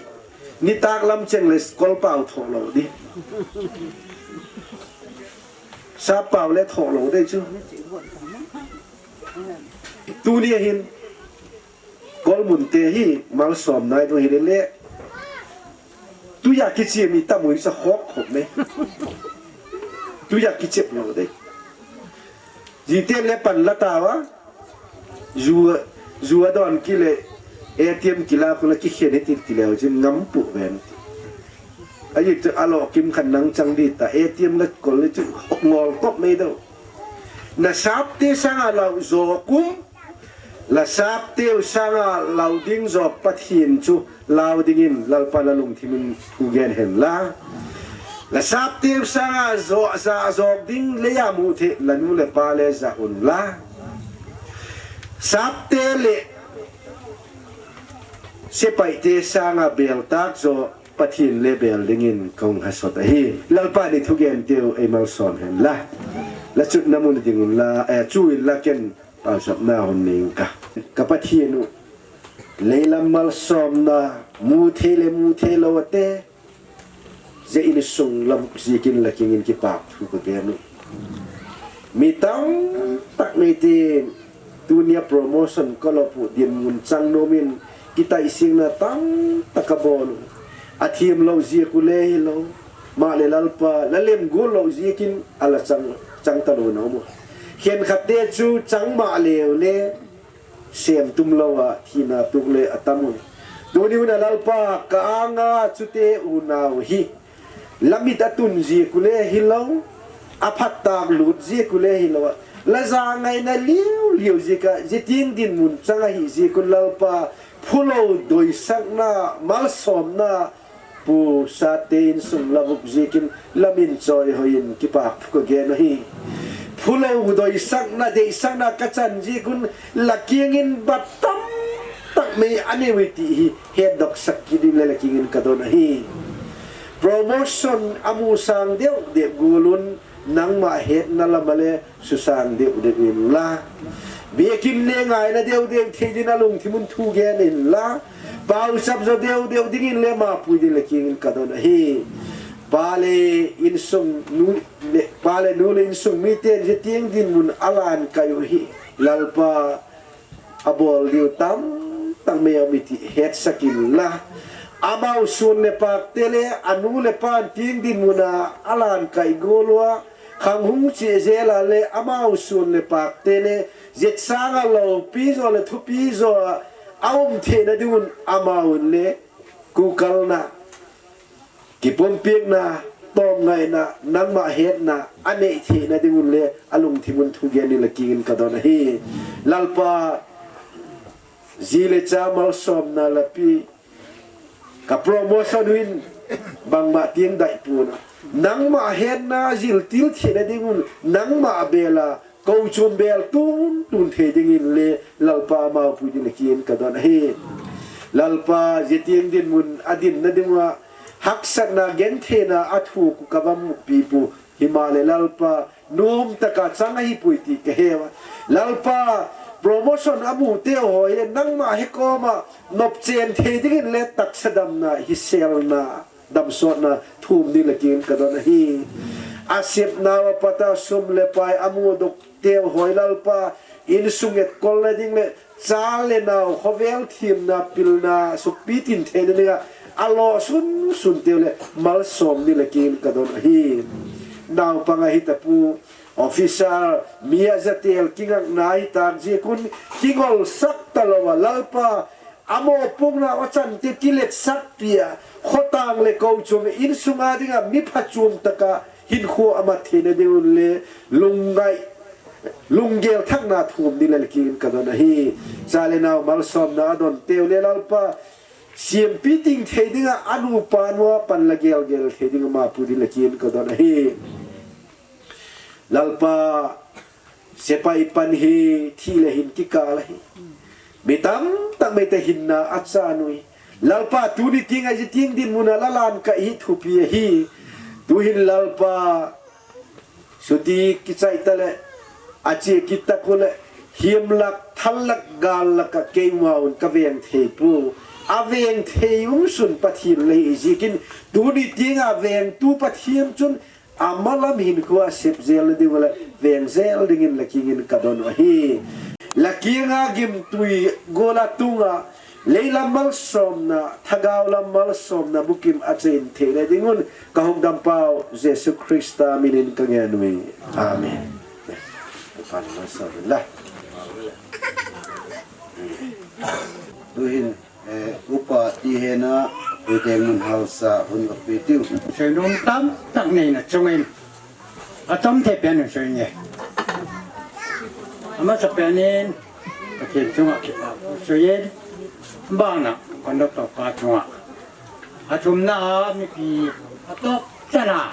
Ni tak lam cheng le kol pau tho lou di. Sa pau le tho lou di chu. Tuni a hin. Kol mun te hi malsomna i dong hi le le. Tuya kichep mi ta mui sa khop khop me. Tuya kichep lo de. Jite le pan la ta wa. Ju, ju a don ki le. A T M kila kula ki khen ti ti le jin ngam pu ven. Ayi tu alo kim khan nang chang di ta A T M la kol le chu ngol kop me do. Na sap te sanga lau jo kum. La sap teu sanga lau ding jo Pathian chu lau dingin Lalpa la lungthimin u gen hen la. La sap teu sanga jo ja jo ding le ya mu the la nu le pa le ja un la. Sap te le sepai te sanga bel tak jo Pathian le bel dingin kong ha sot ahi. Lalpa ni thugen teu ei malsawm hen la. La chutna mun ding un la, eh, chu in la ken palsapna hon ning ka. Ka Pathian u. Leilam malsawmna, mu thei le mu thei lo te. Je in sung lam zikin la kingin kipak thu ka gen u. Mi tam tak nei tin, tunia promotion ka lo pu din mun chang nomin, kita isingna tam tak ka bol u. A thiam lo ziak u le hi lo. Ma le Lalpa, la lem gul lo ziakin, a la chang, chang ta lo na mo. Khenkhat te chu changmah leu le, semtum lou a thina tuk le atam u. Tuni hun a Lalpa ka anga chute unau hi, lamit atun jeh u le hilou, aphat tah lut jeh u le hilou a, la ja ngaina liu liu jeh a, jiteng dinmun chang ahi jeh un Lalpa, phulou doisakna, malsomna, Pu Sate insung la vuh jeh in lamin choi hoi in kipa thu ka gen ahi. Phulou doisakna, deisakna ka chan jeh un la kiang in bat tamtah mai anei uve ti hi hetdoh sak kit in le la kiang in ka don ahi. Promotion amu sang deuh deuh gual un nangma hetna lam a le susang deuh deuh in la, biakin le ngaina deuh deuh thei din a lungthim un thu gen in la, pauchap jo deuh deuh dingin le mapui din la kiang in ka don ahi. Pa le insung nu le, pa le nu le insung miten jiteng dinmun a lan kai u hi, Lalpa, abol diu tamtah mai aum e ti hetsak in la, amau sun le pak te le anu le pan teng dinmun a alan kai gual ua, khang hung chie jel a le amau sun le pak te le jetsang a loupi jo le thupi jo a aum theina ding un amau un le kukalna, kipumpikna, tomngaina, nangma hetna anei theina ding un le alungthim un thu gen in la kiang in ka don ahi. Lalpa, ji le cha malsomna lapi, ka promotion u in bangma teng dai pon a, nangma hetna jiltil theina ding un nangma bel a, kochom bel tun tun thei dingin le Lalpa mapui din la kiang in ka don ahi. Lalpa, jiteng dinmun a dinna ding a haksatna gentheina a thu ku ka va mupi pu, himahle Lalpa, nom taka chang ahi pui ti ka he uva. Lalpa, promotion amu te hoi le nangma he kom a nopchen thei dingin le taksa damna, hiselna, damsotna thum din la kiang in ka don ahi. Asepna uva pat a sum le pai amu dok te hoi Lalpa, insung etkolna ding le cha le nao khovel themna pilna sukpi tin theina ding a alo sun sun te le malsom din la kiang in ka don ahi. Naupang ahi tapu, officer, mi a jatel kingakna ahi tah jeh un kingolsak talou a Lalpa, amopukna a chan te kiletsak pi a, khotang le kochom insung a ding a mi phachom taka hinkho a mat theina ding un le lungngai, lunggel thakna thum din la kiang in ka don ahi. Cha le nao malsomna a don te le Lalpa, sempi ting thei ding a, anu pa nu a pan la gelgel thei ding a mapui din la kiang in ka don ahi. Lalpa, sepai pan hi thi le hin kikal ahi. Mi tamtah mai te hinna a chan u hi. Lalpa, tuni teng a jiteng dinmun a la lan kai hi thupi ahi. Tuhin Lalpa, chuti kichai ta le, ache kit ta u le, himlak, thallak, gallak a keima un ka veng thei pu. A veng thei um sun Pathen la hi jeh in, tuni teng a vengtu Pathen chun, amalam hinkho a sep jel na ding u le veng jel dingin la kiang in ka don u ahi. La kiang a gimtui gol a tung a, leilam malsomna, thagau lam malsomna bukim a chen theina ding un ka hukdampa u Jesu Christa min in ka ngen uve. Amen. Tuhin Eh, upa ti hena, tuiteng mun hausa, hun ka pe tiu. Seinom tamtah neina chungin, atam thei pen in seinge. Amasapen in, Pathen chunga kipa seiyin, bana, conductor pa chunga. Athumna a mipi, atop chana,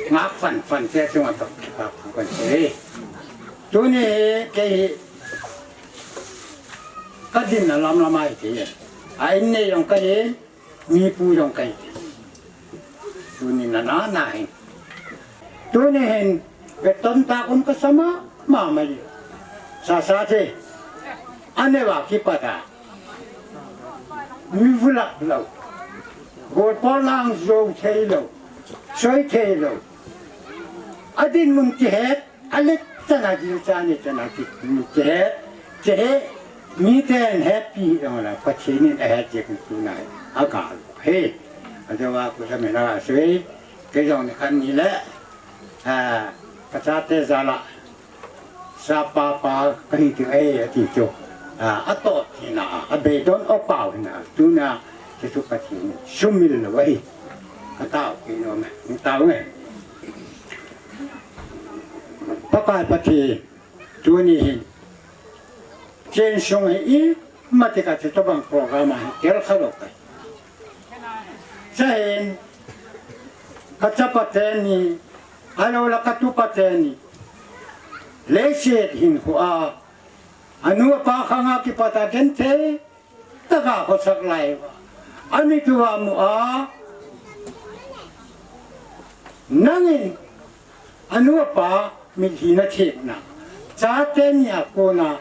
ngak fan fan te chunga top kipa kan sei. Tuni kei hi, Ka dinna lamlam ahi kei. A in nei jong ka hi, mi pu jong ka hi. Tuni nana na hin. Tuni hin, ve ton ta kum ka sa mama mai. Sa sa the. Ane va kipat a. Mi vulak lou. Gol pol lang jou thei lou. Soi thei lou. A dinmun kihet. A let chana gil chani chana ki, mi te he, te he, mi ten happy jong la, Pathen in ahet jeh in tuna hi, a gal he. Ajo va ku sa me la sui, kei jong ni khan ni le, a, ka chate jal a, Sapa pa kahi ding ahi ati chu. A, atoh hina, abeidon opau hina, tuna, chu chu Pathen in sumil lou ahi. Katao kei nom e, tao nge. Pakai Pathen, tuni hin. Chen sung hi i, mati ka chu tobang program ahi, kel kha lou kai. Chahin, kachapa teni, alou la katupa teni. Leiset hin khu a, anu apa khanga kipata genthei, taka khosak lai va. Ani tuva mu a, nangin, anu apa, mitlhi na thekna. Chate nia kona,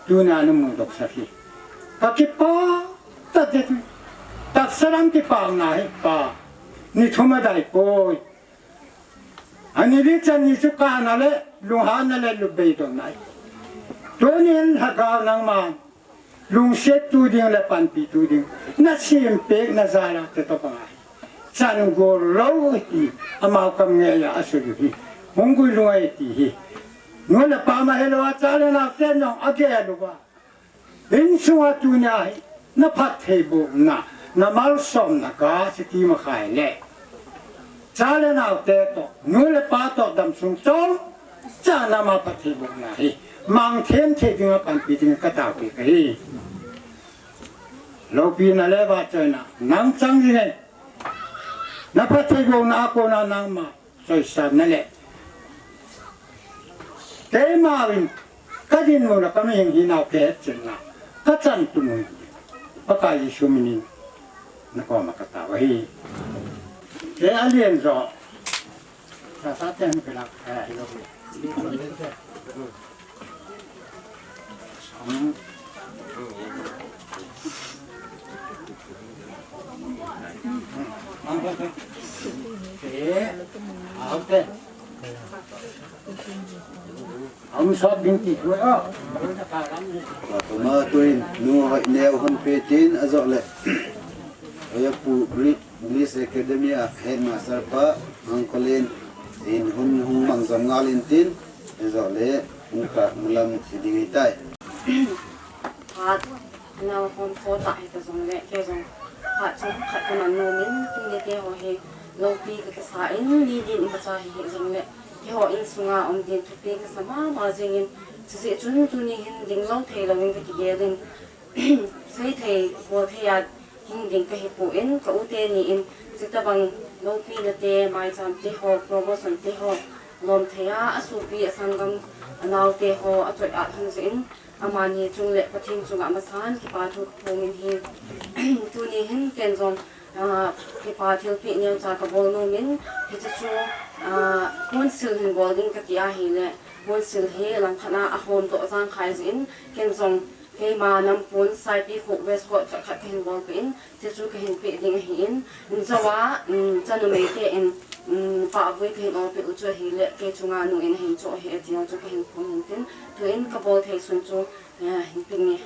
tuna namu dok sak hi. Kakipa, Tate tu. Taksa lam kipana hi pa. Ni thum adai poi. Ani li chan ni chu kana le, lunghanna le lubeidon nai. Tunin lhagao nangman. Lungset tu ding le panpi tu ding. Nasem peh na jala te tobang ahi. Chan gol lou hi. Amau kam nge ya asulu hi. Hung gui lung ahi ti hi. Nu le pa ma helou a cha le nao te nong agel uva. Insunga tunia hi, na phattheibohna, na malsomna kasei ti makhai le. Cha le nao te toh, nu le pa toh damsung chom, cha nama phattheibohna hi, mang them thei dinga panpi ding katao kei kahi. Loupina le vahchoina, nang chang ding e. Na phattheibohna a kona nangma. Choisanna le. Keima vin, kadinmun a kamihing hina kahetchetna. Kachan tumun. Pakai Jesu minin. Nakoma katao ahi. Ke alian jo. Sa sa ten kala. Tuma tuin nu hoi neo hon pe tin ajo le. Oya pu English Academy a headmaster pa, Uncle in, in hun hung mang jam ngal in tin, ajo le, hung ka mulam si ding tai. Phat, nau hon tho ta hi ta jong le, ke jong, phat chung khat ka man nu min, tin le te ho hi, lopi ka kisa in, ni din ka cha hi hi jong le, ke ho in sunga om din thupi ka sa mama jing in, chu si chun tuni hin ding lou thei lou in ka kigel in, Sei thei, bol thei a hing ding kahi pon, ka u teni in, chuti bang loupina te, maicham te ho, promotion te ho, lom thei a, asopi, asanggam, anao te ho, achoi a hung jin, amani chung le Pathen chunga masan, kipa thu kaphong in hi. Tuni hin ken jong, ah, kipa thilpeh neocha kabol nom in, hiche chu, ah, hunsil hin bol ding kati ahile, hunsil hi langkhat a ahom doh jang khai jin, ken jong, Keima nampun Saipikhu West Coast khat khat kahin bolpeh in, chuchu kahin peh ding ahin, injouva, um, chanumei te in, um, pahvui kahin olpeh u chu ahile, kei chunga nu in ahin choh ahi, ati u chu kahin phon in tin, tuin kabol thei sun chu, eh, hin peh nge.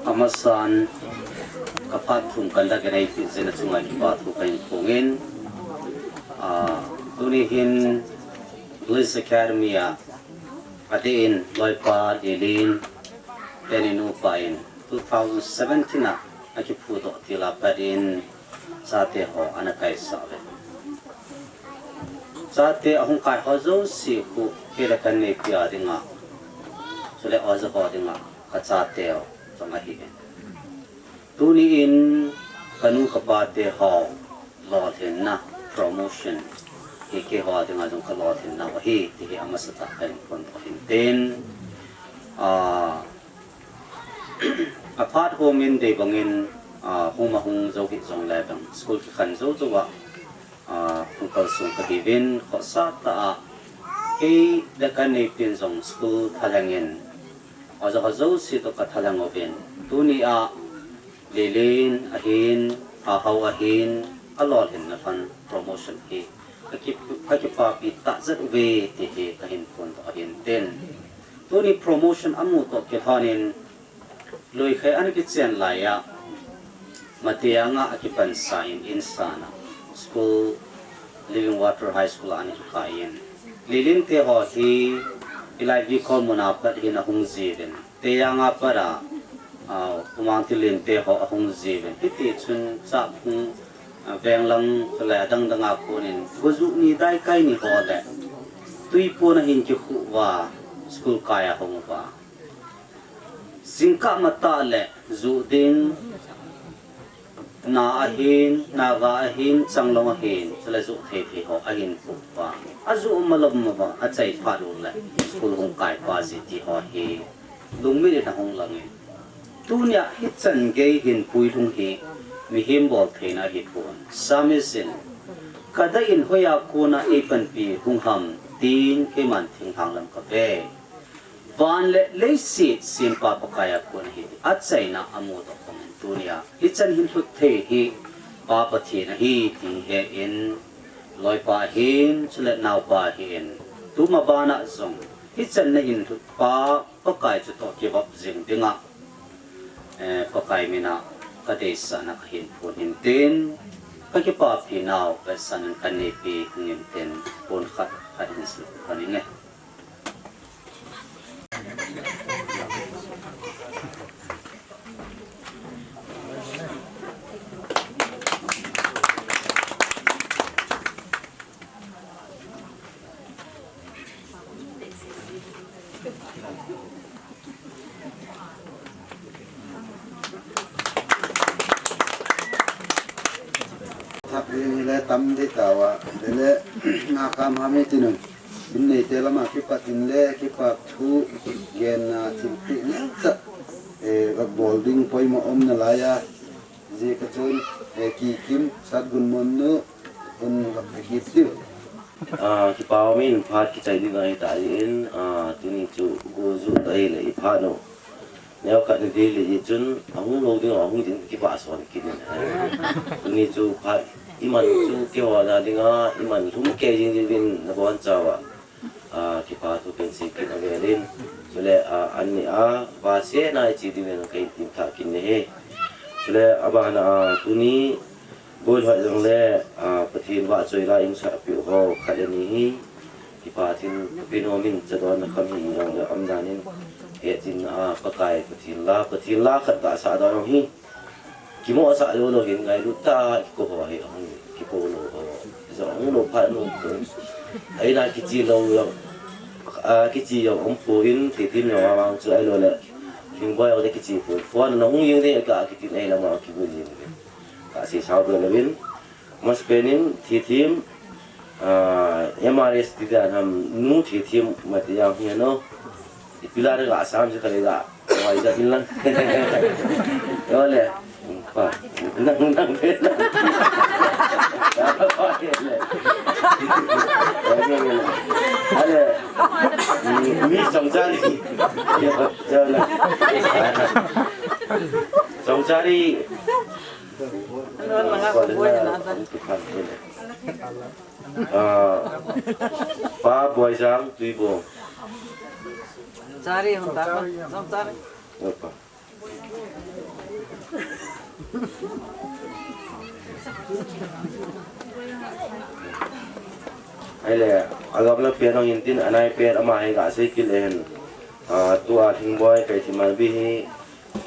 Amasan, kaphat thum kanla kanei peh jeh a chunga kipa thu kahin phong in, ah, tuni hin Police Academy a adeh in loipa Lilin teni nupa in two thousand seventeen a akiphudoh til a pat in chate ho ana kaisah uve. Chate ahung kai ho jouse khu kei le kaneipi a dinga, chule oja ho dinga kachate ho jong ahi. Tuni in kanu kapa te ho lolhinna, promotion, hi keiho dinga jong kalolhinna ahi, ti hi amasatah a kahin phondoh in tin, ah, Aphat home in dei bangin, ah, home a hung jou hih jongle bang school kikhen jou jou a, ah, hung kalsong kahiuvin, khosa tah a kei le ka neipin jong school thalheng in, ajo ajo si toh kathalheng uvin. Tuni a Lilin ahin, Ahao ahin, alolhinna pan promotion hi kaki-, kakipapi tah jat uve ti hi kahin phongdoh ahin tin. Tuni promotion amu toh kilhonin, Luikhe ana kichen laiya, Matianga akipansa in, insana school, Living Water High School a ana kikai in. Lilin te ho hi, hilai Vikhol muna pat hin ahung jiuvin. Teyanga pat a, ah, Umang Tilin te ho ahung jiuvin. Hiti chun Chahphung, ah, Venglang, chule adang dang a konin, Gojuh ni Daikai ni ho le, Tuipon a hin kikhu uva, school kai ahung uva. Jingkah matah le juh ding, Na ahin, Naga ahin, Changlong ahin, chule juh thei thei ho ahin khuh uva. Ajuh malom uva, achai phat uleh, school hung kai pa ji ti ho hi, lungmit in ahung lang in. Tunia hichan gei hin puilhung hi, mihem bol theina ahipon. Psalmist in, Kadei in hoiya kona eipanpi hung ham, tin keiman thinglhang lam kave. Van le leiset sempa Pakai a kon ahi, achaina amu toh khom in tunia hichan hin lhut thei hi Pa Pathen ahi ti hi he in, loipa ahin, chule naopa ahin, tuma bana jong hichan na hin lhut pa Pakai chutoh kivop jing dinga, eh, Pakai mina kadeisahna kahin phong in tin, kakipapi nau, kasan kaneipi hung in tin, pon khat khat hin suk khan in e. Thak ding hi le tam ding tauva, le le, nga kam ha mi tinun. Min neite lama kipat in le, kipat thu, genna thil pi nel cha. Eh, va bol ding poimo um nalai a. Ji ka chun, eh, Kikim, Satgunmonnu, un va kit diu. Ah, kipa um in phat kichai ding ahi ta in, ah, tuni chu go ju ta hi le i phat no. Neo khat ni ding le i chun, ahung lou ding, ahung ding, kipa son kit in. Tuni chu phat, i man chu, keiho na dinga, i man lhum kei jing jing in, na bon chauva. Ah, kipa thu ken sei kit avel in. Chule, ah, an ni a, va se nai chi ding in, kei tin tha kin ne he. Chule, abana, ah, tuni, Boi hoi jong le, ah, Pathen vahchoi la in sa piu ho khat le ni hi. Kipa tin, Pathen nom in chadon na kham hi jong le, um dan in, he tin, ah, Pakai Pathen la, Pathen la khat ta sa don hi. Kimo sa lou lou hin ngailut ta, ko ho hi, hung, kipo lou ho. Jong hung lou pha lou ko. Ai na kichi lou jong, ah, kichi jong um po in, ti tin jong amang chu ai lou le. King boy ho le kichi po. Phone na hung jing le ka kitin ai la ma kibu jing le. Ka sei sao bel uvin. Mas penin, thithem, ah, M R S ti dan ham, nu thithem, mati jang hi no. Ipi la ga sam se kale ga. Wai ja bin lang. Yo le. Pa. Nang, nang, nang. Ale. Mi, mi song jari. Yo, yo le. Song jari. Ah, Pa Boijang, Tuibo. Chari, hung ta, hung chari. Opa. Ahile, agam la pen hung in tin, anai pen ama hi ga sei kit le hen. Ah, tua Thingboi, Kaithimalbi hi,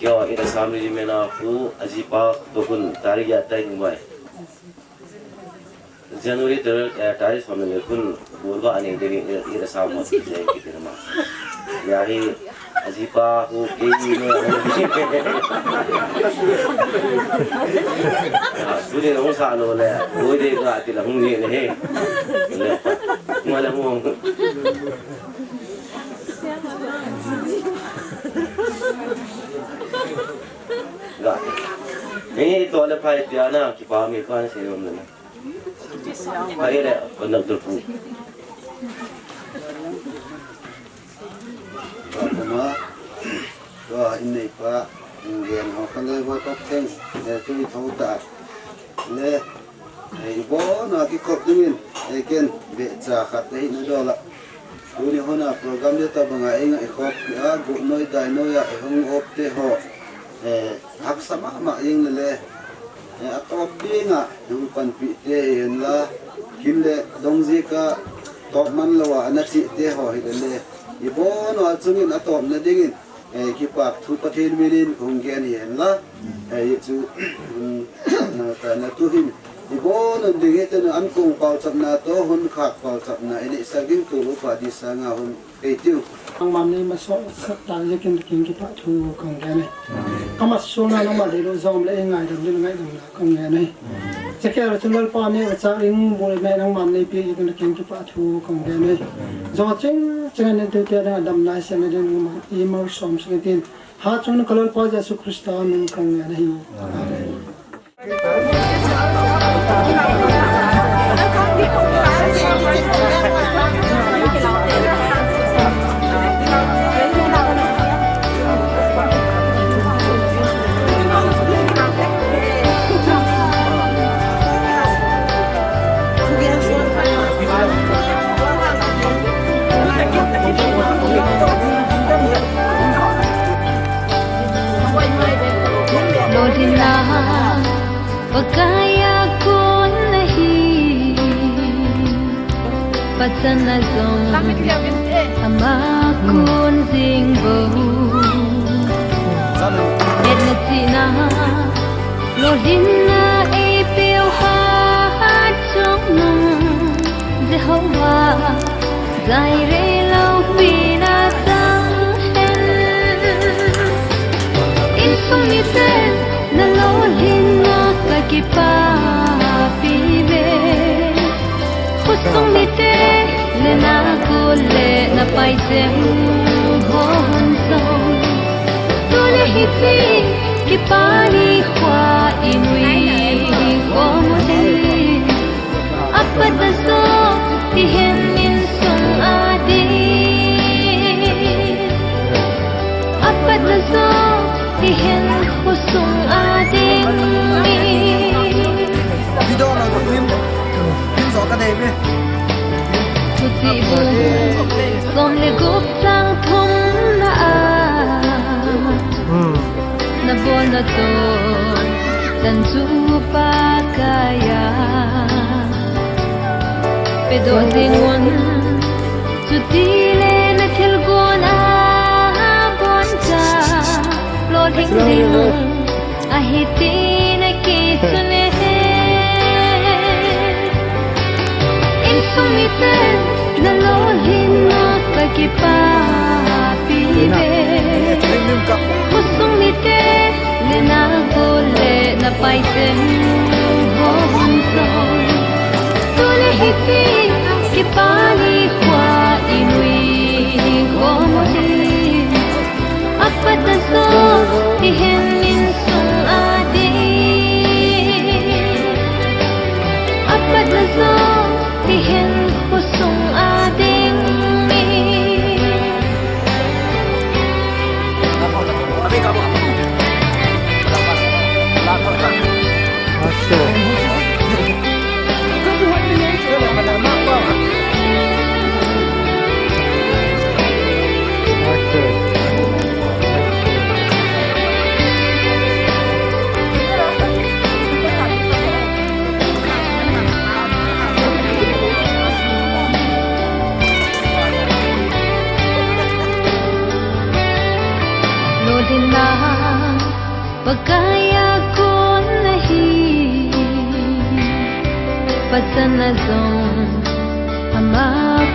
Keiho, eight Assam Regiment a pu, ajipa, toh khun, tarik kaya tah in bai. January tarik, eh, tarik som le khun, Burma ani deri, eight Assam mo, jai ki deri ma. Ya hi, ajipa, pu, kei, no, ya, suni no sa lo le, boi de ka, ti la hung ni le he. Le, ma la hung. Ni to le phai tia na kipa mi pan se lom le na. Phai le on na tu pu. Tuma, tua in nei pa, in gen ho ka le vote of thanks, le tu i thou ta. Le, eh, i bon a kikhop dingin, eh, ken, be cha khat te hi na dola. Tuni hona program le ta banga inga i khop, a, gu noi dai noi a, i hung op te ho. Eh, haksa mama ing le le. Eh, a top pi nga, i hung panpi te hi hen la. Kin le, dong zi ka, top man lo a, ana chi te ho hi le le. I bon a chungin a top na dingin. Eh, kipa thu Pathen minin kong gen hi hen la. Eh, i chu, um, na ta na tu hin. I bon un ding hi te na an kong pau chap na to, hun khak pau chap na, i ni sa ging tu lu pa di sa nga hun. Ei tiu. Nangman nei maso sak ta jekin king kipa thu kong gen e. Kama sona nangman le lo zom le ngai dam le ngai dam na kong gen e. Cheke ra chun Lalpa mi a cha ring bu le nangman nei pi jekin king kipa thu kong gen e. Zo ching ching nen tu te na dam nai se na den nangman i mau som sing tin. Ha chung ka Lalpa Jesu Krista min kong gen e. Amen. Lolhinna Pakai a kon ahi, pachatna jong ama kon jing bou. Hetna chihna, lolhinna eipeu hat jong nung Jehovah. Jireh loupi na chang hen. Insung mite na lolhinna kakipapi ve. Khosung mite le na kol le na paisem hon jong. Tule hiti kipa nikho a inui khom u hi. Apatna joh hihen insung a ding. Apatna joh hihen khosung a ding. Video lo ding him. Him jo ka dei ve. Thuchih bu som le gup chang thumna a. Hmm. Na bolna toh chan chu Pakai a pedoh jing un, chutile na thilgon a boncha lolhing jing un, ahi tina kisun e. Insung mite na lolhinna kakipapi ve. Khosung mite le na kol le na paisem hon jong. Tule hiti kipa nikho a inui khom u hi. Apatna joh hihen insung a ding. Apatna joh hihen khosung a ding. Lolhinna Pakai a kon ahi, pachatna jong ama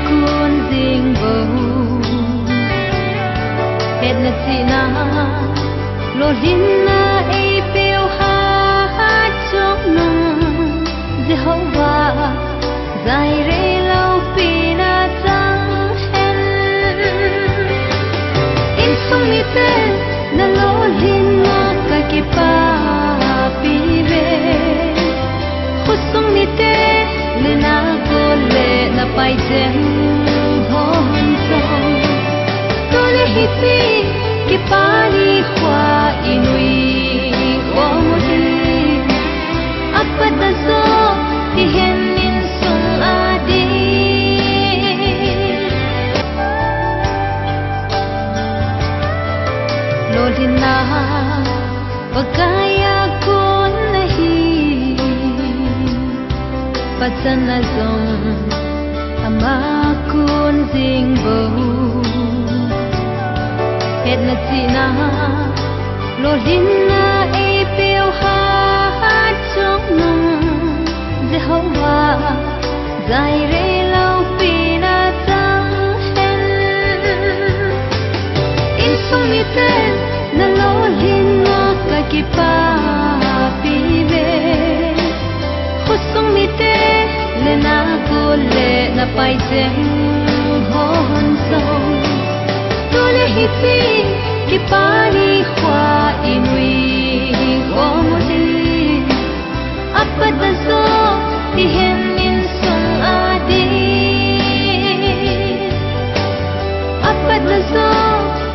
kon jing bou. Hetna chihna, lolhinna eipeu hat jong nung Jehovah. Jireh loupi na chang hen. Insung mite na lolhinna kakipah Jen hon song. Tule hiti kipa nikho inui khom u hi. Apat a jo hihen insung a ding. Lolhinna Pakai a kon ahi. Pachatna jong ama kon jing bou. Hetna chihna, lolhinna eipeu hat jong nung Jehovah Jireh loupina chang hen. Insung mite na lolhinna kakipapi ve. Khosung mite le na gol le na pai jeng hon song. Tule hiti kipa nikho inui khom u hi. Apat a jo hihen insung a ding. Apat a jo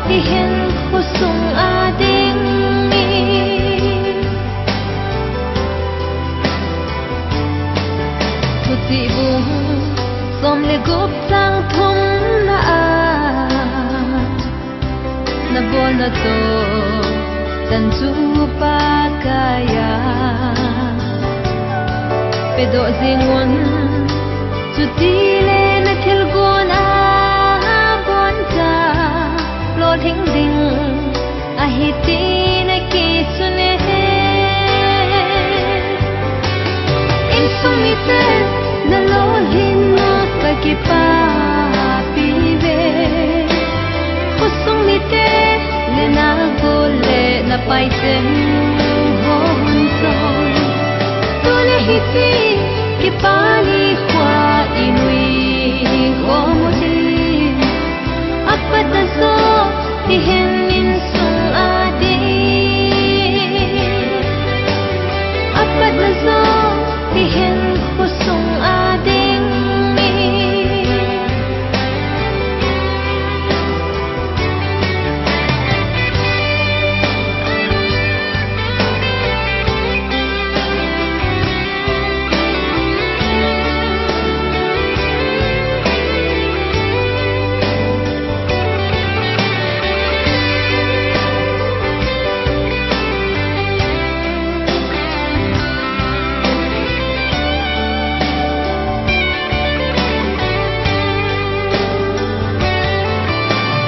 hihen khosung a ding. Thuchih bung som le gup chang thumna a, na bolna toh chan chu Pakai a pedoh jing un. Chutile na thilgon a boncha lolhing ding ahi ti na kisun e. Insung mite na lolhinna kakipapi ve. Khosung mite le na gol le na pai jeng hon song. Tule hiti kipa nikho inui khom u hi. Apat a jo hihen insung a ding. Apat a jo hihen khosung a ding.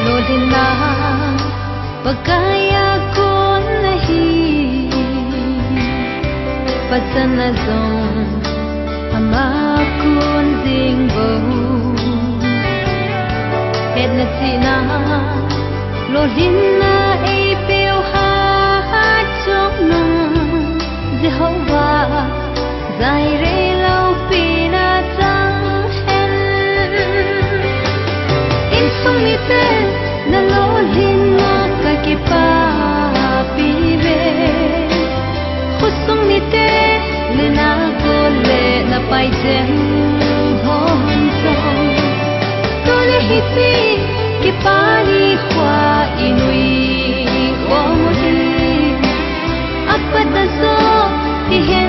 Lolhinna Pakai a kon ahi. Pachatna jong ama kon jing bou. Hetna chihna, lolhinna eipeu hat jong nung Jehovah Jireh loupina chang hen. Insung mite na lolhinna kakipapi ve. Khosung mite le na gol le na pai jeng hon song. Tule hiti kipa nikho inui khom u hi. Apat a jo hihen